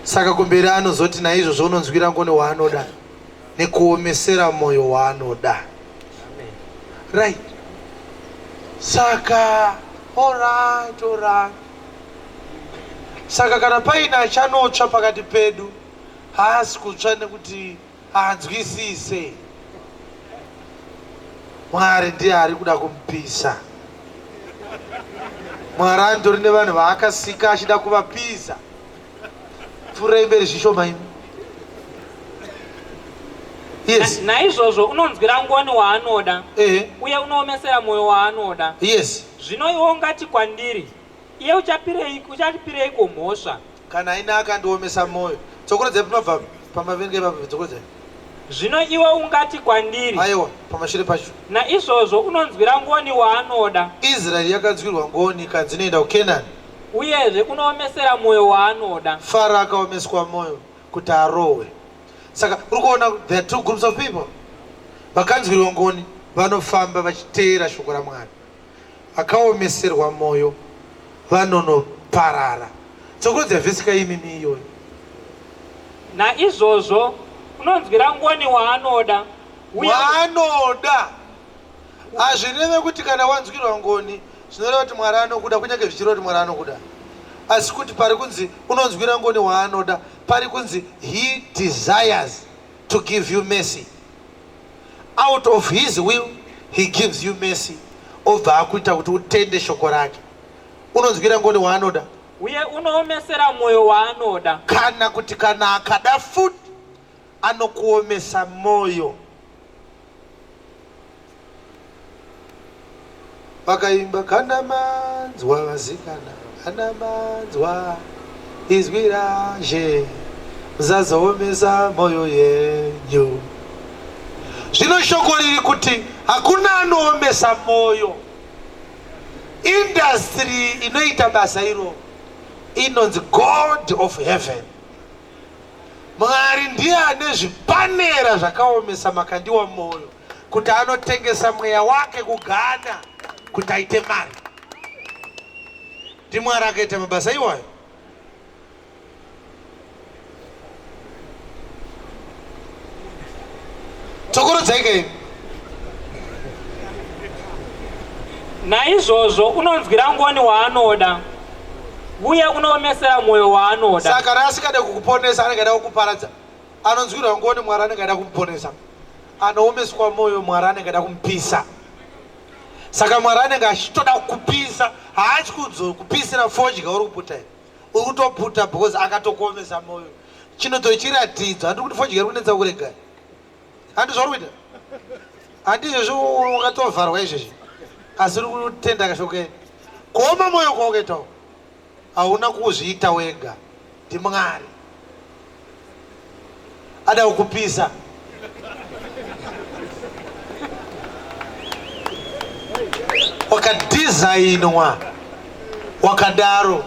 Saka kumberi anozoti naizvozvo unonzwira ngoni waanoda nekuomesera moyo waanoda. Right. Saka alright, alright. Saka kana paine achanotsva pakati pedu, haasi kutsva nekuti haanzwisise. Mwari ndiye ari kuda kumupisa. Mwari anditori nevanhu vaakasika achida kuvapisa. Pfuurai mberi zvishoma imi. Yes. Naizvozvo unonzwira ngoni waanoda, uye unoomesera mwoyo waanoda. Zvino iwe ungati kwandiri, Iye uchatipireiko mhosva? Kana ini akandiomesa mwoyo. Dzokorodzai pamabva pamavenga ipapo, dzokorodzai. Zvino iwe ungati kwandiri. Aiwa, pamashure pacho. Naizvozvo unonzwira ngoni waanoda. Israeri yakanzwirwa ngoni ikanzi inoenda kuKenani. Uyezve unoomesera mwoyo waanoda. Faro akaomeswa mwoyo kuti arohwe. Saka uri kuona there are two groups of people. Vakanzwirwa ngoni vanofamba vachiteera shoko raMwari. Vakaomeserwa moyo vanonoparara. Tsokorodza vhesi ka imimi iyoyo. Naizvozvo unonzwira ngoni waanoda. Uye Waanoda. Hazvireve kuti kana wanzwirwa ngoni zvinoreva kuti Mwari anokuda kunyange zvichireva kuti Mwari anokuda. Asi kuti pari kunzi unonzwira ngoni waanoda pari kunzi he desires to give you mercy. Out of his will he gives you mercy obva akuita kuti utende shoko rake. Unonzwira ngoni waanoda. Uye unoomesera mwoyo waanoda. Kana kuti kana akada futi anokuomesa mwoyo. Vakaimba kana manzwa vasikana, kana manzwa izwi raShe, musazoomesa mwoyo yenyu. Zvino shoko riri kuti hakuna anoomesa mwoyo. Industry inoita basa iro inonzi God of Heaven. Mwari ndiye ane zvipanera zvakaomesa Makandiwa moyo kuti anotengesa mweya wake kuGhana kuti aite mari. NdiMwari akaita mabasa iwayo. Tsokorodzai kaimi. Naizvozvo unonzwira ngoni waanoda, uye unoomesera mwoyo waanoda. Saka kana asingade kukuponesa anenge ada kukuparadza. Anonzwirwa ngoni Mwari anenge ada kumuponesa. Anoomeswa mwoyo Mwari anenge ada kumupisa. Saka Mwari anenge achitoda kukupisa, haasi kuzokupisira fodya uri kuputa here. Uri kutoputa because akatokuomesa mwoyo. Chinotochiratidzo, handiri kuti fodya iri kunetsa kurega. Handi zvauri kuita? Handi izvezvi wakatovharwa izvezvi. Asi uri kutenda kashoko here? Kuoma mwoyo kwawakaita uku hauna kuzviita wega, ndiMwari ada kukupisa. Wakadhizainwa wakadaro.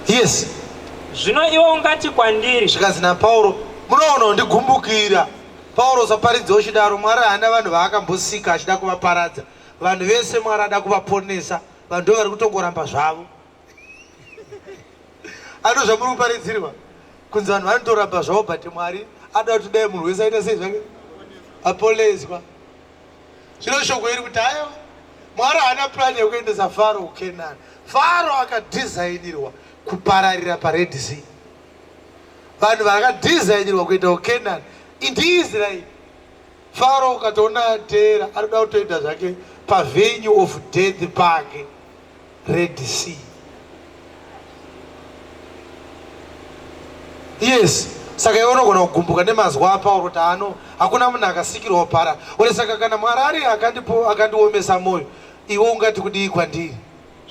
Yes. Zvino iwe ungati kwandiri, Zvikanzi naPauro, munoona undigumbukira. Pauro usaparidze uchidaro. Mwari haana vanhu vaakambosika achida kuvaparadza. Vanhu vese Mwari ada kuvaponesa. Vanhu ndo vari kutongoramba zvavo. Ano zvamuri kuparidzirwa kunzi vanhu vanotoramba zvavo, but Mwari ada kuti dai munhu wese aita sei zvake aponeswa. Zvino shoko iri kuti aiwa, Mwari haana plan yekuendesa Faro kuKenani. Faro akadhizainirwa kupararira paRed Sea. Vanhu vakadhizainirwa kuenda kuKenani ndiIsraeri. Faro ukatoona ateera anoda kutoenda zvake pavenue of death pake Red Sea. Yes, saka iwe unogona kugumbuka nemazwi aPauro kuti ano hakuna munhu akasikirwa para uri. Saka kana Mwari ari akandipo akandiomesa mwoyo, iwe ungati kudii kwandiri?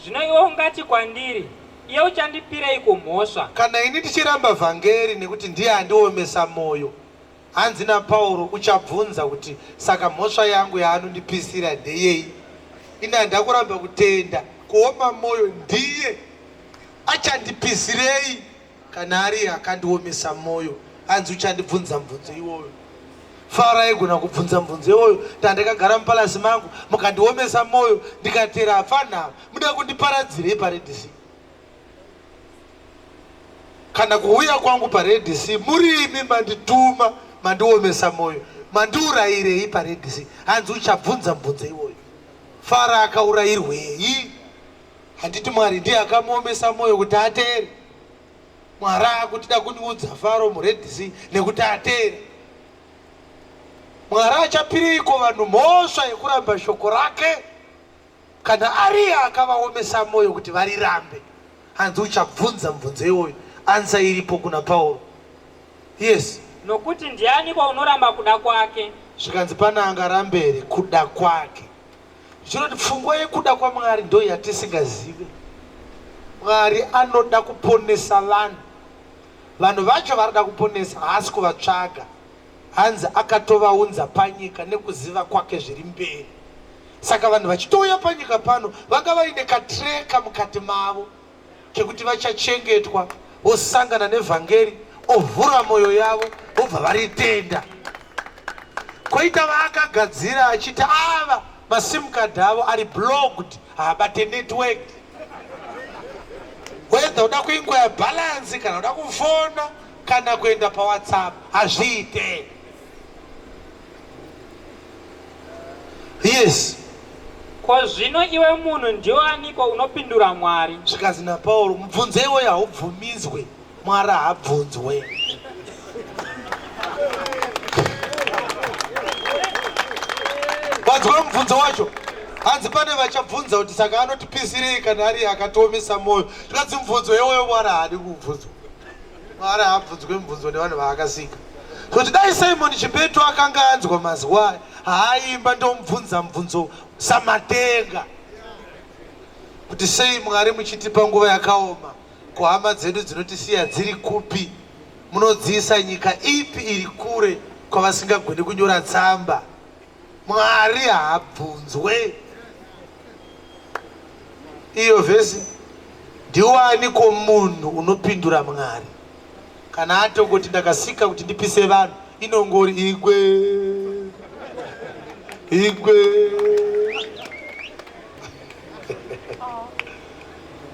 Zvino iwe ungati kwandiri, Iye uchandipireiko mhosva? Kana ini ndichiramba vhangeri nekuti ndiye andiomesa mwoyo, hanzi naPauro, uchabvunza kuti saka mhosva yangu yaanondipisira ndeyei? Ini handakuramba kutenda, kuoma mwoyo ndiye achandipisirei kana ariye akandiomesa mwoyo? Hanzi uchandibvunza mubvunzo iwoyo. Faro aigona kubvunza mubvunzo iwoyo, ndandakagara mupalasi mangu mukandiomesa mwoyo ndikatera apfanha, muda kundiparadzirei paRed Sea? Kana kuuya kwangu paRed Sea murimi mandituma, mandiomesa mwoyo, mandiurayirei paRed Sea? Hanzi uchabvunza mubvunzo iwoyo. Faro akaurayirwei? Handiti Mwari ndiye akamuomesa mwoyo kuti ateere? Mwari akutida kunyudza Faro muRed Sea nekuti ateere. Mwari achapireiko vanhu mhosva yekuramba shoko rake kana ariye akavaomesa mwoyo kuti varirambe? Hanzi uchabvunza mubvunzo iwoyo. Ansa iripo kuna Pauro. Yes. Nokuti ndianiko unoramba kuda kwake? Zvikanzi pane angarambe here kuda kwake? Zvinoti pfungwa yekuda kwaMwari ndo yatisingazive. Mwari anoda kuponesa vanhu. Vanhu vacho varida kuponesa haasi kuvatsvaga. Hanzi akatovaunza panyika nekuziva kwake zviri mberi. Saka vanhu vachitouya panyika pano vanga vaine katreka mukati mavo kekuti vachachengetwa vosangana nevhangeri, ovhura moyo yavo vobva varitenda. Koita vaakagadzira achiti ava masim card avo ari blocked, haabate network. Whether uda kuinquire balance kana uda kufona kana kuenda paWhatsApp hazviite. Yes. Ko zvino iwe munhu ndiwe aniko unopindura Mwari? Zvikanzi naPauro, mubvunzo iwoyo haubvumidzwe, Mwari haabvunzwe. Wanzwa mubvunzo wacho? Hanzi pane vachabvunza kuti saka anotipisirei kana ari akatiomesa mwoyo. Zvikanzi mubvunzo iwoyo Mwari haadi kubvunzwa. Mwari haabvunzwe mibvunzo nevanhu vaakasika. Kuti dai Simon Chimbetu akanga anzwa mazwi aya, haaimba ndomubvunza mubvunzo saMatenga kuti sei Mwari muchitipa nguva yakaoma, ko hama dzedu dzinotisiya dziri kupi? Munodziisa nyika ipi iri kure kwavasingagoni kunyora tsamba? Mwari haabvunzwe. Iyo vhesi ndiwani ko munhu unopindura Mwari kana atongoti ndakasika kuti ndipise vanhu, inongori igwe igwe.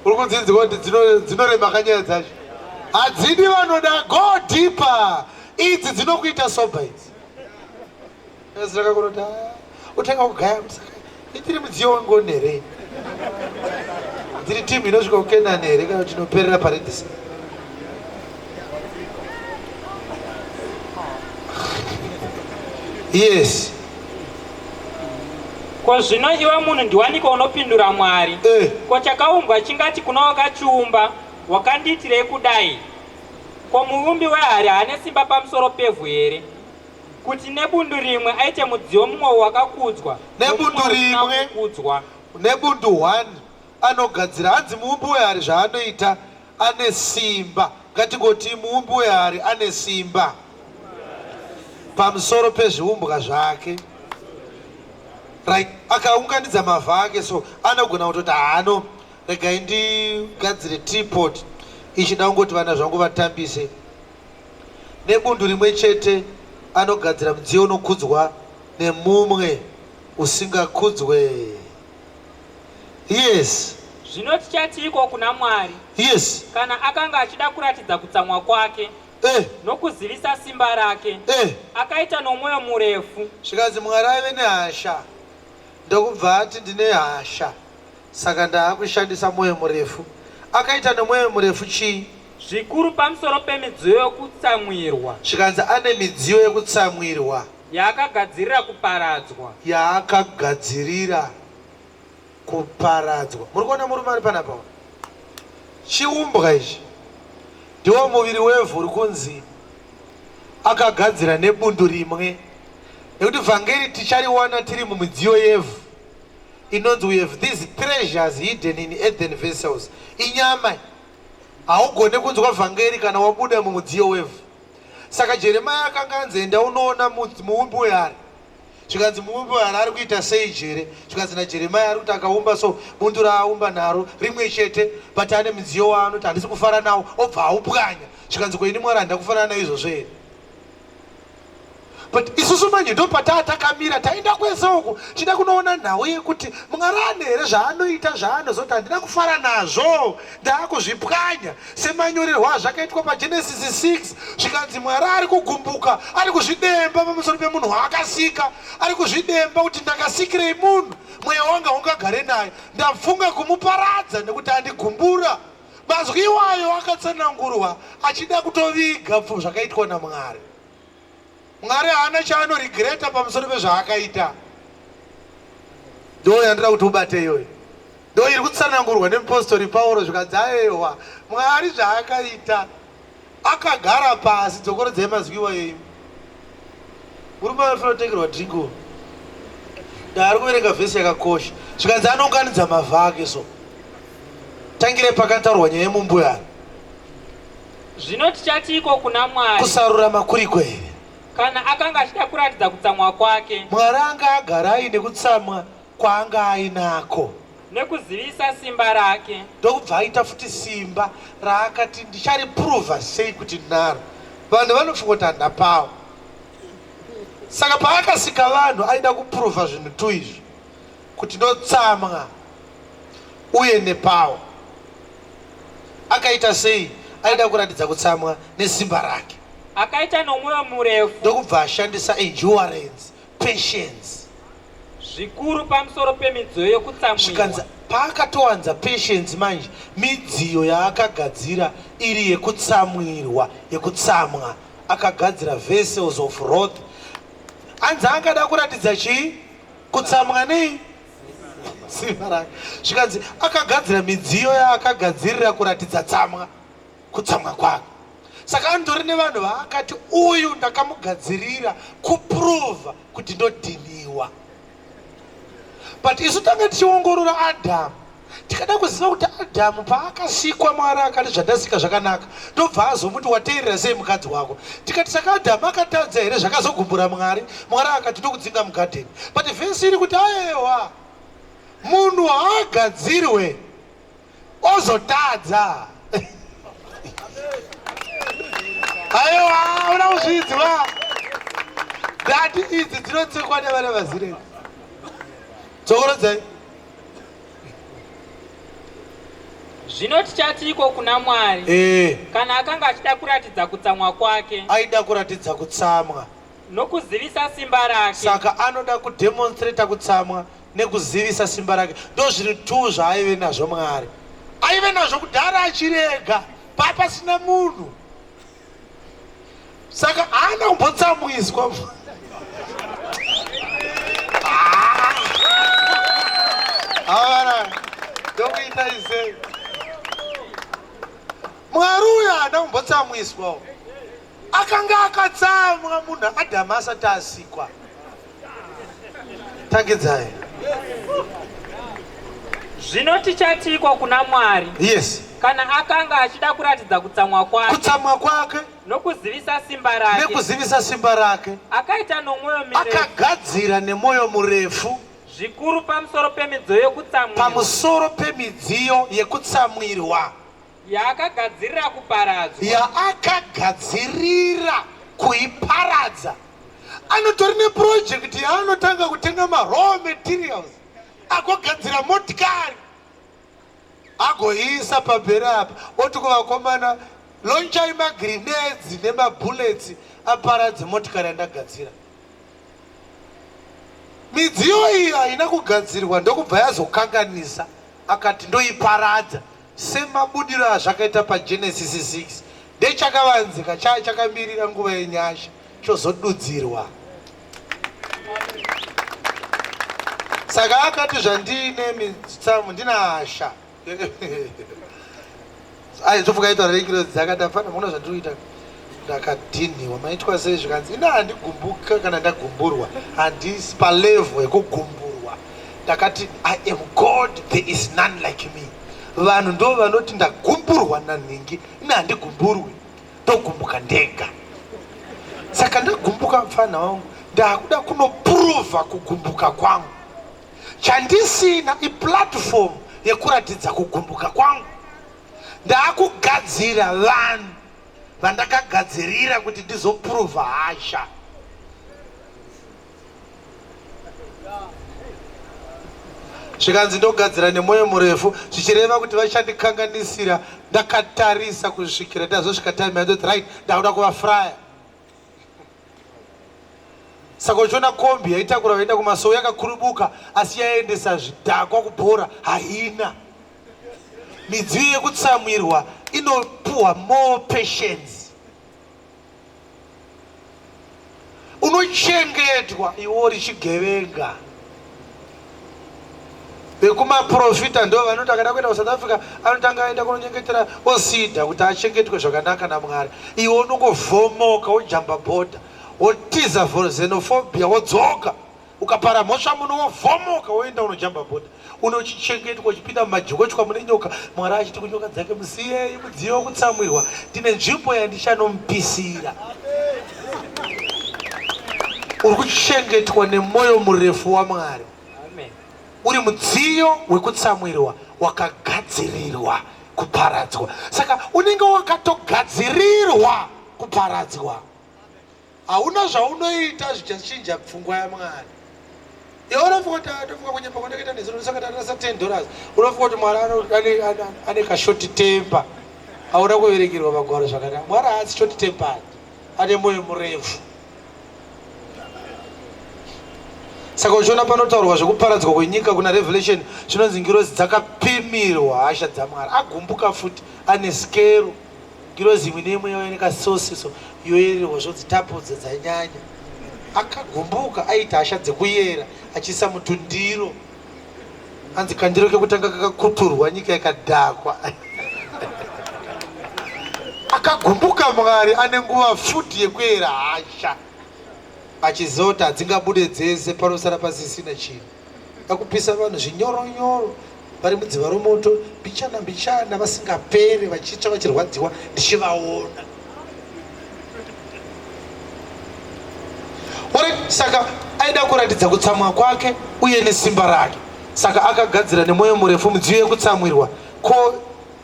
Uri kudzinzwa kuti dzinorema kanyaya dzacho, hadzidi vanoda go deeper. Idzi dzinokuita sober idzi. Saka utanga kugaya kuti saka itiri mudziyo wengoni here? Tiri timu inosvika kuKenani here kana kuti inoperera paRed Sea? Yes. Ko zvino iwe munhu ndiwaniko unopindura Mwari? Eh. Ko chakaumbwa chingati kuna wakachiumba, wakandiitirei kudai? Ko muumbi wehari haane simba pamusoro pevhu here? Kuti nebundu rimwe aite mudziyo mumwe wakakudzwa. Nebundu rimwe. Kukudzwa. Nebundu 1 anogadzira hanzi muumbi wehari zvaanoita ane simba. Ngatingoti muumbi wehari ane simba pamusoro pezviumbwa zvake. Right, akaunganidza mavhu ake so anogona kutoti haano regai ndigadzire teapot ichida kungoti vana zvangu vatambise. Nebundu rimwe chete anogadzira mudziyo unokudzwa nemumwe usingakudzwe. Yes. Zvino tichatiiko kuna Mwari? Yes. Kana akanga achida kuratidza kutsamwa kwake nokuzivisa simba rake, akaita nomwoyo murefu. Zvikanzi Mwari aive nehasha ndokubva ati ndine hasha saka ndaakushandisa mwoyo murefu. Akaita nomwoyo murefu chii? Zvikuru pamusoro pemidziyo yokutsamwirwa. Zvikanzi ane midziyo yekutsamwirwa. Yaakagadzirira kuparadzwa. Yaakagadzirira kuparadzwa. Muri kuona murume ari panapa? Chiumbwa ichi ndiwo muviri wevhu uri kunzi akagadzira nebundu rimwe, nekuti vhangeri tichariwana tiri mumidziyo yevhu inonzi we have these treasures hidden in earthen vessels. Inyama, haugone kunzwa vhangeri kana wabuda mumudziyo wevhu. Saka Jeremiah akanga anzi enda unoona muumbi wehari. Zvikanzi muumbi wehari ari kuita sei Jere? Zvikanzi naJeremiah ari kuti akaumba so bundu raaumba naro rimwe chete, but ane mudziyo waanoti handisi kufara nawo, obva aupwanya. Zvikanzi ko ini Mwari handina kufanana naizvozvo here? But isusu manje ndopataa takamira, taenda kwese uku tichida kunoona nhau yekuti Mwari ane here zvaanoita zvaanozoti handina kufara nazvo, ndaakuzvipwanya semanyorerwo azvakaitwa paGenesis 6. Zvikanzi Mwari ari kugumbuka, ari kuzvidemba pamusoro pemunhu waakasika, ari kuzvidemba kuti ndakasikirei munhu, mweya wanga ungagare naye, ndafunga kumuparadza nekuti andigumbura. Mazwi iwayo akatsanangurwa achida kutoviga zvakaitwa naMwari. Mwari haana chaanorigreta pamusoro pezvaakaita. Ndo yandira kuti ubate iyoyo. Ndo iri kutsanangurwa nemupostori Pauro zvikanzi ayewa Mwari zvaakaita akagara pasi. Dzokorodzai mazwi iwayo imi. Murume anofanira kutengerwa drink uyu. Ndaari kuverenga vhesi yakakosha. Zvikanzi anounganidza mavhu ake so. Tangire pakataurwa nyaya yemumbuya. Zvino tichatiiko kuna Mwari? Kusarurama kuriko here? Kana akanga achida kuratidza kutsamwa kwake. Mwari anga agara aine kutsamwa kwaanga ainako. Nekuzivisa simba rake. Ndokubva aita futi simba raakati ndichariprova sei kuti ndinaro. Vanhu vanofunga kuti handina power. Saka paakasika vanhu aida kuprova zvinhu tu izvi kuti ndotsamwa uye nepower. Akaita sei? Aida kuratidza kutsamwa nesimba rake. Akaita nomwoyo murefu. Ndokubva ashandisa endurance, patience. Zvikuru pamusoro pemidziyo yekutsamwirwa. Zvikanzi paakatowanza patience manje, midziyo yaakagadzira iri yekutsamwirwa, yekutsamwa, akagadzira vessels of wrath. Anzi angada kuratidza chii? Kutsamwa nei? Simba rake. Zvikanzi akagadzira midziyo yaakagadzirira kuratidza tsamwa, kutsamwa kwake. Saka andori nevanhu vaakati uyu ndakamugadzirira kuprova kuti ndodhiniwa. But isu tanga tichiongorora Adhamu, tikada kuziva kuti Adhamu paakasikwa Mwari akati zvandasika zvakanaka, ndobva azomuti wateerera sei mukadzi wako. Tikati saka Adhamu akatadza here zvakazogumbura Mwari? Mwari akati ndokudzinga mugadheni. But vhesi iri kuti ayewa, munhu haagadzirwe ozotadza. Ayewa, hauna kuzvidzwa. Ndati idzi dzinotsekwa nevana vazirei. Dzokorodzai. Zvino tichatiiko kuna Mwari? Kana akanga achida kuratidza kutsamwa kwake. Aida kuratidza kutsamwa. Nokuzivisa simba rake. Saka anoda kudemonstrata kutsamwa nekuzivisa simba rake. Ndozvinhu 2 zvaaive nazvo Mwari. Aive nazvo kudhara achirega papasina munhu. Saka haana kumbotsamwiswa. Havana ndokuita isei. Mwari uyo haana kumbotsamwiswa. Akanga akatsamwa munhu Adhamu asati asikwa. Tangidzai. Zvino tichatiiko kuna Mwari? Yes. Kana akanga achida kuratidza kutsamwa kwake. Kutsamwa kwake. Nokuzivisa simba rake. Nekuzivisa simba rake. Akaita nomwoyo mirefu. Akagadzira nemwoyo murefu. Zvikuru pamusoro pemidziyo yekutsamwirwa. Pamusoro pemidziyo yekutsamwirwa. Yaakagadzirira kuparadzwa. Yaakagadzirira kuiparadza. Anotori neprojekti yaanotanga kutenga maraw materials agogadzira motikari agoiisa pamberi apa oti kuvakomana lonchai magrinedzi nemabullets aparadze motikari yandagadzira. Midziyo iyi haina kugadzirwa ndokubva yazokanganisa akati ndoiparadza Semabudiro azvakaita paGenesisi 6, ndechakavanzika chaya chakamirira nguva yenyasha chozodudzirwa. Saka akati zvandiine mitsamu ndina hasha. Ai zvofuka ita rekiro dzakati afana muona zvandiri kuita ndakadhinhiwa maitwa sei zvikanzi ina handigumbuka kana ndagumburwa handisi palevel yekugumburwa ndakati i am god there is none like me vanhu ndo vanoti ndagumburwa nanhingi ini handigumburwi ndogumbuka ndega saka ndagumbuka mfana wangu ndakuda kunopruvha kugumbuka kwangu chandisina iplatform yekuratidza kugumbuka kwangu ndaakugadzira vanhu vandakagadzirira kuti ndizopruvha hasha zvikanzi ndogadzira nemwoyo murefu zvichireva kuti vachandikanganisira ndakatarisa kusvikira ndazosvika time yandoti right ndakuda kuvafraya saka uchiona kombi yaitakura vaenda kumasowe yakakurubuka asi yaendesa zvidhakwa kubhora haina midziyo yekutsamwirwa inopuhwa more patience unochengetwa iwe uri chigevenga vekumaprofita ndo vanoti akada kuenda kusouth africa anotanga aenda kunonyengetera osida kuti achengetwe zvakanaka namwari iwe unongovhomoka wojamba bhodha wotiza xenophobia wodzoka ukapara mhosva muno wovhomoka woenda unojamba bhodha unochichengetwa uchipinda mumajokochwa mune nyoka mwari achiti kunyoka dzake musiyei mudziyo wekutsamwirwa ndine nzvimbo yandichanomupisira uri kuchengetwa nemwoyo murefu wamwari uri mudziyo wekutsamwirwa wakagadzirirwa kuparadzwa saka unenge wakatogadzirirwa kuparadzwa Hauna zvaunoita zvichachinja pfungwa yaMwari. Iwe unofunga kuti ah, ndofunga kunyepa kwandakaita nezuro ndosaka ndarasa 10 dollars. Unofunga kuti Mwari ane kashort temper. Hauna kuverengerwa magwaro zvakanaka. Mwari haasi short tempered. Ane moyo murefu. Saka uchiona panotaurwa zvekuparadzwa kwenyika kuna Revelation zvinonzi ngirozi dzakapimirwa hasha dzaMwari. Agumbuka futi ane skero. Ngirozi imwe neimwe yauya nekasosiso yoyererwa zvonzi tapudza dzanyanya. Akagumbuka aita hasha dzekuyera achiisa mutundiro. Anzi kandiro kekutanga kakakuturwa nyika ikadhakwa. Akagumbuka Mwari ane nguva futi yekuyera hasha achiziva kuti hadzingabude dzese panosara pasisina chinhu. Akupisa vanhu zvinyoronyoro vari mudziva romoto mbichana mbichana vasingapere vachitsva vachirwadziwa ndichivaona Alright, saka aida kuratidza kutsamwa kwake uye nesimba rake saka akagadzira nemwoyo murefu midziyo yekutsamwirwa ko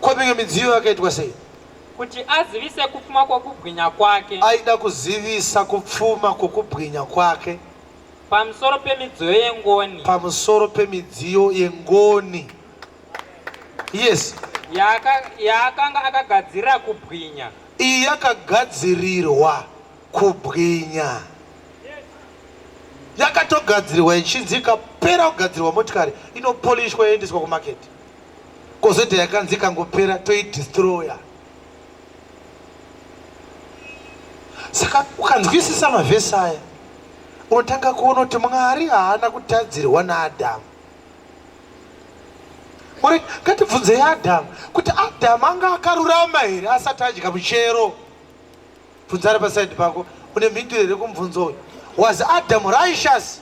ko mimwe midziyo yakaitwa sei kuti azivise kupfuma kwokubwinya kwake aida kuzivisa kupfuma kwokubwinya kwake Pamusoro pemidziyo yengoni. Pamusoro pemidziyo yengoni. Yes. Yaakanga akagadzirira kubwinya. Iyi yakagadzirirwa kubwinya. Yakatogadzirwa ichinzi ikapera kugadzirwa motikari inopolishwa yoendeswa kumaketi. Kozoita yakanzi ikangopera toidestroya. Saka ukanzwisisa mavhesi aya unotanga kuona kuti Mwari haana kutadzirwa naAdhamu. Ngatibvunzei Adhamu kuti Adhamu anga akarurama here asati adya muchero? Bvunza ari paside pako, une mhinduro here kumubvunzo uyu? Was Adam righteous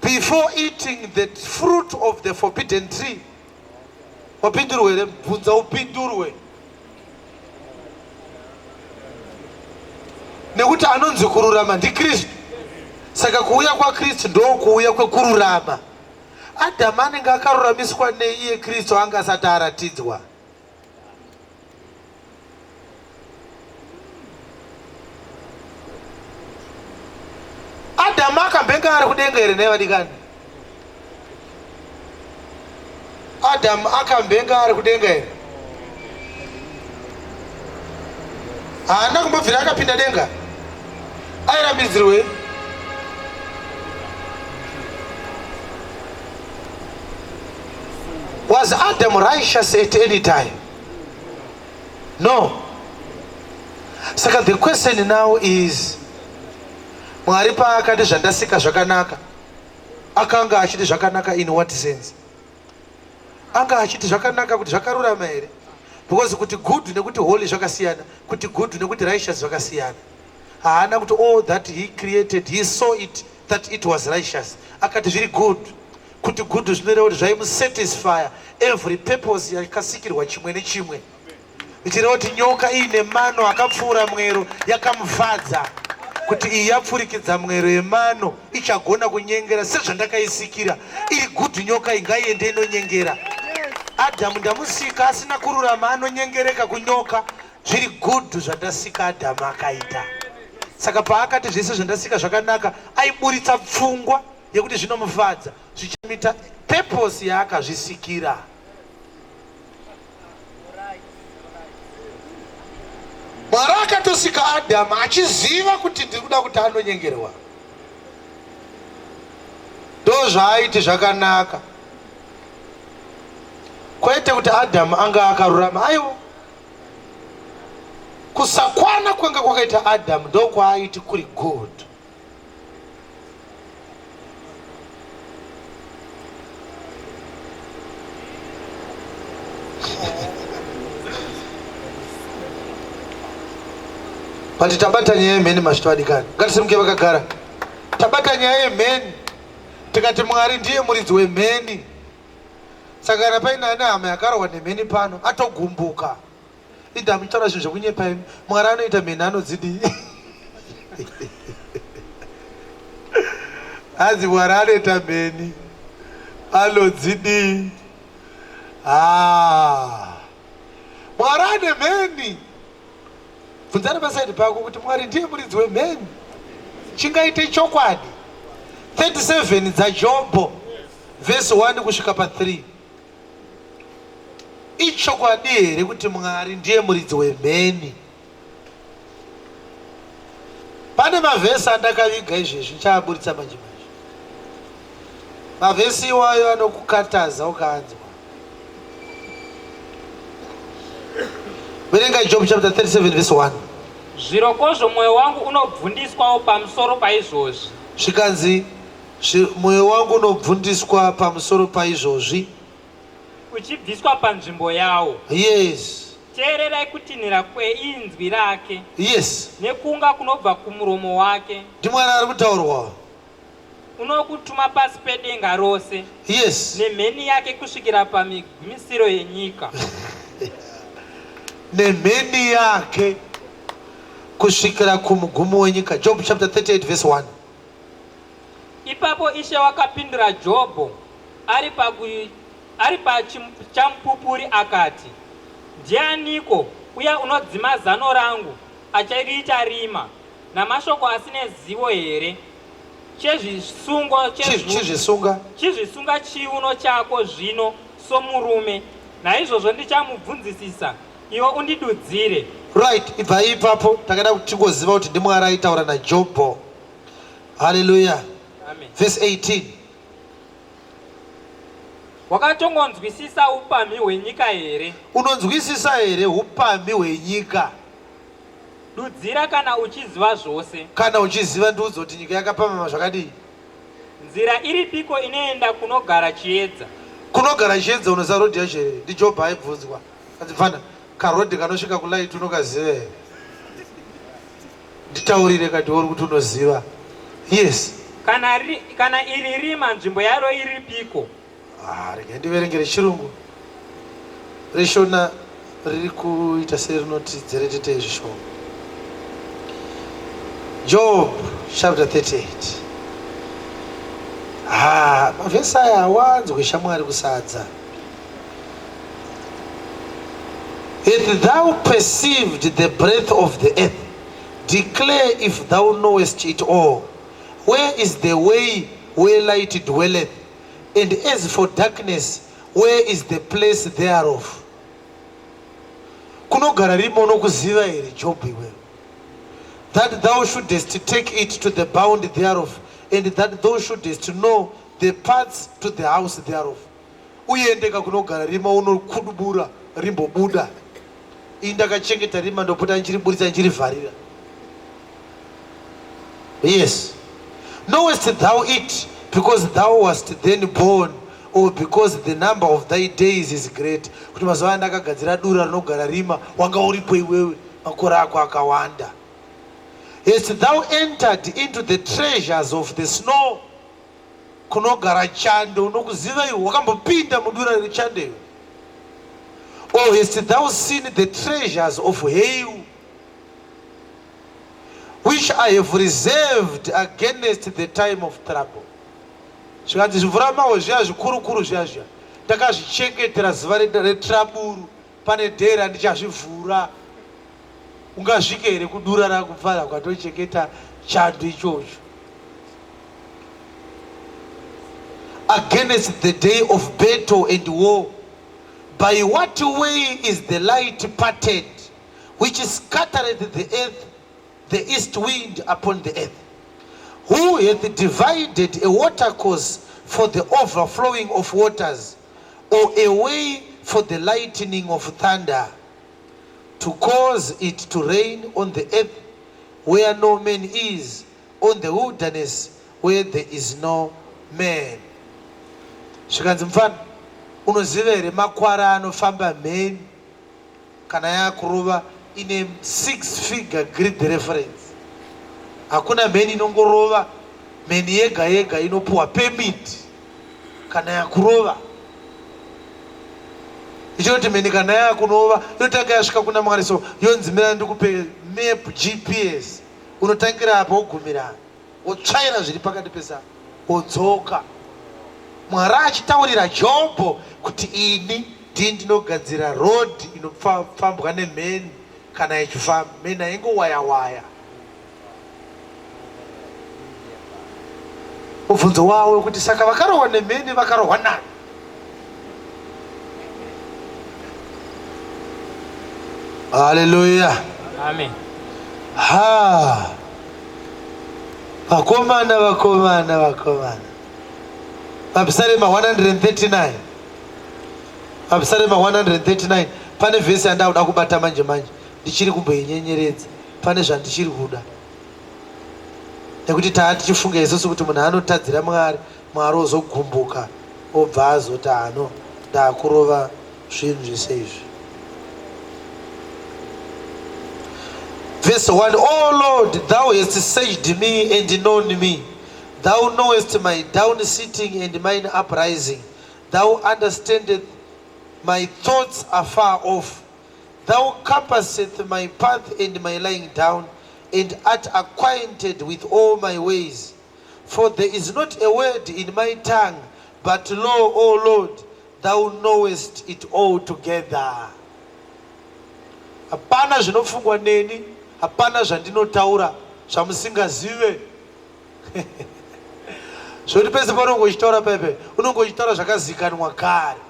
before eating the fruit of the forbidden tree? Wapindurwe here? Bvunza upindurwe. Nekuti anonzi kururama ndiKristu. Saka kuuya kwaKristu ndokuuya kwekururama. Adamu anenge akaruramiswa nei iye Kristu anga asati aratidzwa? Adamu akambenge ari kudenga here nhai vadikani? Adamu akambenge ari kudenga here? Haana kumbobvira akapinda denga. Airambidzirwei? Was Adam righteous at any time? No. Saka the question now is Mwari paakati zvandasika zvakanaka akanga achiti zvakanaka in what sense? Anga achiti zvakanaka kuti zvakarurama here? Because kuti good nekuti holy zvakasiyana, kuti good nekuti righteous zvakasiyana. Haana kuti all that he created he saw it that it was righteous. Akati zviri good. Kuti good zvinoreva kuti zvaimusatisfya every purpose yakasikirwa chimwe nechimwe. Zvichireva kuti nyoka iine mano akapfuura mwero yakamufadza kuti iyi yapfurikidza mwero yemano ichagona kunyengera sezvandakaisikira. Iri good nyoka iyi ngaiende inonyengera. Adamu ndamusika asina kururama anonyengereka kunyoka. Zviri good zvandasika Adamu akaita. Saka paakati zvese zvandasika zvakanaka aiburitsa pfungwa yekuti zvinomufadza zvichamita purpose yaakazvisikira. Mwari akatosika Adamu achiziva kuti ndiri kuda kuti anonyengerwa. Ndozvaaiti zvakanaka. Kwete kuti Adamu anga akarurama, aiwa. Kusakwana kwanga kwakaita Adamu ndokwaaiti kuri good. But tabata nyaya yemheni masvito vadikani, ngatisimuke vakagara. Tabata nyaya yemheni tikati Mwari ndiye muridzi wemheni. Saka kana paine ane hama yakarohwa nemheni pano atogumbuka. Inda muchitaura zvinhu zvekunyepa imi. Mwari anoita mheni anodzidii? Hanzi Mwari anoita mheni anodzidii? Ah. Mwari ane mheni. Bvunzana pasaidi pako kuti Mwari ndiye muridzi wemheni. Chingaite chokwadi. 37 dzaJobho vhesi 1 kusvika pa3. Ichokwadi here kuti Mwari ndiye muridzi wemheni? Pane mavhesi andakaviga izvezvi ndichaaburitsa manje manje. Mavhesi iwayo anokukataza ukaanzwa. Verenga Job chapter 37 verse 1. Zvirokwazvo mwoyo wangu unobvundiswawo pamusoro paizvozvi. Zvikanzi mwoyo wangu unobvundiswa pamusoro paizvozvi. Uchibviswa panzvimbo yawo. Yes. Teererai kutinhira kweinzwi rake. Yes. Nekunga kunobva kumuromo wake. NdiMwari ari kutaurwa. Unokutuma pasi pedenga rose. Yes. Nemheni yake kusvikira pamigumisiro yenyika. Nemheni yake kusvikira kumugumo wenyika. Job chapter 38 verse 1. Ipapo Ishe wakapindura Jobho ari ari pachamupupuri akati, Ndianiko uya unodzima zano rangu achiriita rima, namashoko asine zivo here? Chezvisungo chizvisunga chizvisunga chiuno chako zvino somurume, naizvozvo ndichamubvunzisisa, iwe undidudzire. Right, ibvai ipapo takada kuti tingoziva kuti ndiMwari aitaura naJobho. Hallelujah. Amen. Verse 18. Wakatongonzwisisa upamhi hwenyika here? Unonzwisisa here upamhi hwenyika? Dudzira kana uchiziva zvose. Kana uchiziva ndiudze kuti nyika yakapamhama zvakadii? Nzira iripiko inoenda kunogara chiedza? Kunogara chiedza unoziva rodhi yacho here? NdiJobho aibvunzwa. Anzi mfana, karodhi kanosvika kulight unokaziva here? Nditaurire kati uri kuti unoziva. Yes. Kana, ri, kana iri rima nzvimbo yaro iripiko? Ah, regai ndiverenge rechirungu. Reshona riri kuita serinoti dzeretete zvishoma. Job chapter 38. Ha, mavhesi aya awanzwe shamwari kusadza. Hath thou perceived the breath of the earth? Declare if thou knowest it all. Where is the way where light dwelleth? And as for darkness, where is the place thereof? Kunogara rima unokuziva here, Job iwewe? That thou shouldest take it to the bound thereof, and that thou shouldest know the paths to the house thereof. Uendeka kunogara rima unokudubura rimbobuda. Ini ndakachengeta rima ndopota ndichiriburitsa ndichirivharira. Yes. Knowest thou it because thou wast then born or because the number of thy days is great? Kuti mazuva andakagadzira dura rinogara rima wanga uripo iwewe makore ako akawanda. Hast thou entered into the treasures of the snow? Kunogara chando unokuziva iwe wakambopinda mudura rechando iwe? Or hast thou seen the treasures of hail which I have reserved against the time of trouble? Zvikanzi zvimvuramahwe zviya zvikurukuru zviya zviya ndakazvichengetera zuva retraburu, pane day randichazvivhura. Ungasvike here kudura rakupfara kwatochengeta chando ichocho? Against the day of battle and war, by what way is the light parted which scattereth the earth, the east wind upon the earth? Who hath divided a watercourse for the overflowing of waters, or a way for the lightning of thunder, to cause it to rain on the earth where no man is, on the wilderness where there is no man? Zvikanzi mufana, unoziva here makwara anofamba mheni kana yakurova ine six figure grid reference? Hakuna mheni inongorova mheni yega yega, inopuwa permit kana yakurova. Ichoti mheni kana yakunova inotanga yasvika kuna Mwari, so yonzi mira ndikupe map, GPS, unotangira apa wogumira, wotsvaira zviri pakati pesa, wodzoka. Mwari achitaurira Jobho kuti ini ndii ndinogadzira road inofambwa nemheni kana ichifamba, mheni haingowaya waya. Mubvunzo wavo wekuti saka vakarohwa nemheni vakarohwa nani? Haleluya, amen. Ha, vakomana, vakomana, vakomana, Mapisarema 139, Mapisarema 139, pane vhesi yandakuda kubata manje manje, ndichiri kumboinyenyeredza, pane zvandichiri kuda, nekuti taa tichifunga isusu kuti munhu anotadzira Mwari, Mwari ozogumbuka, obva azoti ano ndakurova zvinhu zvese izvi. Verse 1: O Lord, thou hast searched me and known me. Thou knowest my down sitting and mine uprising. Thou understandest my thoughts afar off. Thou compasseth my path and my lying down, and art acquainted with all my ways. For there is not a word in my tongue, but lo, O Lord, thou knowest it all together. Hapana zvinofungwa neni, hapana zvandinotaura zvamusingazive. Zvoti pese paunonge uchitaura pepe, unonge uchitaura zvakazikanwa kare.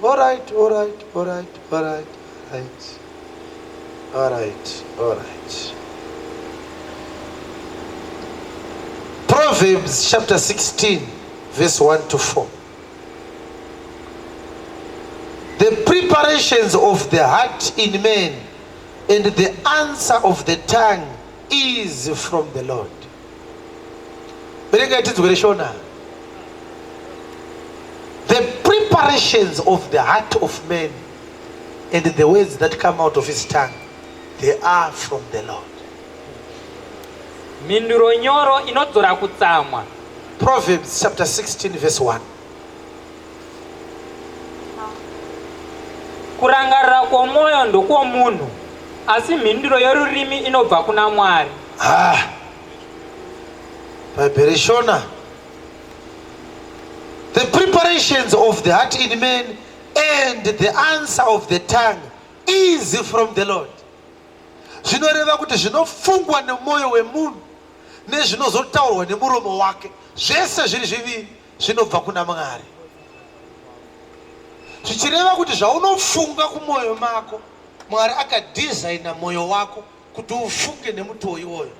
Alright, alright, alright, alright, alright. Alright, alright. Proverbs chapter 16, verse 1 to 4. The preparations of the heart in man and the answer of the tongue is from the Lord. Verengai tinzwe reshona. The preparations of the heart of man. And the words that come out of his tongue, they are from the Lord. Mhinduro nyoro inodzora kutsamwa. Proverbs chapter 16 verse 1. Kurangarira kwomwoyo ndokwomunhu, asi mhinduro yorurimi inobva kuna Mwari. Ah. Bhaibheri Shona. The preparations of the heart in man and the answer of the tongue is from the Lord. Zvinoreva kuti zvinofungwa nemwoyo wemunhu nezvinozotaurwa nemuromo wake zvese zviri zviviri zvinobva kuna Mwari. Zvichireva kuti zvaunofunga kumwoyo mako, Mwari akadhizaina mwoyo wako kuti ufunge nemutoo iwoyo.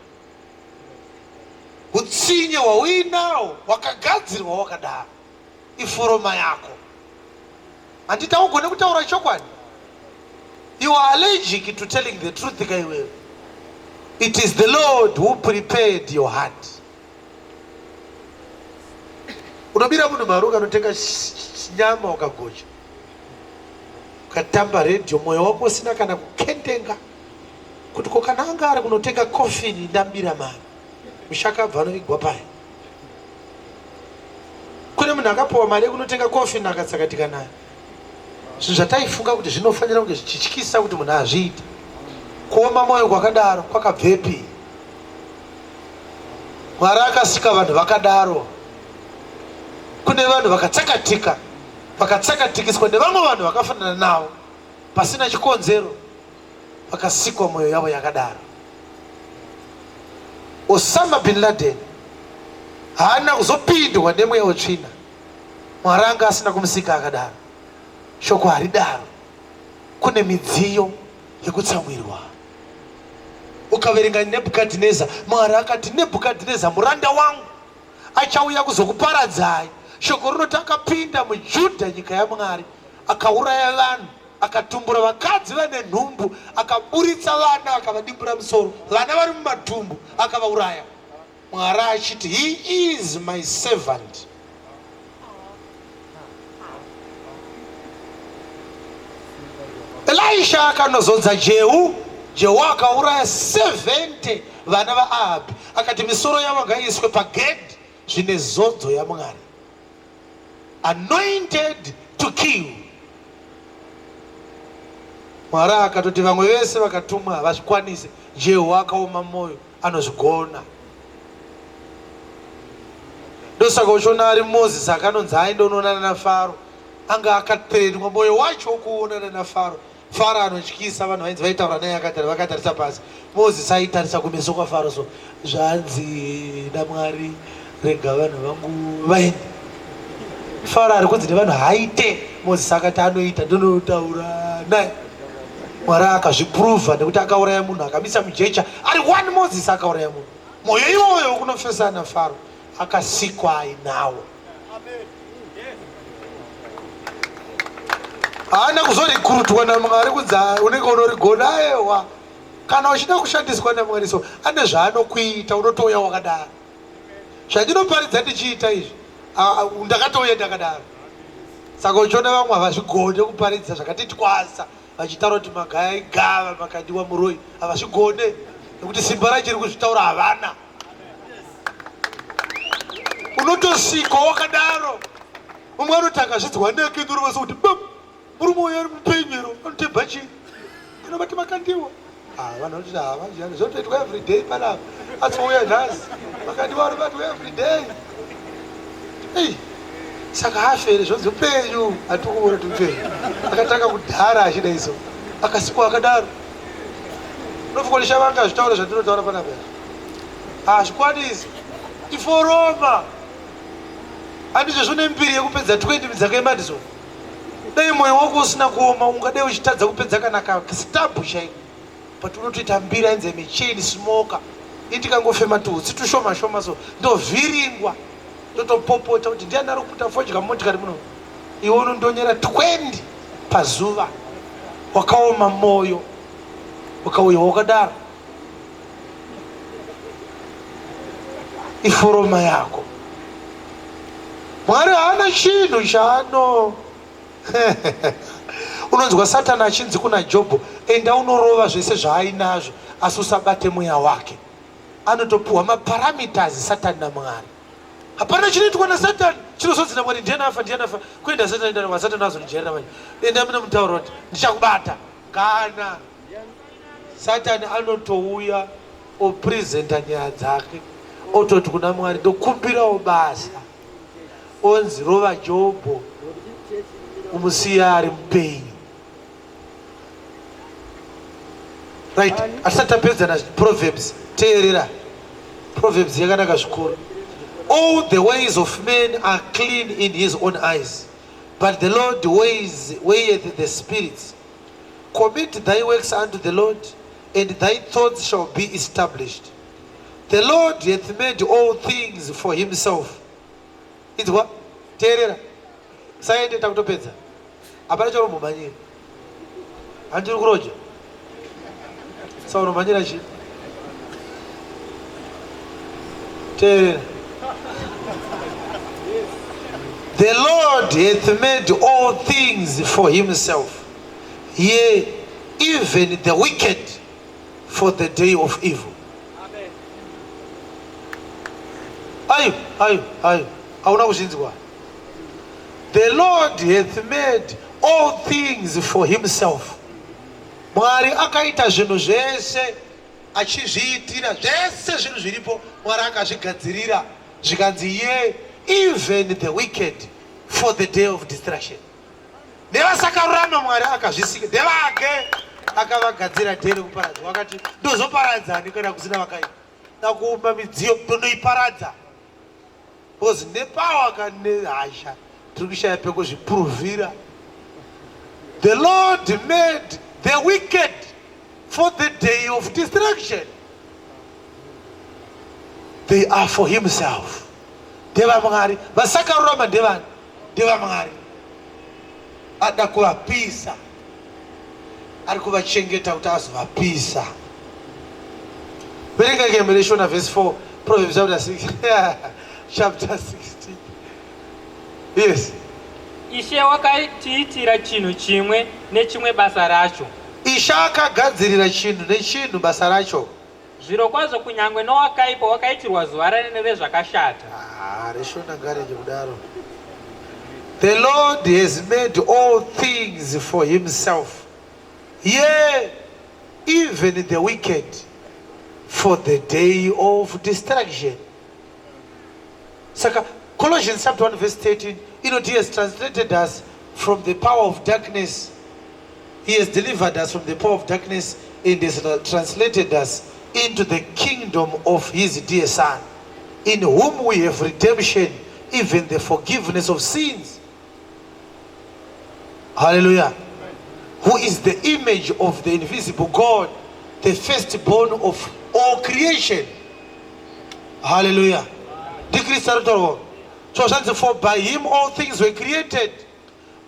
Utsinye hwauinawo hwakagadzirwa wakadaro, iforoma yako. Handiti haugone kutaura chokwadi? You are allergic to telling the truth ka iwewe. It is the Lord who prepared your heart. Unobira munhu mari ukanotenga nyama ukagocha ukatamba radio moyo wako usina kana kukendenga kuti ko kana anga ari kunotenga coffin ndambira mari mushakabva anovigwa paya. Kune munhu akapiwa mari yekunotenga coffin akatsakatika nayo. Zvinhu zvataifunga kuti zvinofanira kunge zvichityisa kuti munhu azviite. Kuoma mwoyo kwakadaro kwakabvepi? Mwari akasika vanhu vakadaro. Kune vanhu vakatsakatika, vakatsakatikiswa nevamwe vanhu vakafanana navo pasina chikonzero, vakasikwa mwoyo yavo yakadaro. Osama bin Laden haana kuzopindwa nemweya wetsvina. Mwari anga asina kumusika akadaro. Shoko haridaro. Kune midziyo yekutsamwirwa. Ukaverenga Nebhukadhineza, Mwari akati, Nebhukadhineza muranda wangu achauya kuzokuparadzai. Shoko rinoti akapinda muJudha nyika yaMwari akauraya vanhu, akatumbura vakadzi vane nhumbu, akaburitsa vana akavadimbura misoro, vana vari mumatumbu akavauraya. Mwari achiti, he is my servant. Elisha akanozodza Jehu. Jehu akauraya 70 vana vaAhabhi, akati misoro yavo ngaiiswe pagedhi zvine zodzo yaMwari. Anointed to kill. Mwari akatoti vamwe vese vakatumwa havazvikwanise. Jehu akaoma moyo, anozvigona. Ndosaka uchiona ari Moses akanonzi aende unoonana naFaro, anga akatrenwa moyo wacho wokuonana naFaro. Faro anotyisa, vanhu vainzi vaitaura naye akatari vakatarisa pasi. Moses aitarisa kumeso kwaFaro so zvanzi naMwari rega vanhu vangu vaende. Faro ari kunzi nevanhu haite, Moses akati anoita ndonotaura naye. Mwari akazvipruvha nekuti akauraya munhu akamisa mujecha ari one Moses akauraya munhu. Moyo iwoyo wekunofesana Faro akasikwa ainawo. Haana kuzorikurutwa naMwari kunzi unenge unorigona ayewa. Kana uchida kushandiswa naMwari so ane zvaanokuita unotouya wakadaro. Zvandinoparidza ndichiita izvi ndakatouya ndakadaro. Saka uchiona vamwe havazvigone kuparidza zvakati twasa vachitaura kuti magaya igava makandiwa muroyi havazvigone nekuti simba rachiri kuzvitaura havana. Unotosikwa wakadaro. Umwe anoti akazvidzwa neke ndorova sekuti bam murume uyu ari mupenyu here anotebha chii anobata makandiwa. Ah, vanhu vanoti havazviani zvotoitwa everyday panapa asi uya nhasi makandiwa anobatwa everyday. Ei, saka hafe here zvonzi upenyu hatikuona kuti upenyu akatanga kudhara achida iso akasikwa akadaro. Unofunga kuti shavanga zvitaura zvandinotaura panapa izvi hazvikwanisi iforoma handizvo zvine mbiri yekupedza 20 midzaka yemadison dai mwoyo wako usina kuoma ungadai uchitadza kupedza kana kastabhu chaiko but unotoita mbiri ainzi michain smoker indikangofema tuhutsi tushoma shoma so ndovhiringwa ndotopopota kuti ndiani ari kuputa fodya mumotikari muno iwe unondonyera 20 pazuva wakaoma moyo ukauya wakadaro iforoma yako mwari haana chinhu chaano Unonzwa Satani achinzi kuna Jobho, enda unorova zvese zvaainazvo asi usabate mweya wake. Anotopiwa maparameters Satani naMwari. Hapana chinoitwa naSatani chinozonzi naMwari ndiani afa ndiani afa kuenda Satani enda naMwari Satani azonijairira manje. Enda mune mutauro kuti ndichakubata. Kana Satani anotouya opresenta nyaya dzake ototi kuna Mwari ndokumbirawo basa onzi rova Jobho umusiya ari mupenyu. Right, hatisati tapedza na Proverbs. Teerera, Proverbs yakanaka zvikuru. All the ways of men are clean in his own eyes, but the Lord weighs, weigheth the spirits. Commit thy works unto the Lord, and thy thoughts shall be established. The Lord hath made all things for himself. Inzwa, teerera. Saende takutopedza. Hapana chaunomhanyira. Handiri kuroja. Saka unomhanyira chii? Teerera. The Lord hath made all things for himself, yea, even the wicked for the day of evil. Ayo, ayo, ayo. Hauna kuzvinzwa. The Lord hath made all things for himself. Mwari akaita zvinhu zvese achizviitira zvese zvinhu zviripo Mwari akazvigadzirira zvikanzi ye even the wicked for the day of destruction. Nevasakarurama Mwari akazvisika ndevake akavagadzira day rekuparadzwa akati ndozoparadzani kana kusina vakaipa ndakuumba midziyo ndonoiparadza because nepower ka nehasha tiri kushaya pekuzvipuruvhira the lord made the wicked for the day of destruction they are for himself ndevamwari vasakarurama ndevani ndevamwari ada kuvapisa ari kuvachengeta kuti azovapisa verenga kembe reshona vhesi 4 proverbs chapter 6 chapter 16 yes Ishe wakatiitira chinhu chimwe nechimwe basa racho. Ishe akagadzirira chinhu nechinhu basa racho. Zvirokwazvo kunyangwe nowakaipa wakaitirwa zuva rezvakashata. Ah, reshona ngarege kudaro. The Lord has made all things for himself. Yea, even the wicked for the day of destruction. Saka Colossians chapter 1 verse 13 inoti he has translated us from the power of darkness. He has delivered us from the power of darkness and has translated us into the kingdom of his dear son, in whom we have redemption, even the forgiveness of sins. Hallelujah. Who is the image of the invisible God, the firstborn of all creation. Hallelujah. NdiKristu aritaurwa. So zvanzi for by him all things were created,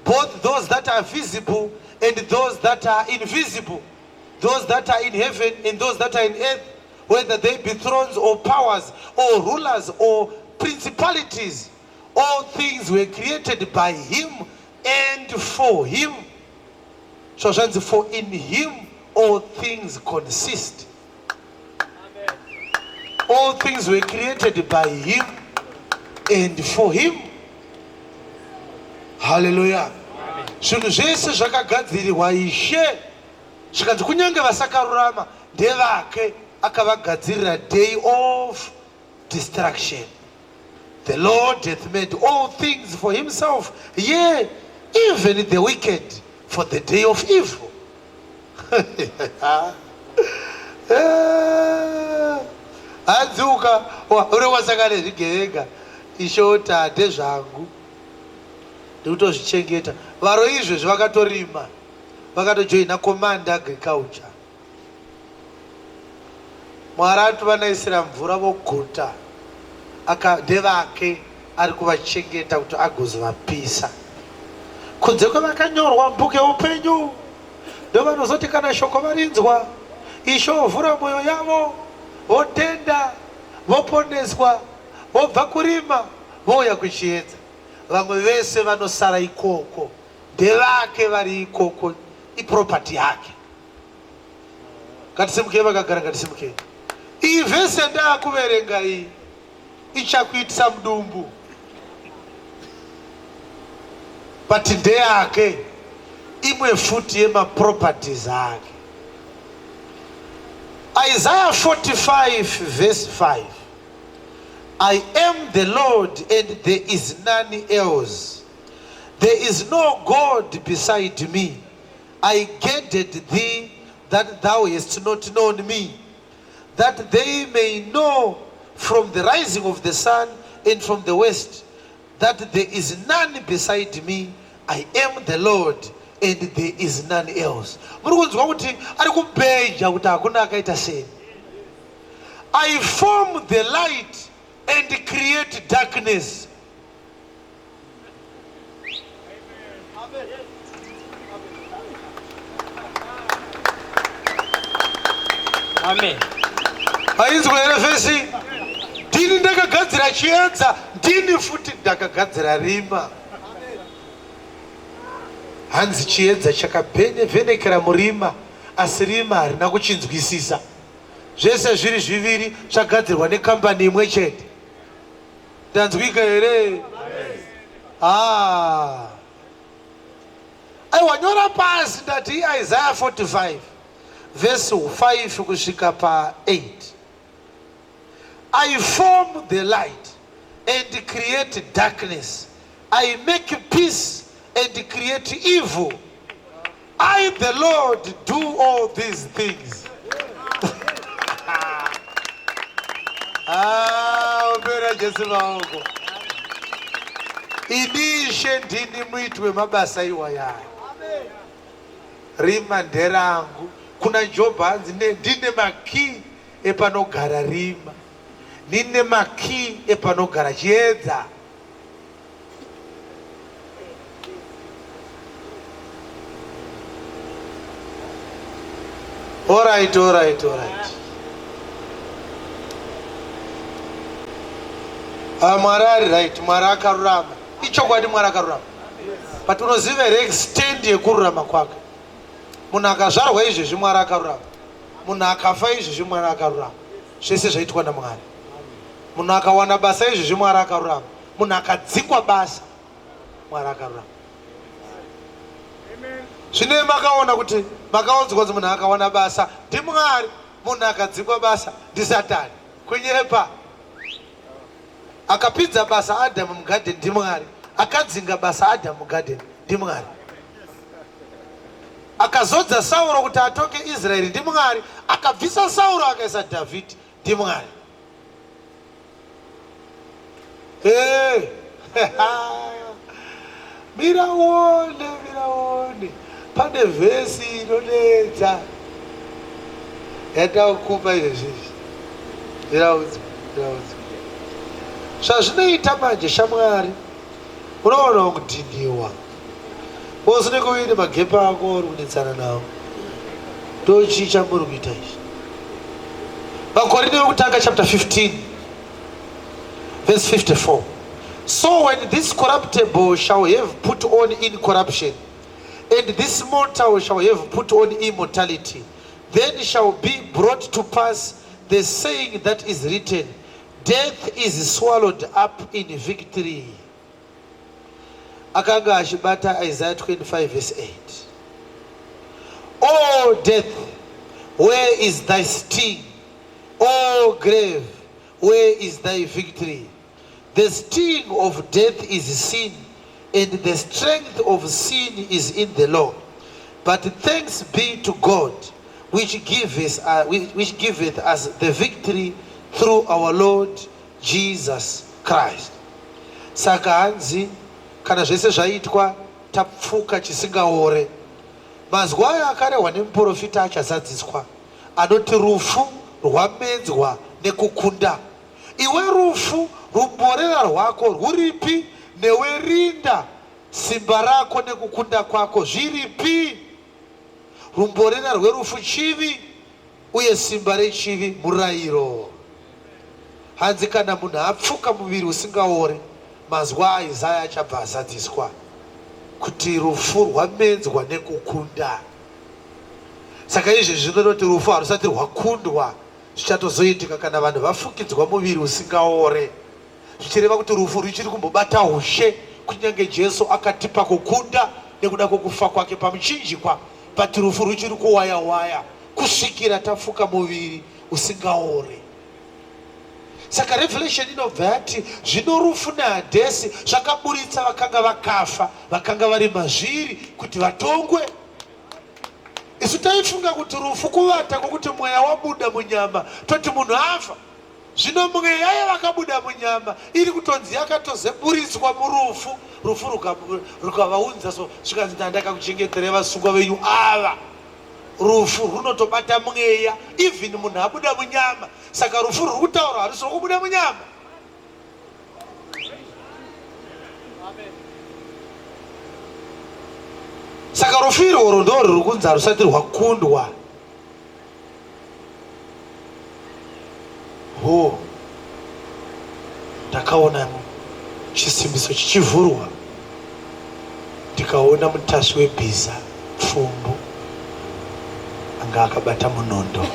both those that are visible and those that are invisible, those that are in heaven and those that are in earth, whether they be thrones or powers or rulers or principalities, all things were created by him and for him. So zvanzi for in him all things consist. All things were created by him and for him. Hallelujah. Zvinhu zvese zvakagadzirirwa Ishe zvikanzi kunyange vasakarurama ndevake akavagadzirira day of destruction. The Lord hath made all things for himself, yea, even the wicked for the day of evil. Hanzi uka uri wasangana nezvigevenga ishota ndezvangu ndikutozvichengeta varo izvezvi vakatorima vakatojoina command agriculture Mwari atovanaisira mvura voguta aka ndevake ari kuvachengeta kuti agozovapisa. Kunze kwevakanyorwa mubhuku yeupenyu ndovanozoti kana shoko varinzwa, Ishe ovhura mwoyo yavo, votenda, voponeswa, vobva kurima vouya kuchiedza. Vamwe vese vanosara ikoko. Ndevake vari ikoko, iproperty yake. Ngatisimukei vakagara, ngatisimukei. Iyi vhesi yandaakuverenga iyi ichakuitisa mudumbu, but ndeyake, imwe futi yemaproperties ake. Isaiah 45 verse 5. I am the Lord and there is none else. There is no God beside me. I girded thee that thou hast not known me, that they may know from the rising of the sun and from the west that there is none beside me. I am the Lord and there is none else. Muri kunzwa kuti ari kubheja kuti hakuna akaita seni. I form the light and create darkness. Amen. Ainzwa here vhesi? Ndini ndakagadzira chiedza, ndini futi ndakagadzira rima. Hanzi chiedza chakavhenekera murima, asi rima harina kuchinzwisisa. Zvese zviri zviviri zvagadzirwa nekambani imwe chete. Ndanzwika here? Ah. Aiwa, nyora pasi ndati Isaiah 45 verse 5 kusvika pa 8. I form the light and create darkness. I make peace and create evil. I the Lord do all these things. Ah, ombera Jesu maoko. Ini Ishe ndini muiti wemabasa iwayaya. Rima nderangu. Kuna Jobho hanzi ndine makii epanogara rima. Ndine makii epanogara chiedza. Alright, alright, alright. Ah, Mwari ari right, Mwari akarurama. Ichokwadi Mwari akarurama. But unoziva here extend yekururama kwake? Munhu akazvarwa izvezvi Mwari akarurama. Munhu akafa izvezvi Mwari akarurama. Zvese zvaitwa naMwari. Munhu akawana basa izvezvi Mwari akarurama. Munhu akadzingwa basa Mwari akarurama. Zvino makaona kuti makaonzwa kunzi munhu akawana basa ndiMwari, munhu akadzingwa basa ndiSatani. Kunyepa. Akapinza basa Adamu mugadheni ndiMwari, akadzinga basa Adamu mugadheni ndiMwari. Akazodza Sauro kuti atonge Israeri ndiMwari, akabvisa Sauro akaisa Dhavhidhi ndiMwari. Hey. Mira uone, mira uone. Pane vhesi inonetsa yatakupa izvezvizvi. Mira udzwe, mira udzwe. Zvazvinoita manje shamwari, unoona kudhiniwa. Boss unenge uine magepa ako uri kunetsana nawo. Ndochii chamuri kuita ichi? Vakorinde vekutanga chapter 15 verse 54. So when this corruptible shall have put on incorruption, and this mortal shall have put on immortality, then shall be brought to pass the saying that is written, Death is swallowed up in victory. Akanga achibata Isaiah 25 verse 8. O death, where is thy sting? O grave, where is thy victory? The sting of death is sin, and the strength of sin is in the law. But thanks be to God, which giveth, which giveth us the victory through our Lord Jesus Christ. Saka hanzi kana zvese zvaitwa tapfuka chisingaore. Mazwi ayo akarehwa nemuporofita achazadziswa anoti rufu rwamedzwa nekukunda. Iwe rufu, rumborera rwako rwuripi? Newe rinda, simba rako nekukunda kwako zviripi? Rumborera rwerufu chivi, uye simba rechivi murayiro. Hanzi kana munhu apfuka muviri usingaore, mazwi aIsaya achabva azadziswa. kuti rufu rwamedzwa nekukunda. Saka izvi zvinoreva kuti rufu harusati rwakundwa, zvichatozoitika kana vanhu vafukidzwa muviri usingaore, zvichireva kuti rufu ruchiri kumbobata ushe kunyange Jesu akatipa kukunda nekuda kwokufa kwake pamuchinjikwa, but rufu ruchiri kuwaya waya kusvikira tafuka muviri usingaore. Saka Revelation inobva yati zvino rufu neHadhesi zvakaburitsa vakanga vakafa vakanga vari mazviri kuti vatongwe. Isu taifunga kuti rufu kuvata kwokuti mweya wabuda munyama toti munhu afa. Zvino mweya yevakabuda munyama iri kutonzi yakatozeburitswa murufu, rufu rukavaunza so zvikanzi ndandakakuchengeterai vasungwa venyu ava. Rufu rwunotobata mweya even munhu abuda munyama. Saka rufu rwuri kutaurwa harusi rwokubuda munyama. Saka rufu irworwo ndo rwuri kunzi harusati rwakundwa. Ho, ndakaona chisimbiso chichivhurwa, ndikaona mutasvi webhiza pfumbu anga akabata munondo,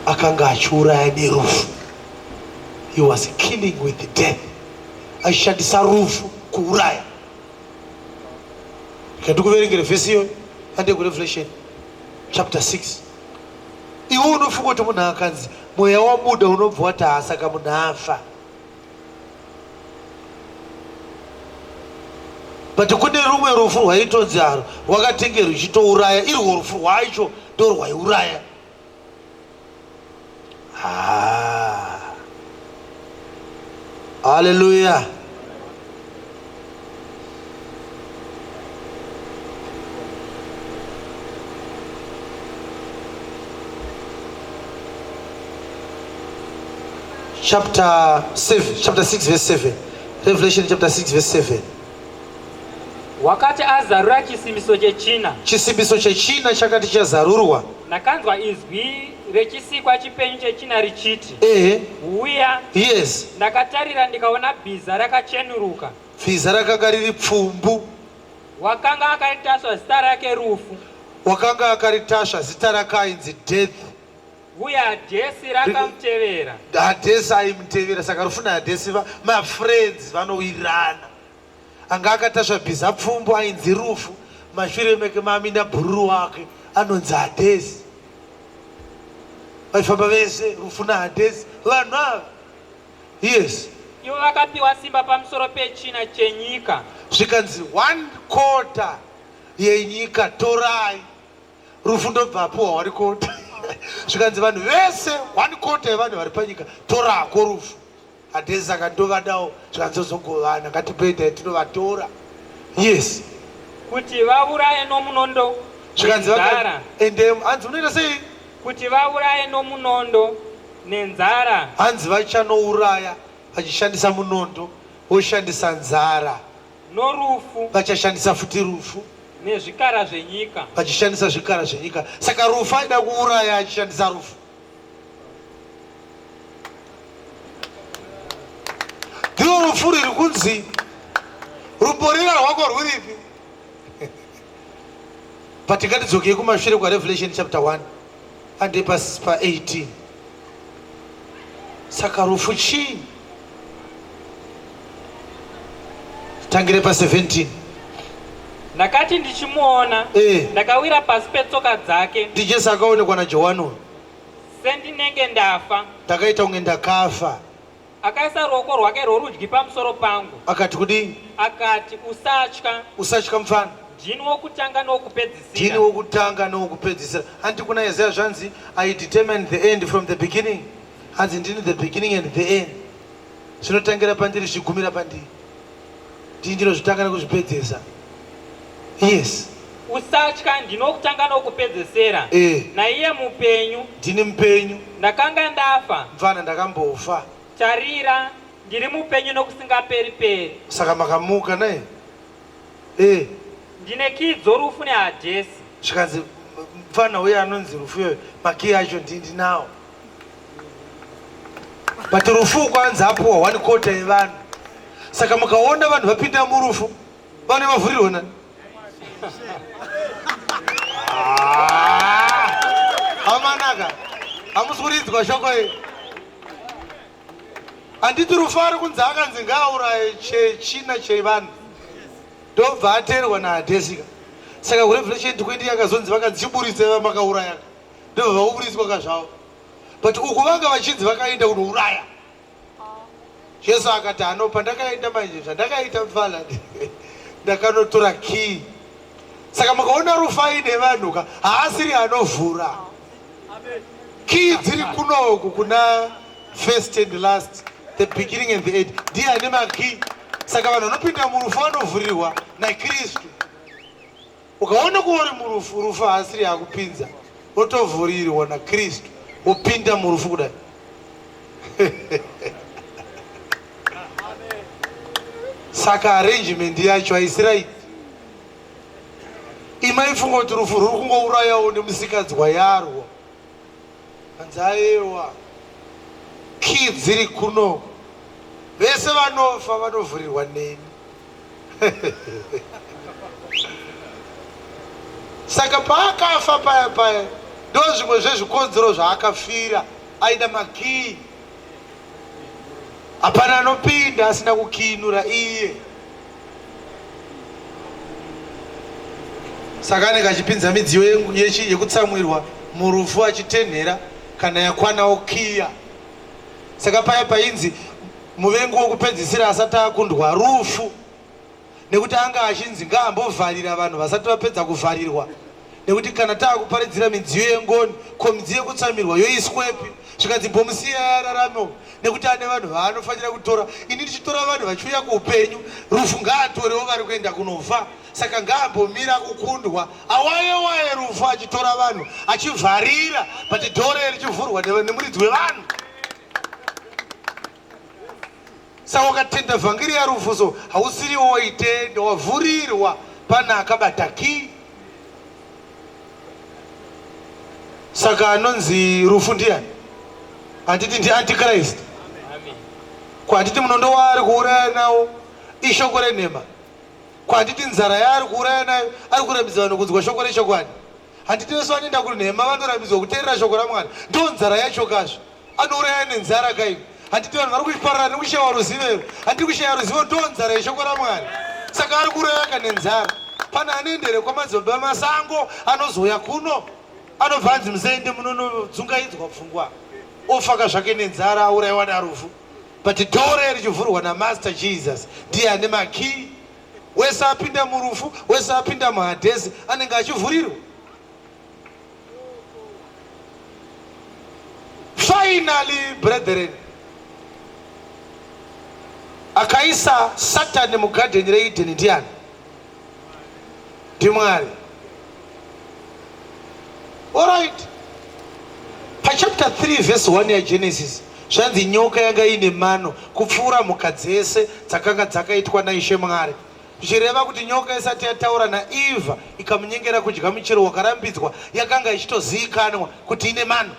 akanga achiuraya nerufu. He was killing with death, aishandisa rufu kuuraya. Ndikuverengere vhesi iyoyo ande kuRevelation chapter 6. Iwe unofunga kuti munhu akanzi mweya wabuda unobva wati haa saka munhu afa. But kune rumwe rufu rwaitonzi haro rwakatenge ruchitouraya, irwo rufu rwacho ndorwaiuraya. Ah. Hallelujah. Chapter 7, chapter 6 verse 7. Revelation chapter 6 verse 7. Wakati azarura chisimbiso chechina. Chisimbiso chechina chakati chazarurwa. Ndakanzwa izwi rechisikwa chipenyu chechina richiti. Ehe. Uya. Yes. Ndakatarira ndikaona bhiza rakachenuruka. Bhiza rakanga riri pfumbu. Wakanga akaritasva zita rake rufu. Wakanga akaritasva zita rake ainzi death. Uye Hadhesi rakamutevera. Hadhesi aimutevera saka rufu naHadhesi mafriends vanowirirana. Anga akatasva bhiza pfumbu ainzi Rufu, mashure meke maminda bhururu wake anonzi Hadhesi. Vaifamba vese Rufu naHadhesi vanhu ava. Yes. Ivo vakapiwa simba pamusoro pechina chenyika. Zvikanzi one quarter yenyika torai. Rufu ndobva apiwa one quarter. Zvikanzi vanhu vese one quarter yevanhu vari panyika torako rufu. Hadhesi saka ndovadawo zvikanzozogovana ngatipedai tinovatora. Yes. Kuti vauraye nomunondo Zvikanzi vaka nenzara. ende hanzi unoita sei? Kuti vauraye nomunondo nenzara. Hanzi vachanouraya vachishandisa munondo voshandisa nzara. Norufu. Vachashandisa futi rufu. Nezvikara zvenyika. Vachishandisa zvikara zvenyika. Saka rufu aida kuuraya achishandisa rufu. Ndiro rufu riri kunzi rumborera rwako rwuripi? But ngatidzokei kumashure kwaRevelation chapter 1 ande pa 18. Saka rufu chii? Tangire pa 17. Ndakati ndichimuona, Eh. ndakawira pasi petsoka dzake NdiJesu akaonekwa naJohani uyu. sendinenge ndafa. Ndakaita kunge ndakafa. Akaisa ruoko rwake rworudyi pamusoro pangu, Akati kudii? akati, Usatya, Usatya mufana. ndini wokutanga Ndini nowokupedzisira. wokutanga nowokupedzisira. Hanti kuna Isaiah zvanzi, I determine the end from the beginning. Hanzi ndini the beginning and the end. Zvinotangira pandiri zvichigumira pandiri. Ndini ndinozvitanga nekuzvipedzesa. Yes. Usatya, ndini wokutanga nowokupedzesera. Eh. Naiye mupenyu. Ndini mupenyu. Ndakanga ndafa. Mfana ndakambofa. Tarira, ndiri mupenyu nokusingaperi-peri. Saka makamuka naye? Eh. Ndine kiyi dzorufu neHadhesi. Zvikanzi mfana uye anonzi rufu iyoyo makiyi acho ndinawo. But rufu kwanzi apuwa one quarter yevanhu. Saka mukaona vanhu vapinda murufu. Vane vavhurirwa nani? Ah, amanaka hamusi kuridzwa shoko iri. Handiti rufu ari kunzi akanzi ngaauraye chechina chevanhu ndobva ateerwa naHadhesika. Saka kuRevelation 20 yakazonzi vakanzi chiburitse vamakauraya ndobva vaburitswa ka zvavo. But uku vanga vachinzi vakaenda kunouraya. Jesu akati ano pandakaenda manje zvandakaita mfana ndakanotora key. Saka mukaona rufu aine vanhu ka haasiri anovhura. Key dziri kunoku kuna first and last, the beginning and the end. Ndiye ane makey. Saka vanhu vanopinda murufu vanovhurirwa naKristu. Ukaona kuori murufu, rufu haasiri akupinza, wotovhurirwa naKristu wopinda murufu kudai. Saka arrangement yacho haisi right. Imaifunga kuti rufu rwuri kungourayawo nemusikadzwa yarwo. Hanzi ayewa key dziri kuno, vese vanofa vanovhurirwa neni. Saka paakafa paya paya ndo zvimwe zvezvikonzero zvaakafira, aida makii. Hapana anopinda asina kukiinura iye. Saka anenge achipinza midziyo yekutsamwirwa murufu achitenhera kana yakwana okiya. Saka paya painzi muvengi wokupedzisira asati akundwa rufu, nekuti anga achinzi ngaambovharira vanhu vasati vapedza kuvharirwa, nekuti kana taakuparidzira midziyo yengoni, ko midziyo yekutsamirwa yoiswepi? Zvikanzi mbomusiyai ararame uyu, nekuti ane vanhu vaanofanira kutora. Ini ndichitora vanhu vachiuya kuupenyu, rufu ngaatorewo vari kuenda kunofa. Saka ngaambomira kukundwa, awaye waye rufu achitora vanhu achivharira, but dhore richivhurwa nemuridzi wevanhu. Saka ukatenda vhangeri yarufu so hausiriwo waitenda, wavhurirwa pana akabata key. Saka anonzi rufu ndiani? Handiti ndi antichrist? Ko handiti munondo waari kuuraya nawo ishoko renhema? Ko handiti nzara yaari kuuraya nayo ari kurambidza vanhu kunzwa shoko rechokwadi? Handiti vese vanoenda kunhema vanorambidzwa kuteerera shoko raMwari? Ndo nzara yacho kazve. Anouraya nenzara kaiwe. Handiti vanhu vari kuparara nekushaiwa ruzivo here? Handiti kushaya ruzivo ndo nzara yeshoko raMwari. Saka ari kuuraya ka nenzara. Pane anoenda here kwamadzibaba masango anozouya kuno? Anobva anzi musaende munonodzungaidzwa pfungwa. Ofa ka zvake nenzara auraiwa narufu. But door richivhurwa naMaster Jesus ndiye ane makey. Wese apinda murufu, wese apinda muHadhesi anenge achivhurirwa. Finally, brethren, akaisa Satani mugadheni reEdeni ndiani? NdiMwari. Alright. Pachapter 3 verse 1 yaGenesis zvanzi nyoka yanga iine mano kupfuura mhuka dzese dzakanga dzakaitwa naIshe Mwari. Zvichireva kuti nyoka isati yataura naEvha ikamunyengera kudya muchero wakarambidzwa, yakanga ichitozivikanwa kuti ine mano.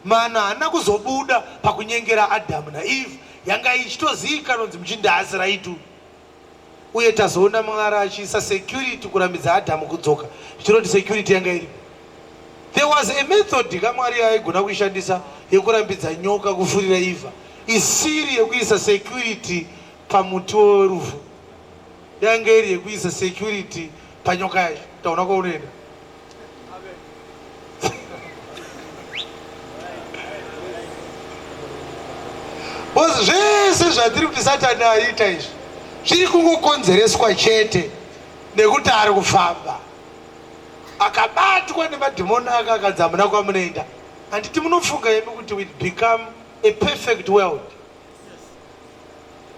Mano haana kuzobuda pakunyengera Adhamu naEvha, yanga ichitozivikanwa kunzi muchinda haasi right uyu. Uye tazoona Mwari achiisa security kurambidza Adhamu kudzoka, zvichireva kuti security yanga iripo. There was a method kaMwari yaaigona kuishandisa yekurambidza nyoka kufurira Eva isiri yekuisa security pamuti werufu. Yange iri yekuisa security panyoka yacho. Taona kwaunoenda. Because zvese zvatiri kuti Satani aita izvi zviri kungokonzereswa chete nekuti ari kufamba akabatwa nemadhimoni ake akanzi hamuna kwamunoenda. Handiti munofunga imi kuti we become a perfect world?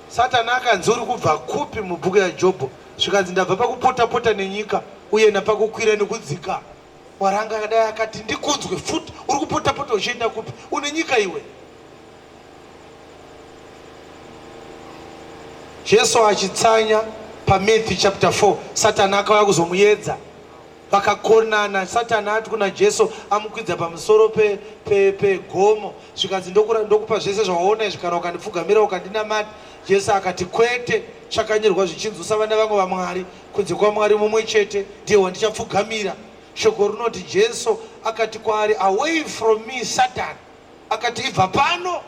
Satani akanzi uri kubva kupi mubhuku yaJobho? Zvikanzi ndabva pakupota pota nenyika uye napakukwira nekudzika. Mwari angadai akati ndikunzwe futi, uri kupota pota uchienda kupi? Une nyika iwe. Jesu achitsanya paMatthew chapter 4, Satani akauya kuzomuedza. Vakakonana, Satani ati kuna Jesu amukwidza pamusoro pegomo pe, pe zvikanzi ndokupa zvese zvawaona izvi kana ukandipfugamira ukandinamata. Jesu akati kwete. Chakanyorwa zvichinzi usava nevamwe vamwari kunze kwaMwari mumwe chete ndiye wandichapfugamira. Shoko rinoti Jesu akati kwaari away from me Satan. Akati ibva pano.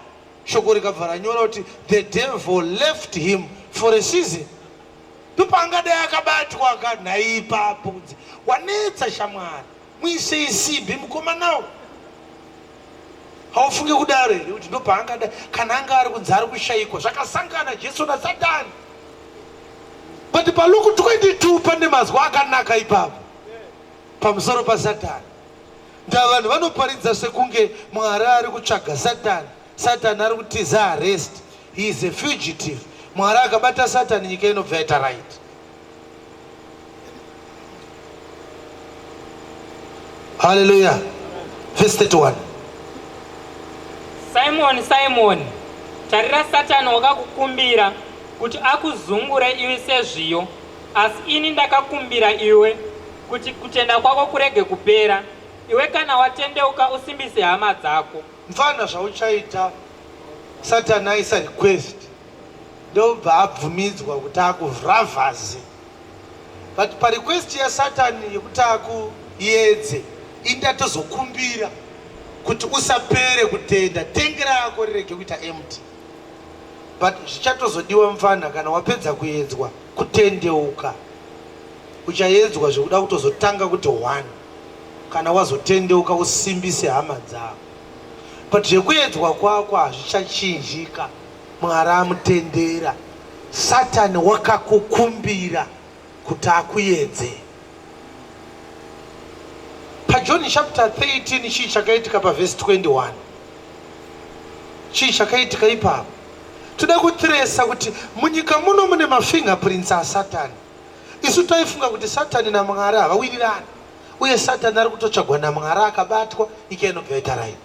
Shoko rikabva ranyora kuti the devil left him for a season. Ndopaangadai akabatwa ka nhai ipapo kunzi wanetsa shamwari. Muisei simbi mukomanawo. Haufunge kudaro here kuti ndopaangada kana anga ari kunzi ari kushaikwa zvakasangana Jesu naSatani. But paLuke 22 pane mazwi akanaka ipapo pamusoro paSatani. Ndaa vanhu vanoparidza sekunge Mwari ari kutsvaga Satani. Satani ari kutiza arrest. He is a fugitive. Mwari akabata Satani nyika inobva yaita right. Hallelujah. Verse 31. Simoni, Simoni, tarira Satani wakakukumbira kuti akuzungure iwe sezviyo, asi ini ndakakumbira iwe kuti kutenda kwako kurege kupera, iwe kana watendeuka usimbise hama dzako. Mfana zvauchaita Satani aisa request ndobva abvumidzwa kuti akuvravhaze but parequest yasatani yekuti akuyedze ini ndatozokumbira kuti usapere kutenda tengi rako rirege kuita empty but zvichatozodiwa mfana kana wapedza kuyedzwa kutendeuka uchayedzwa zvekuda kutozotanga kuti one kana wazotendeuka usimbise hama dzako but zvekuyedzwa kwako hazvichachinjika Mwari amutendera. Satani wakakukumbira kuti akuyedze. PaJohn chapter 13 chii chakaitika pavhesi 21? Chii chakaitika ipapo? Toda kutresa kuti munyika muno mune mafingerprints aSatani. Isu taifunga kuti Satani naMwari havawirirani uye Satani ari kutotsvagwa naMwari akabatwa nyika inobva yaita right.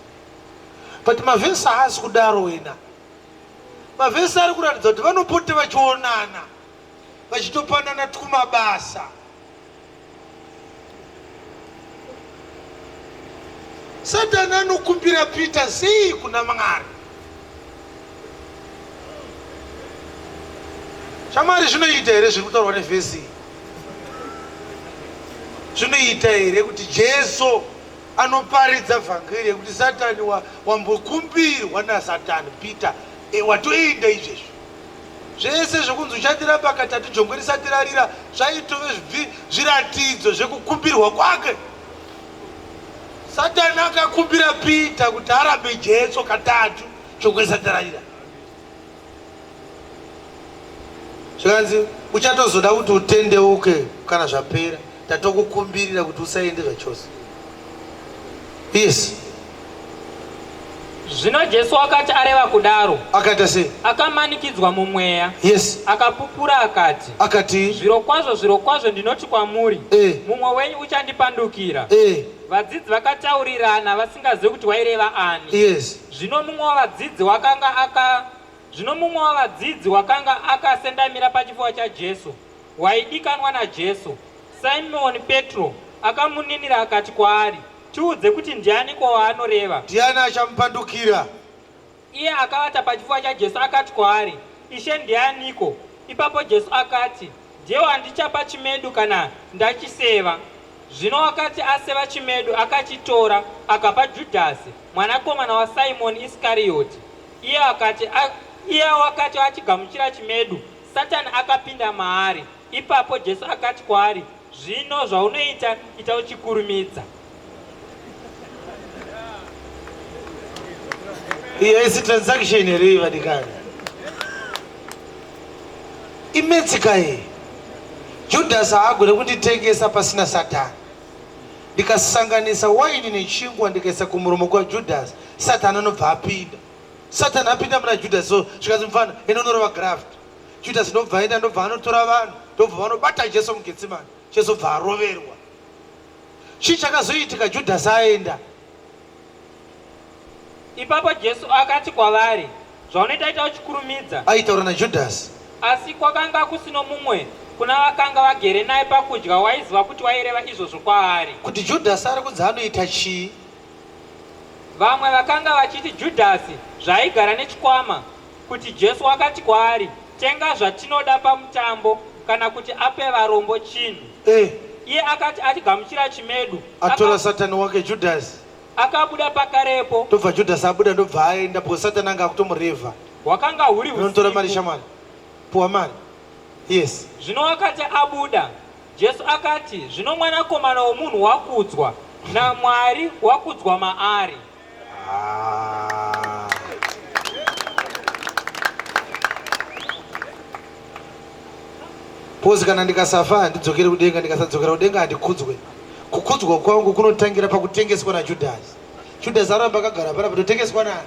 But mavhesi haasi kudaro wena. Mavhesi ari kuratidza kuti vanopota vachionana vachitopanana twumabasa. Satani anokumbira Peter sei kuna Mwari? Shamwari, zvinoita here zviri kutaurwa nevhesi iyi? Zvinoita here kuti Jesu anoparidza vhangeri yekuti Satani wambokumbirwa naSatani Peter e, watoenda izvezvi zvese zvekunzi uchatiramba katatu jongwe risati rarira zvaitove zviratidzo zvekukumbirwa kwake. Satani akakumbira Peter kuti arambe Jesu katatu jongwe risati rarira. Zvikanzi uchatozoda kuti utendeuke kana zvapera, tatokukumbirira kuti usaende zvachose. Yes. Zvino Jesu wakati areva kudaro, Akaita sei? akamanikidzwa mumweya, Yes. akapupura akati, Akati Zvirokwazvo, zvirokwazvo ndinoti kwamuri, Eh. mumwe wenyu uchandipandukira. eh, Vadzidzi vakataurirana vasingazivi kuti waireva ani. yes. Zvino mumwe wavadzidzi wakanga aka Zvino mumwe wavadzidzi wakanga akasendamira pachifuva chaJesu, waidikanwa naJesu, Simoni Petro, akamuninira akati kwaari, Tiudze kuti ndianiko waanoreva. Ndiani achamupandukira? Iye akavata pachifuva chaJesu akati kwaari, Ishe, ndianiko? Ipapo Jesu akati, Ndiye wandichapa chimedu kana ndachiseva. Zvino wakati aseva chimedu, akachitora, akapa Judhasi, mwanakomana waSimoni Isikarioti. Iye akati, iye wakati achigamuchira chimedu, Satani akapinda maari. Ipapo Jesu akati kwaari, Zvino zvaunoita, ita uchikurumidza. Iyi haisi transaction here iyi vadikani? Imetsika iyi. Judas haagone kunditengesa pasina Satani. Ndikasanganisa waini nechingwa ndikaisa kumuromo kwaJudas, Satani anobva apinda. Satani apinda muna Judas, so zvikanzi mufana enda unorova graft. Judas ndobva aenda ndobva anotora vanhu ndobva vanobata Jesu muGetsemane. Jesu bva aroverwa. Chii chakazoitika Judas aenda? Ipapo Jesu akati kwavari, Zvaunoita ita uchikurumidza. Aitaura naJudhasi. Asi kwakanga kusino mumwe kuna vakanga vagere naye pakudya waiziva kuti waireva izvozvo kwaari. Kuti Judhasi ari kunzi anoita chii? Vamwe vakanga vachiti Judhasi zvaaigara nechikwama, kuti Jesu wakati kwaari, Tenga zvatinoda pamutambo, kana kuti ape varombo chinhu. Eh. Iye akati achigamuchira chimedu, Atora aka, Satani wake Judhasi. akabuda pakarepo. Ndobva Judhasi abuda ndobva aenda because Satani anga akutomurevha. Hwakanga huri Unotora mari usiku. shamwari. Puwa mari. Yes. Zvino wakati abuda, Jesu akati, Zvino Mwanakomana womunhu wakudzwa, naMwari wakudzwa maari. Ah. Because kana ndikasafa handidzokeri kudenga, ndikasadzokera kudenga handikudzwe. Kukudzwa kwangu kunotangira pakutengeswa naJudhasi. Judhasi aramba akagara panapa, totengeswa nani?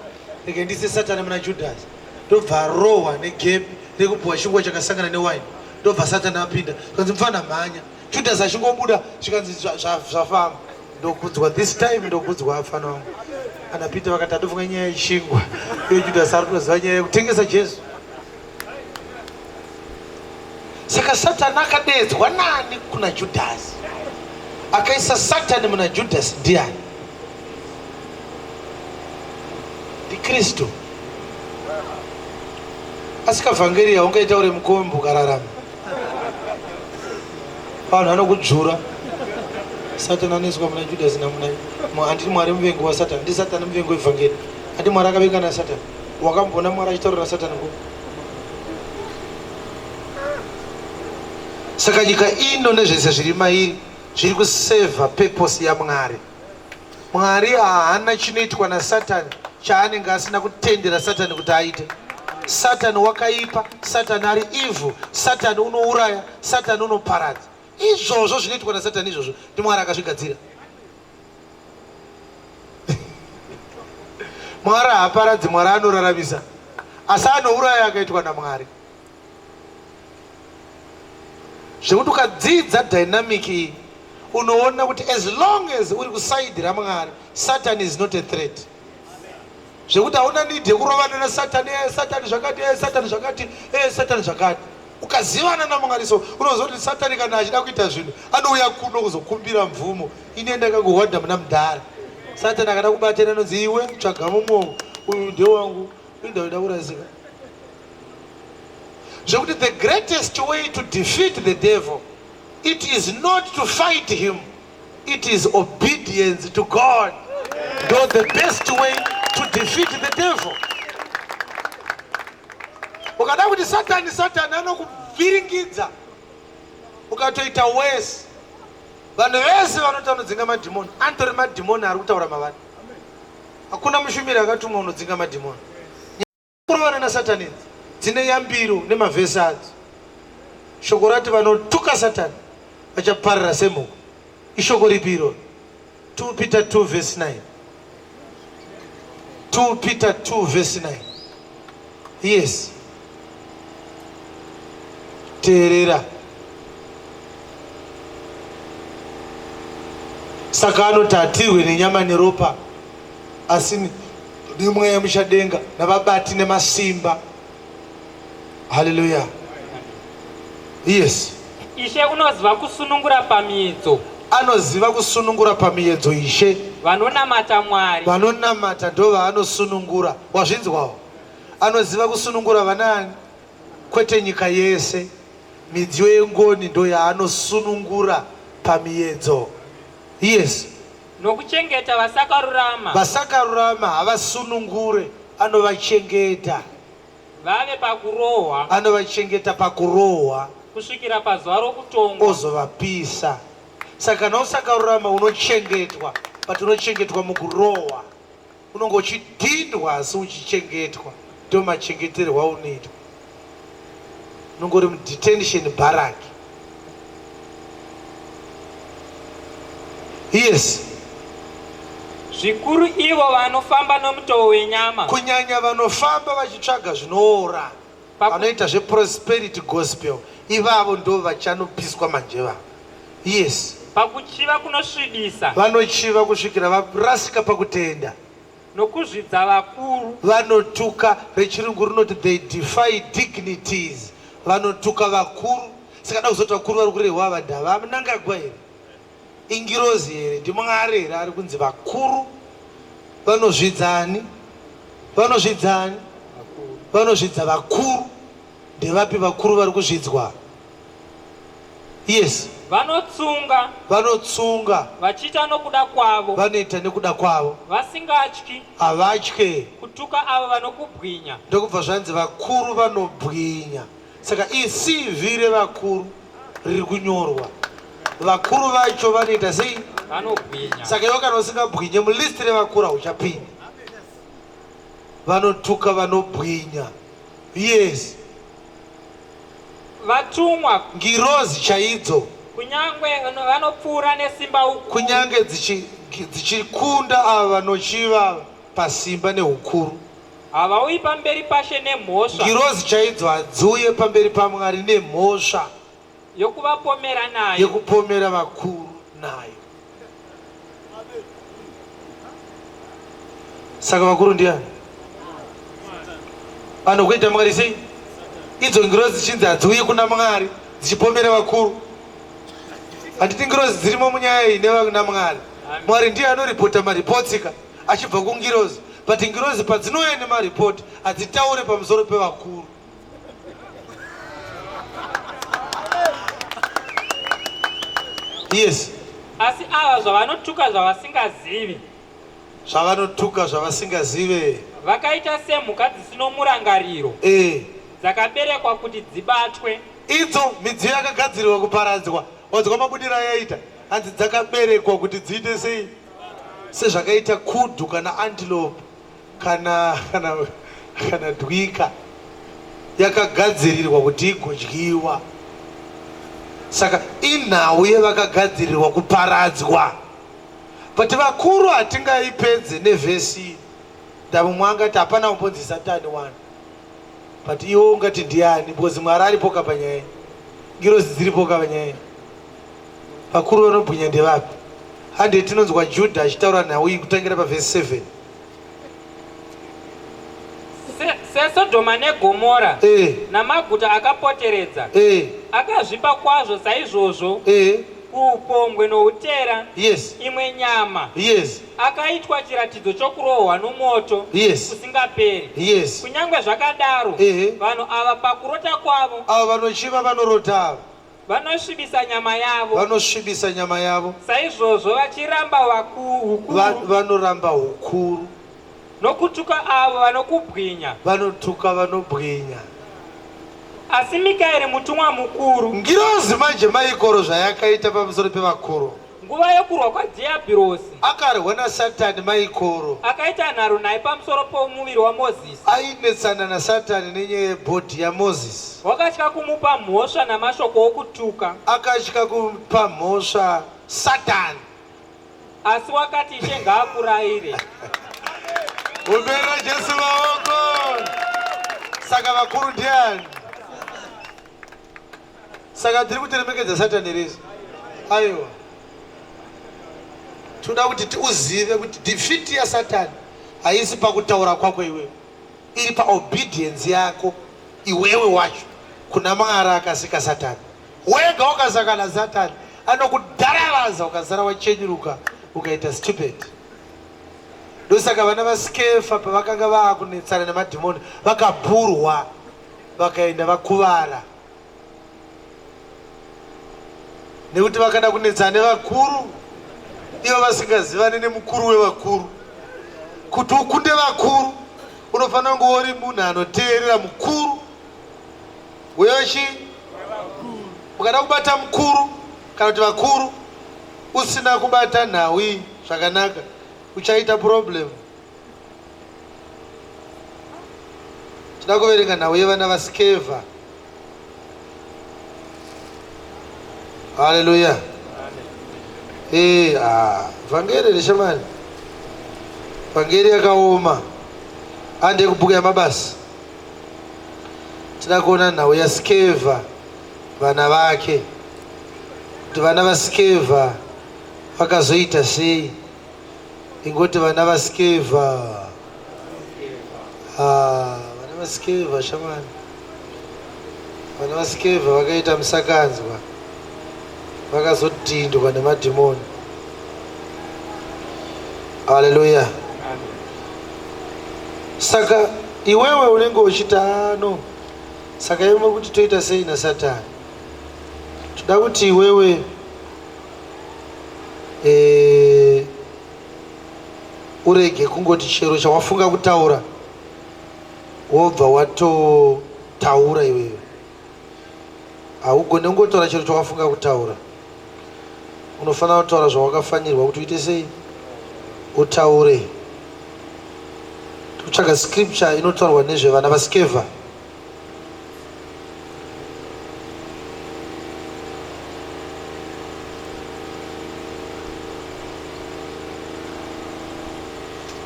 Rege ndise Satani muna Judhasi. Ndobva arohwa negepi rekupuwa chingwa chakasangana newaini. Ndobva Satani apinda. Zvikanzi mfana mhanya. Judhasi achingobuda zvikanzi zvafamba. Ndokudzwa this time ndokudzwa afana wangu. Ana Peter vakati atofunga nyaya yechingwa. Iye Judhasi ari kutoziva nyaya yekutengesa Jesu. Saka Satani akadeedzwa nani kuna Judhasi? Akaisa Satani muna Judhasi ndiani? NdiKristu. Asi kavhangeri yaungaita uri mukombi ukararama. Vanhu vanokudzvura. Satani anoiswa muna Judhasi namuna handiti Mwari muvengi waSatani, ndi Satani muvengi wevhangeri. Handi Mwari akavenga naSatani. Wakamboona Mwari achitaura naSatani ko? Saka nyika ino nezvese zviri mairi zviri kusevha purpose yaMwari. Mwari haana chinoitwa naSatani chaanenge asina kutendera Satani kuti aite. Satani wakaipa, Satani ari evil, Satani unouraya, Satani unoparadza. Izvozvo zvinoitwa naSatani izvozvo ndiMwari akazvigadzira. Mwari haaparadzi, Mwari anoraramisa, asi anouraya akaitwa naMwari. Zvekuti ukadzidza dynamic iyi unoona kuti as long as uri kusaidi raMwari, Satan is not a threat. Zvekuti hauna need yekurovana naSatani, eh, Satani zvakati, eh, Satani zvakati, eh, Satani zvakati. Ukazivana naMwari so unoziva kuti Satani kana achida kuita zvinhu anouya kuno kuzokumbira mvumo. Ini ndakangohwanda muna mudhara. Satani akada kubatana anonzi iwe tsvaga mumwe uyu ndewangu, uyu ndaida kurasika. Zvekuti the greatest way to defeat the devil it is not to fight him, it is obedience to God. Ndo the best way to defeat the devil. Ukada kuti Satani Satani anokuvhiringidza ukatoita worse. Vanhu vese vanoti vanodzinga madhimoni anotori madhimoni ari kutaura mavari. Hakuna mushumiri akatumwa unodzinga madhimoni. Kurovana naSatani idzi dzine yambiro nemavhesi adzo. Shoko rati vanotuka Satani vachaparara semhuka. Ishoko ripi iroro? 2 Peter 2 verse 9. 2 Peter 2 verse 9. Yes. Teerera. Saka anoti hatirwe nenyama neropa asi nemweya muchadenga navabati nemasimba. Haleluya. Yes. Ishe unoziva kusunungura pamiedzo. Anoziva kusunungura pamiedzo Ishe. Vanonamata Mwari. Vanonamata ndovanosunungura. Wazvinzwawo? Anoziva kusunungura vanaani? Kwete nyika yese. Midziyo yengoni ndo yaanosunungura pamiedzo. Yes. Nokuchengeta vasakarurama. Vasakarurama havasunungure, anovachengeta. Vave pakurohwa. Anovachengeta pakurohwa. Kusvikira pazuva rokutongwa. Ozovapisa. Saka kana usakarurama unochengetwa, but unochengetwa mukurohwa. Unonge uchidhindwa asi uchichengetwa. Ndo machengeterwo aunoitwa. Unonge uri mudetention barrack. Yes. Zvikuru ivo vanofamba nomutoo wenyama. Kunyanya vanofamba vachitsvaga zvinoora, vanoita zveprosperity gospel, ivavo ndo vachanopiswa manje vavo. Yes. Pakuchiva kunosvibisa. Vanochiva kusvikira varasika pakutenda. Nokuzvidza vakuru. Vanotuka, rechirungu rinoti they defy dignities. Vanotuka vakuru. Saka da kuzoti vakuru vari kurehwa ava ndava Mnangagwa here? Ingirozi here? NdiMwari here ari kunzi vakuru? Vanozvidza ani? Vanozvidza ani? Vanozvidza vakuru. Ndevapi vakuru vari kuzvidzwa? Yes. Vanotsunga. Vanotsunga. Vachiita nokuda kwavo. Vanoita nekuda kwavo. Vasingatyi. Havatye. Kutuka avo vanokubwinya. Ndokubva zvanzi vakuru vanobwinya. Saka iCV revakuru riri kunyorwa. Vakuru vacho vanoita sei? Vanobwinya. Saka iwe kana usingabwinye mulist revakuru hauchapinda. Vanotuka vanobwinya. Yes. Vatumwa. Ngirozi chaidzo. Kunyangwe vanopfuura nesimba ukuru. Kunyange dzichikunda ava vanochiva pasimba neukuru. Havauyi pamberi paShe nemhosva. Ngirozi chaidzo hadziuye pamberi paMwari nemhosva. Yokuvapomera nayo. Yekupomera vakuru nayo. Saka vakuru ndiani? Anokuita Mwari sei? Idzo ngirozi dzichinzi hadziuye kuna Mwari dzichipomera vakuru. Handiti ngirozi dzirimo munyaya iyi naMwari. Mwari ndiye anoripota maripotsika achibva kungirozi. But ngirozi padzinouya nemaripoti hadzitaure pamusoro pevakuru. Yes. Asi ava zvavanotuka zvavasingazivi. Zvavanotuka zvavasingazive. Vakaita semhuka dzisino murangariro. Eh. Dzakaberekwa kuti dzibatwe. Idzo midziyo yakagadzirirwa kuparadzwa. Wanzwa mabudiro ayaita? Hanzi dzakaberekwa kuti dziite sei? Sezvakaita kudu kana antelope kana kana kana dwika yakagadzirirwa kuti igodyiwa saka inhau yevakagadzirirwa kuparadzwa but vakuru hatingaipedze nevhesi ndamumwe angati hapana kumbonzi satani wani but iwe ungati ndiani because mwari aripoka panyaya ngirozi dziripoka panyaya vakuru vanobwinya ndevapi hande tinonzwa judha achitaura nhau iyi kutangira pavhesi 7 SeSodhoma neGomora eh. namaguta akapoteredza eh. akazvipa kwazvo saizvozvo eh. kuupombwe noutera yes. imwe nyama yes. akaitwa chiratidzo chokurohwa nomoto yes. kusingaperi yes. Kunyange zvakadaro vanhu ava pakurota kwavo ava vanochiva vanorota ava Vanosvibisa nyama yavo. Vanosvibisa nyama yavo. Saizvozvo vachiramba hukuru. Vanoramba hukuru. Nokutuka avo vanokubwinya. Vanotuka vanobwinya. Asi Mikaeri mutumwa mukuru. Ngirozi manje maikoro zvayakaita pamusoro pevakuru. Nguva yokurwa kwaDhiyabhirosi. Akarwa naSatani Maikoro. Akaita nharo naye pamusoro pomuviri waMozisi. Ainetsana naSatani nenyaya yebhodhi yaMozisi. Wakatya kumupa mhosva namashoko okutuka. Akatya kupa mhosva Satani. Asi wakati Ishe ngaakurayire. Ombera Jesu maoko. Saka vakuru ndiani? Saka tiri kutiremekedza Satani here izvi? Aiwa. Toda kuti uzive kuti defeat yaSatani haisi pakutaura kwako iwewe, iri paobedience yako iwewe wacho kuna Mwari akasika Satani. Wega ukasaka naSatani anokudharavaza ukasara wachenyuruka ukaita stupid. Ndosaka vana vaSkefa pavakanga vaakunetsana nemadhimoni vakabhurwa vakaenda vakuvara. Nekuti vakada kunetsana nevakuru ivo vasingazivane nemukuru wevakuru. Kuti ukunde vakuru unofanira kunge uri munhu anoteerera mukuru wechi. Ukada kubata mukuru kana kuti vakuru usina kubata nhau iyi zvakanaka uchaita problem. Tinoda kuverenga nhau yevana vaSkeva. Haleluya. Eh, ah, vhangeri reshamani. Vhangeri yakaoma. Ande kubhuku yamabasa. Tinoda kuona nhau yaSkeva vana vake. Kuti vana vaSkeva vakazoita sei? Ingoti vana vaSkeva. Ah, vana vaSkeva shamani. Vana vaSkeva vakaita musakanzwa. Vakazodhindwa nemadhimoni. Haleluya. Saka iwewe unenge uchiti ah, no. Saka iwe muri kuti toita sei naSatani? Toda kuti iwewe eh, urege kungoti chero chawafunga kutaura wobva watotaura iwewe. Haugone kungotaura chero chawafunga kutaura. Unofanira kutaura zvawakafanirwa kuti uite sei? Utaure. Tikutsvaga scripture inotaurwa nezvevana vaSkeva.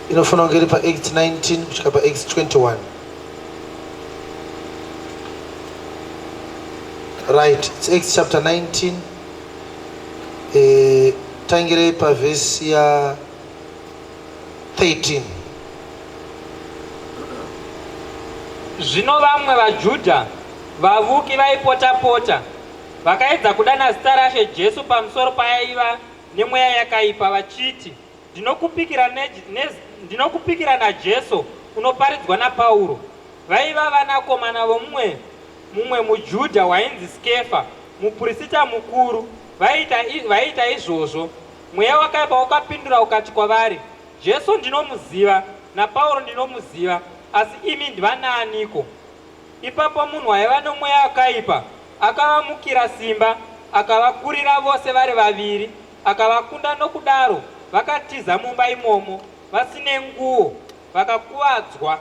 Inofanira kunge iri paActs 19 kusvika paActs 21. Right, it's Acts chapter 19. Eh, tangirei pavhesi ya 13. Zvino vamwe vaJudha vavuki vaipota-pota vakaedza kudana zita raShe Jesu pamusoro paaiva nemweya yakaipa, vachiti, Ndinokupikira, ne, ne, ndinokupikira naJesu unoparidzwa naPauro. Vaiva vanakomana vomumwe mumwe muJudha wainzi Skefa, mupurisita mukuru, vaiita, vaiita izvozvo. Mweya wakaipa wakapindura ukati kwavari, Jesu ndinomuziva, naPauro ndinomuziva, asi imi ndivanaaniko? Ipapo munhu aiva nomweya wakaipa akavamukira simba, akavakurira vose vari vaviri, akavakunda nokudaro vakatiza mumba imomo vasine nguo, vakakuvadzwa.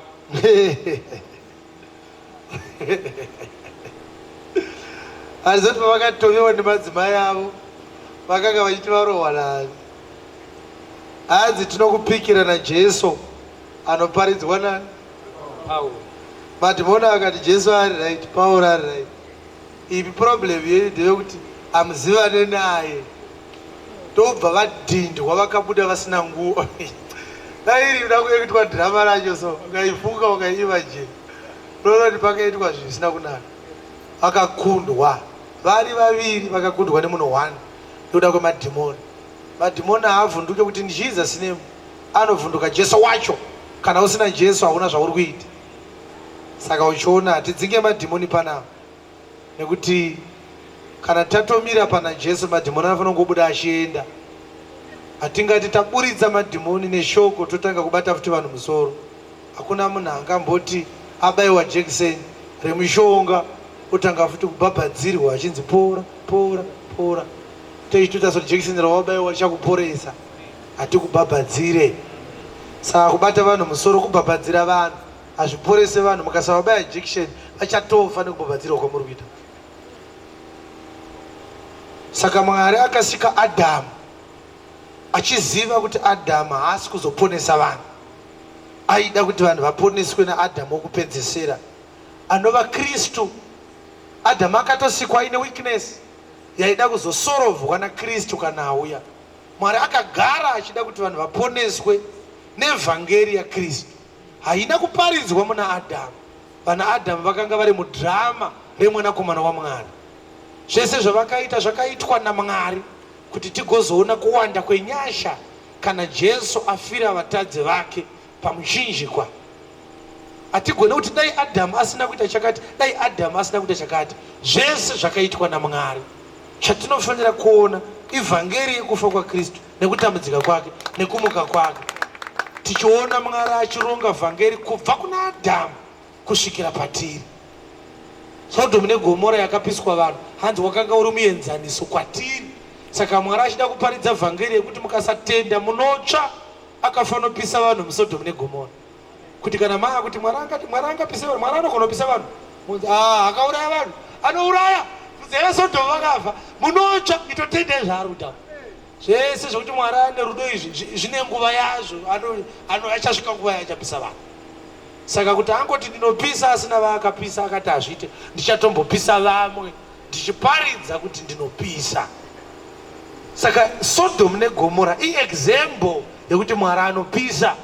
Handizoti pavakatovewa nemadzimai avo vakanga vachiti varohwa nani. Hanzi tinokupikira naJesu anoparidzwa nani? Pauro. Madhimoni akati Jesu ari right, Pauro ari right. Ipi problem yenyu ndeyekuti hamuzivane naye. Ndobva vadhindwa vakabuda vasina nguo. Dai iri kuda kuitwa drama racho so ukaifunga ukaiimagine unoona kuti pakaitwa zvisina kunaka. Vakakundwa vari vaviri vakakundwa nemunhu one nekuda kwemadhimoni. Madhimoni haavhunduke kuti in Jesus name anovhunduka Jesu wacho. Kana usina Jesu hauna zvauri kuita. Saka uchiona hatidzinge madhimoni panapa nekuti kana tatomira pana Jesu madhimoni anofanira kungobuda achienda. Hatingati taburitsa madhimoni neshoko totanga kubata futi vanhu musoro. Hakuna munhu angamboti abaiwa jekiseni remushonga otanga futi kubhabhadzirwa achinzi pora pora pora. Tochitoita soti jekiseni rawabaiwa richakuporesa. Hatikubhabhadzire. Saka kubata vanhu musoro kubhabhadzira vanhu hazviporese vanhu. Mukasavabaya jekiseni vachatofa nekubhabhadzirwa kwamuri kuita. Saka Mwari akasika Adhamu achiziva kuti Adhamu haasi kuzoponesa vanhu. Aida kuti vanhu vaponeswe naAdhamu wokupedzesera anova Kristu. Adhamu akatosikwa aine weakness yaida kuzosorovhwa naKristu kana auya. Mwari akagara achida kuti vanhu vaponeswe nevhangeri yaKristu. Haina kuparidzwa muna Adhamu. Vana Adhamu vakanga vari mudhirama remwanakomana waMwari. Zvese zvavakaita zvakaitwa naMwari kuti tigozoona kuwanda kwenyasha kana Jesu afira vatadzi vake pamuchinjikwa. Hatigone kuti dai Adhamu asina kuita chakati, dai Adhamu asina kuita chakati. Zvese zvakaitwa naMwari. Chatinofanira kuona ivhangeri yekufa kwaKristu nekutambudzika kwake nekumuka kwake, tichiona Mwari achironga vhangeri kubva kuna Adhamu kusvikira patiri. Sodhomu neGomora yakapiswa vanhu, hanzi wakanga uri muenzaniso kwatiri. Saka Mwari achida kuparidza vhangeri yekuti mukasatenda munotsva, akafanopisa vanhu muSodhomu neGomora. Kuti kana maa kuti Mwari angati Mwari angapise vanhu, Mwari anogona kupisa vanhu. Munzi ah akauraya vanhu, anouraya. Muzere Sodhomu vakafa, munotsva, itotendai zvaari kutaura. Zvese zvekuti Mwari ane rudo izvi zvine nguva yazvo, achasvika nguva yaachapisa vanhu. Saka kuti angoti ndinopisa asina vaakapisa akati hazviite, ndichatombopisa vamwe ndichiparidza kuti ndinopisa. Saka Sodom neGomora iexample yekuti Mwari anopisa.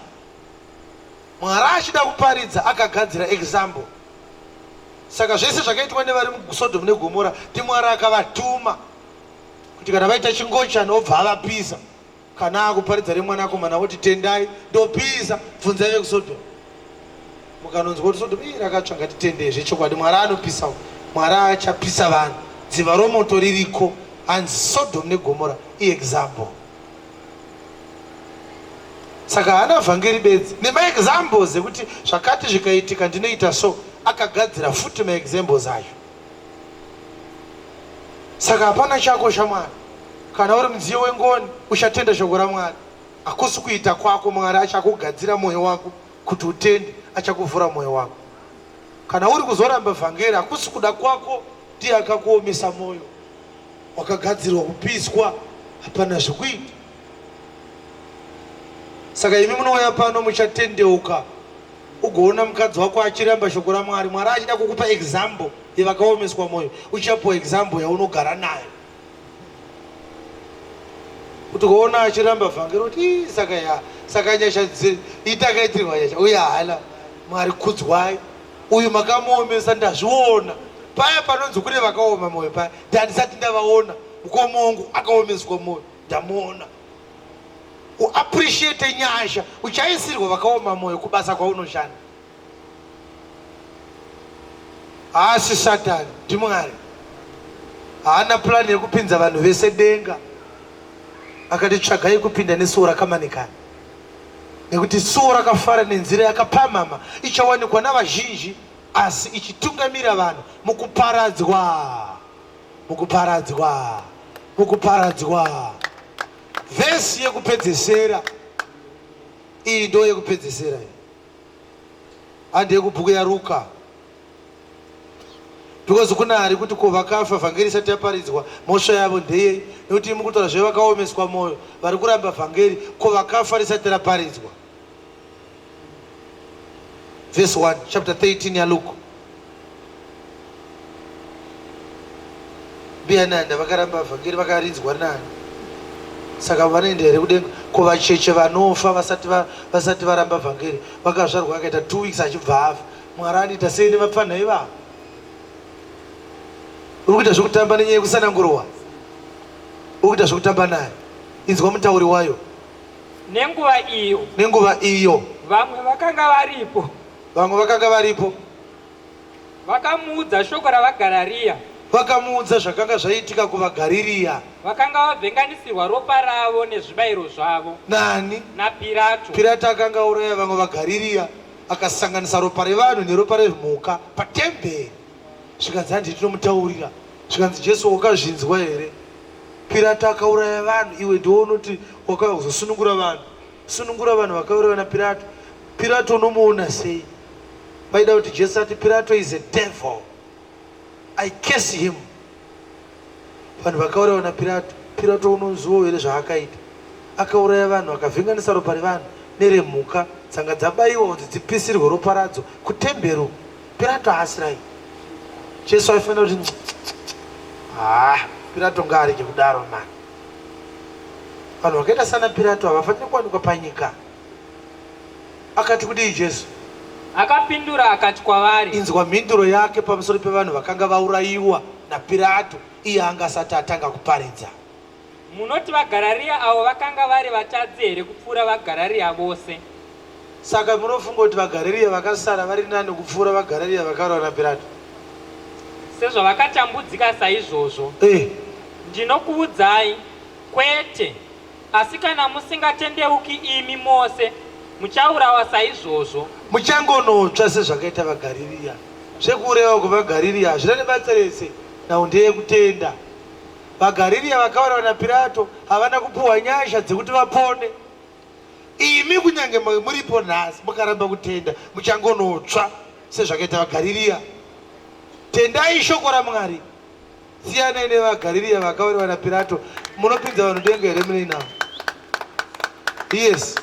Mwari achida kuparidza akagadzira example. Saka zvese zvakaitwa nevari muSodom neGomora ndiMwari akavatuma kuti kana vaita chingochani obva avapisa. Kana akuparidza remwanakomana woti tendai ndopisa, bvunzai vekuSodom. Mukanonzwa kuti Sodom ii rakatsva ngatitendei zvechokwadi Mwari anopisa Mwari achapisa vanhu dziva romoto ririko hanzi Sodom neGomora iexample saka haana vhangeri bedzi nemaexamples ekuti zvakati zvikaitika ndinoita so akagadzira futi maexamples acho saka hapana chako shamwari kana uri mudziyo wengoni uchatenda shoko ramwari hakusi kuita kwako mwari achakugadzira mwoyo wako kuti utende achakuvhura mwoyo wako kana uri kuzoramba vhangeri hakusi kuda kwako ndiye akakuomesa mwoyo wakagadzirwa kupiswa hapana zvekuita saka imi munouya pano muchatendeuka ugoona mukadzi wako achiramba shoko ramwari mwari achida kukupa example yevakaomeswa mwoyo uchapuwa example yaunogara nayo kuti kuona achiramba vhangeri kuti saka ya saka nyasha itakaitirwa nyasha uye hala mwari kudzwai uyu makamuomesa ndazviona paya panonzi kune vakaoma mwoyo paya ndandisati ndavaona mukoma wangu akaomeswa mwoyo ndamuona uappreciate nyasha uchaisirwa vakaoma mwoyo kubasa kwaunoshanda haasi satani ndimwari haana plani yekupinza vanhu vese denga akati tsvagai kupinda nesuwo rakamanikana nekuti suwo rakafara nenzira yakapamhama ichawanikwa navazhinji asi ichitungamira vanhu mukuparadzwa mukuparadzwa mukuparadzwa vhesi yekupedzesera iyi ndo yekupedzesera iyi handi yekubhuku yaruka because kuna ari kuti ko vakafa vhangeri isati yaparidzwa mhosva yavo ndeyei nekuti imi kutaura zve vakaomeswa mwoyo vari kuramba vhangeri ko vakafa risati raparidzwa verse 1 chapter 13 yaluke mbuya nanda vakaramba vhangeri vakarinzwa nani saka vanoenda here kudenga ko vacheche vanofa vasati vasati varamba vhangeri vakazvarwa akaita two weeks achibva afa mwari anoita sei nevapfanha ivavo uri kuita zvekutamba nenyaya yekusanangurwa uri kuita zvekutamba nayo inzwa mutauri wayo nenguva iyo nenguva iyo vamwe vakanga varipo vamwe vakanga varipo Vakamuudza shoko ravaGarariya. Vakamuudza zvakanga zvaitika kuvaGaririya. Vakanga vavhenganisirwa ropa ravo nezvibayiro zvavo. Naani? NaPirato. Pirato akanga auraya vamwe vaGaririya akasanganisa ropa revanhu neropa remhuka patemberi. Zvikanzi handiti tinomutaurira. Zvikanzi Jesu wakazvinzwa here? Pirato akauraya vanhu iwe ndiwe unoti wakauya kuzosunungura vanhu. Sunungura vanhu vakauraiwa naPirato. Pirato unomuona sei? Vaida kuti Jesu ati Pirato is a devil. I curse him. Vanhu vakauraiwa naPirato. Pirato unonziwo here zvaakaita? Akauraya vanhu akavhenganisa ropa revanhu neremhuka dzanga dzabaiwa kunzi dzipisirwe ropa radzo kutemberi. Pirato haasi right. Jesu aifanira kuti ah, Pirato ngaarege kudaro mani. Vanhu vakaita sana Pirato havafaniri kuwanikwa panyika. Akati kudii Jesu? Akapindura akati kwavari. Inzwa mhinduro yake pamusoro pevanhu vakanga vaurayiwa naPirato iye anga asati atanga kuparidza. Munoti vaGarariya avo vakanga vari vatadzi here kupfuura vaGarariya vose? Saka munofunga kuti vaGarariya vakasara vari nani kupfuura vaGarariya vakaurayiwa naPirato? Sezvavakatambudzika saizvozvo. Eh. Ndinokuudzai, kwete, asi kana musingatendeuki imi mose, muchaurawa saizvozvo. Muchangonotsva sezvakaita vaGaririya. Zvekuurayiwa kwevaGaririya hazvina nebasa rese, nhau ndeyekutenda. VaGaririya vakaurayiwa naPirato havana kupuhwa nyasha dzekuti vapone. Imi kunyange muripo nhasi mukaramba kutenda, muchangonotsva sezvakaita vaGaririya. Tendai shoko raMwari. Siyanai nevaGaririya vakaurayiwa naPirato. Munopinza vanhu denga here munei navo? Yes.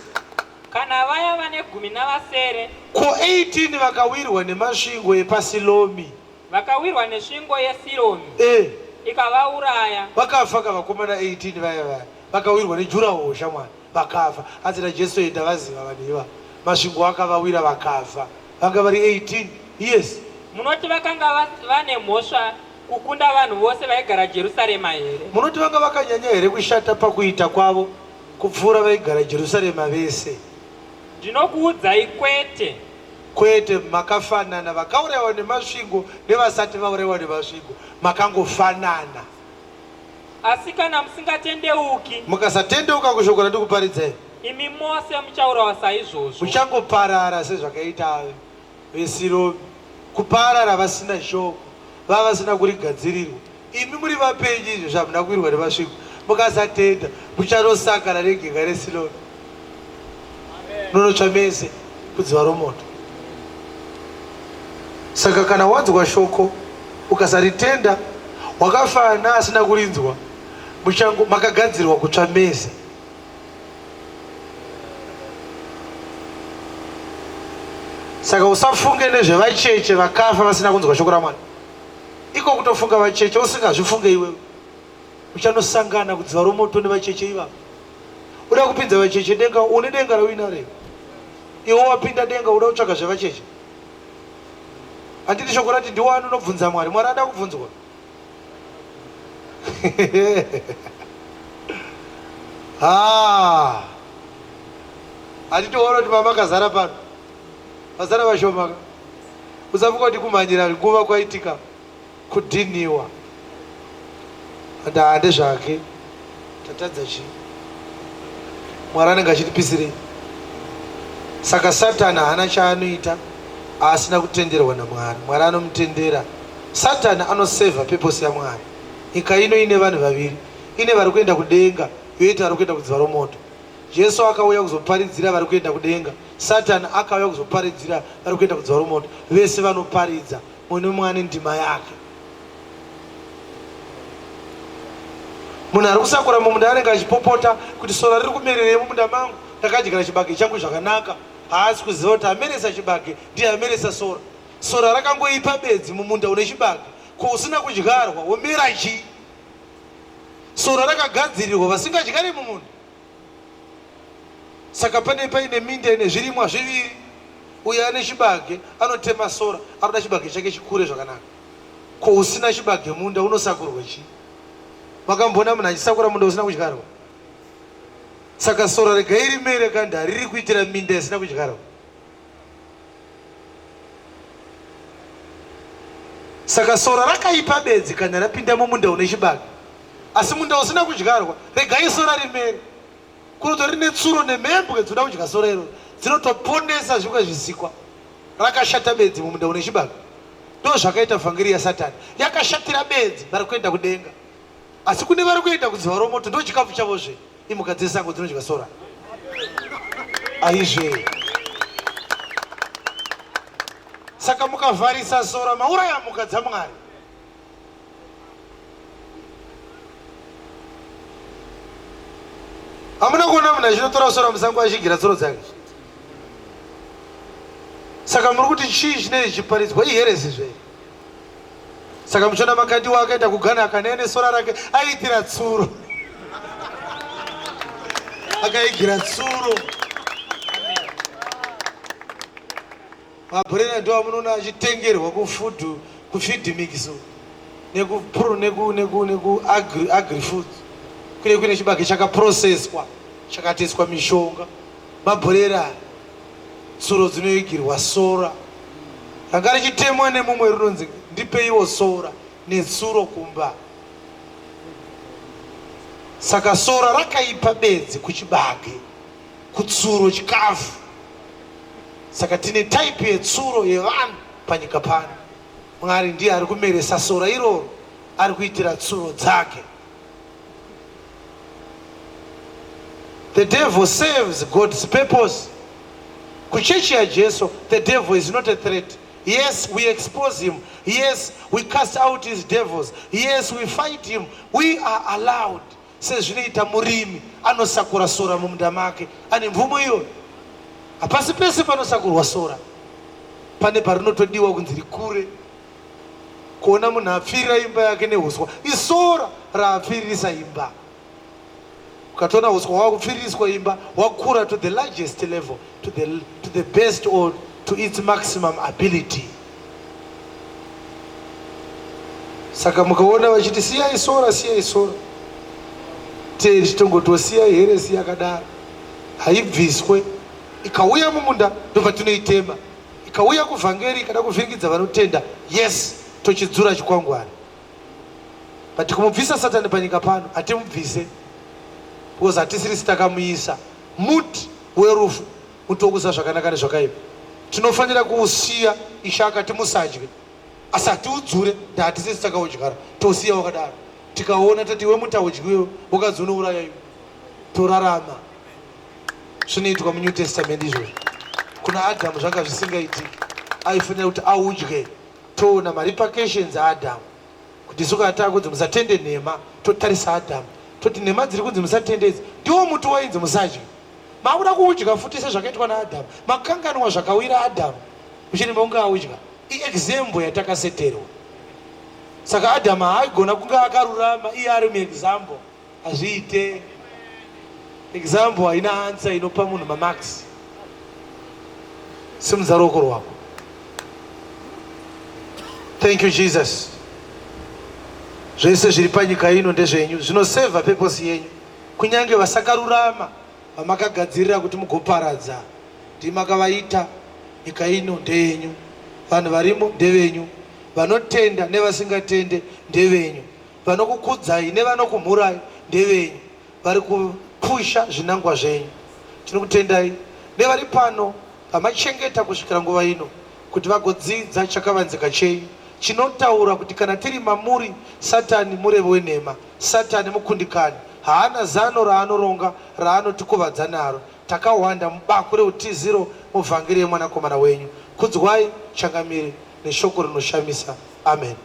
Kana vaya vane gumi navasere. Ko 18 vakawirwa nemasvingo epaSilomi. Vakawirwa nesvingo yeSilomi. Eh. Ikavauraya. Vakafa ka vakomana 18 vaya vaya. Vakawirwa nejuraho shamwari. Vakafa. Hanzi naJesu enda vaziva vanhu ivava. Masvingo akavawira vakafa. Vanga vari 18. Yes. Munoti vakanga vane mhosva kukunda vanhu vose vaigara Jerusarema here? Munoti vanga vakanyanya here kushata pakuita kwavo kupfuura vaigara Jerusarema vese? Ndinokuudzai kwete. Kwete, makafanana vakaurayiwa nemasvingo nevasati vaurayiwa nemasvingo, makangofanana. Asi kana musingatendeuki, Mukasatendeuka kushoko randikuparidzai, imi mose muchaurawa saizvozvo. Muchangoparara sezvakaita veSiromi, kuparara vasina shoko, vava vasina kurigadzirirwa. Imi muri vapenyu izvo hamuna kuwirwa nemasvingo, mukasatenda muchanosakara negenga reSilomi, munonotsva mese kudziva romoto. Saka kana wanzwa shoko ukasaritenda, wakafanana asina kurinzwa, muchango makagadzirwa kutsva mese. Saka usafunge nezvevacheche vakafa vasina kunzwa shoko raMwari. Iko kutofunga vacheche usingazvifunge iwewe, uchanosangana kudziva romoto nevacheche ivavo. Uda kupinza vacheche denga, une denga rauinaro iwe. Iwe wapinda denga uda kutsvaga zvevacheche. Handiti shoko rati ndiwani unobvunza Mwari, Mwari ada kubvunzwa. Ha! Handiti waona kuti mama kazara pano. Vazara vashoma ka. Usafunga kuti kumhanyira nguva kwaitika kudhinhiwa. And hande zvake. Tatadza chii? Mwari anenge achitipisirei? Saka Satani haana chaanoita asina kutenderwa naMwari. Mwari anomutendera. Satani anosevha purpose yaMwari. Nyika ino ine vanhu vaviri. Ine vari kuenda kudenga yoita vari kuenda kudziva romoto. Jesu akauya kuzoparidzira vari kuenda kudenga. Satani akauya kuzoparidzira vari kuenda kudziva romoto. Vese vanoparidza, mumwe nemumwe ane ndima yake. Munhu ari kusakura mumunda anenge achipopota kuti sora riri kumererei mumunda mangu, ndakadyara chibage changu zvakanaka. Haasi kuziva kuti ameresa chibage ndiye ameresa sora. Sora rakangoipa bedzi mumunda une chibage, ko usina kudyarwa womera chii? Sora rakagadzirirwa vasingadyare mumunda. Saka pane paine minda ine zvirimwa zviviri, uyo ane chibage anotema sora, anoda chibage chake chikure zvakanaka. Ko usina chibage munda unosakurwa chii? Makamboona munhu achisakura munda usina kudyarwa? Saka sora regai rimere kandi hariri kuitira minda isina kudyarwa. Saka sora rakaipa bedzi kana rapinda mumunda une chibage, asi munda usina kudyarwa, regai sora rimere. Kunotori netsuro nemhembwe dzinoda kudya sora iroro, dzinotoponesa zvimwe zvisikwa. Rakashata bedzi mumunda une chibage. Ndozvakaita vhangeri yaSatani, yakashatira bedzi vari kuenda kudenga, asi kune vari kuenda kudziva romoto ndochikafu chavozve. Imhuka dzesango dzinodya sora. Aizve. Saka mukavharisa sora mauraya mhuka dzaMwari. Hamuna kuona munhu achinotora sora musango achigira tsoro dzake? Saka muri kuti chii chinenge chichiparidzwa? Iheresi zve. Saka muchiona Makandiwa akaenda kuGhana akanaya nesora rake aiitira tsuro. Akaigira tsuro. Mabhurera ndiwo amunoona achitengerwa kufood kufeed mix neku neku neku neku agri agri food kune kune chibage chakaprocesswa chakateswa mishonga mabhurera Tsuro dzinoigirwa sora ranga richitemwa nemumwe rinonzi ndipeiwo sora netsuro kumba. Saka sora rakaipa bedzi kuchibage, kutsuro chikafu. Saka tine type yetsuro yevanhu panyika pano. Mwari ndiye ari kumeresa sora iroro, ari kuitira tsuro dzake. The devil serves God's purpose. Kuchechi yaJesu, the devil is not a threat. Yes, we expose him. Yes, we cast out his devils. Yes, we fight him. We are allowed. Sezvinoita murimi anosakura sora mumunda make. Ane mvumo iyoyo. Hapasi pese panosakurwa sora. Pane parinotodiwa kunzi rikure. Kuona munhu apfirira imba yake nehuswa isora raapfiririsa imba. Ukatoona huswa hwakupfiririswa imba hwakura to the largest level, to the, to the best or to its maximum ability. Saka mukaona vachiti siyai sora, siyai sora, tee titongotosiyai heresi yakadaro, haibviswe. Ikauya mumunda ndopatinoitema. Ikauya kuvhangeri ikada kuvhiringidza vanotenda, yes, tochidzura chikwangwani. But kumubvisa Satani panyika pano hatimubvise because hatisirisi takamuisa. Muti werufu muti wokuziva zvakanaka nezvakaipa. Tinofanira kuusiya. Ishe akati musadye. Asi hatiudzure ndahatisisi takaudyara. Tosiya wakadaro. Tikaona tati iwe muti haudyiwe wakadzi unouraya iwe. Torarama. Zvinoitwa muNew Testament izvozvo. Kuna Adamu zvanga zvisingaitiki. Aifanira kuti audye. Toona marepercussions aAdamu. Kuti isu kana takunzi musatende nhema, totarisa Adamu. Toti nhema dziri kunzi musatende idzi, ndiwo muti wainzi musadye. Makuda kuudya futi sezvakaitwa naAdamu. Makanganwa zvakawira Adamu. Mushure mekunge audya. Iexample yatakaseterwa. Saka Adamu haaigona kunge akarurama iye ari muexample. Hazviite. Example haina answer inopa munhu mamarks. Simudza ruoko rwako. Thank you Jesus. Zvese zviri panyika ino ndezvenyu, zvinoseva purpose yenyu. Kunyange vasakarurama vamakagadzirira kuti mugoparadza, ndimakavaita. Nyika ino ndeyenyu, vanhu varimo ndevenyu, vanotenda nevasingatende ndevenyu. Vanokukudzai nevanokumhurai ndevenyu, vari kupusha zvinangwa zvenyu. Tinokutendai nevari pano vamachengeta kusvikira nguva ino kuti vagodzidza chakavanzika chenyu chinotaura kuti kana tiri mamuri, Satani murevi wenhema, Satani mukundikani, haana zano raanoronga raanotikuvadza naro. Takahwanda mubako reutiziro muvhangeri yemwanakomana wenyu. Kudzwai, Changamire, neshoko rinoshamisa. Amen.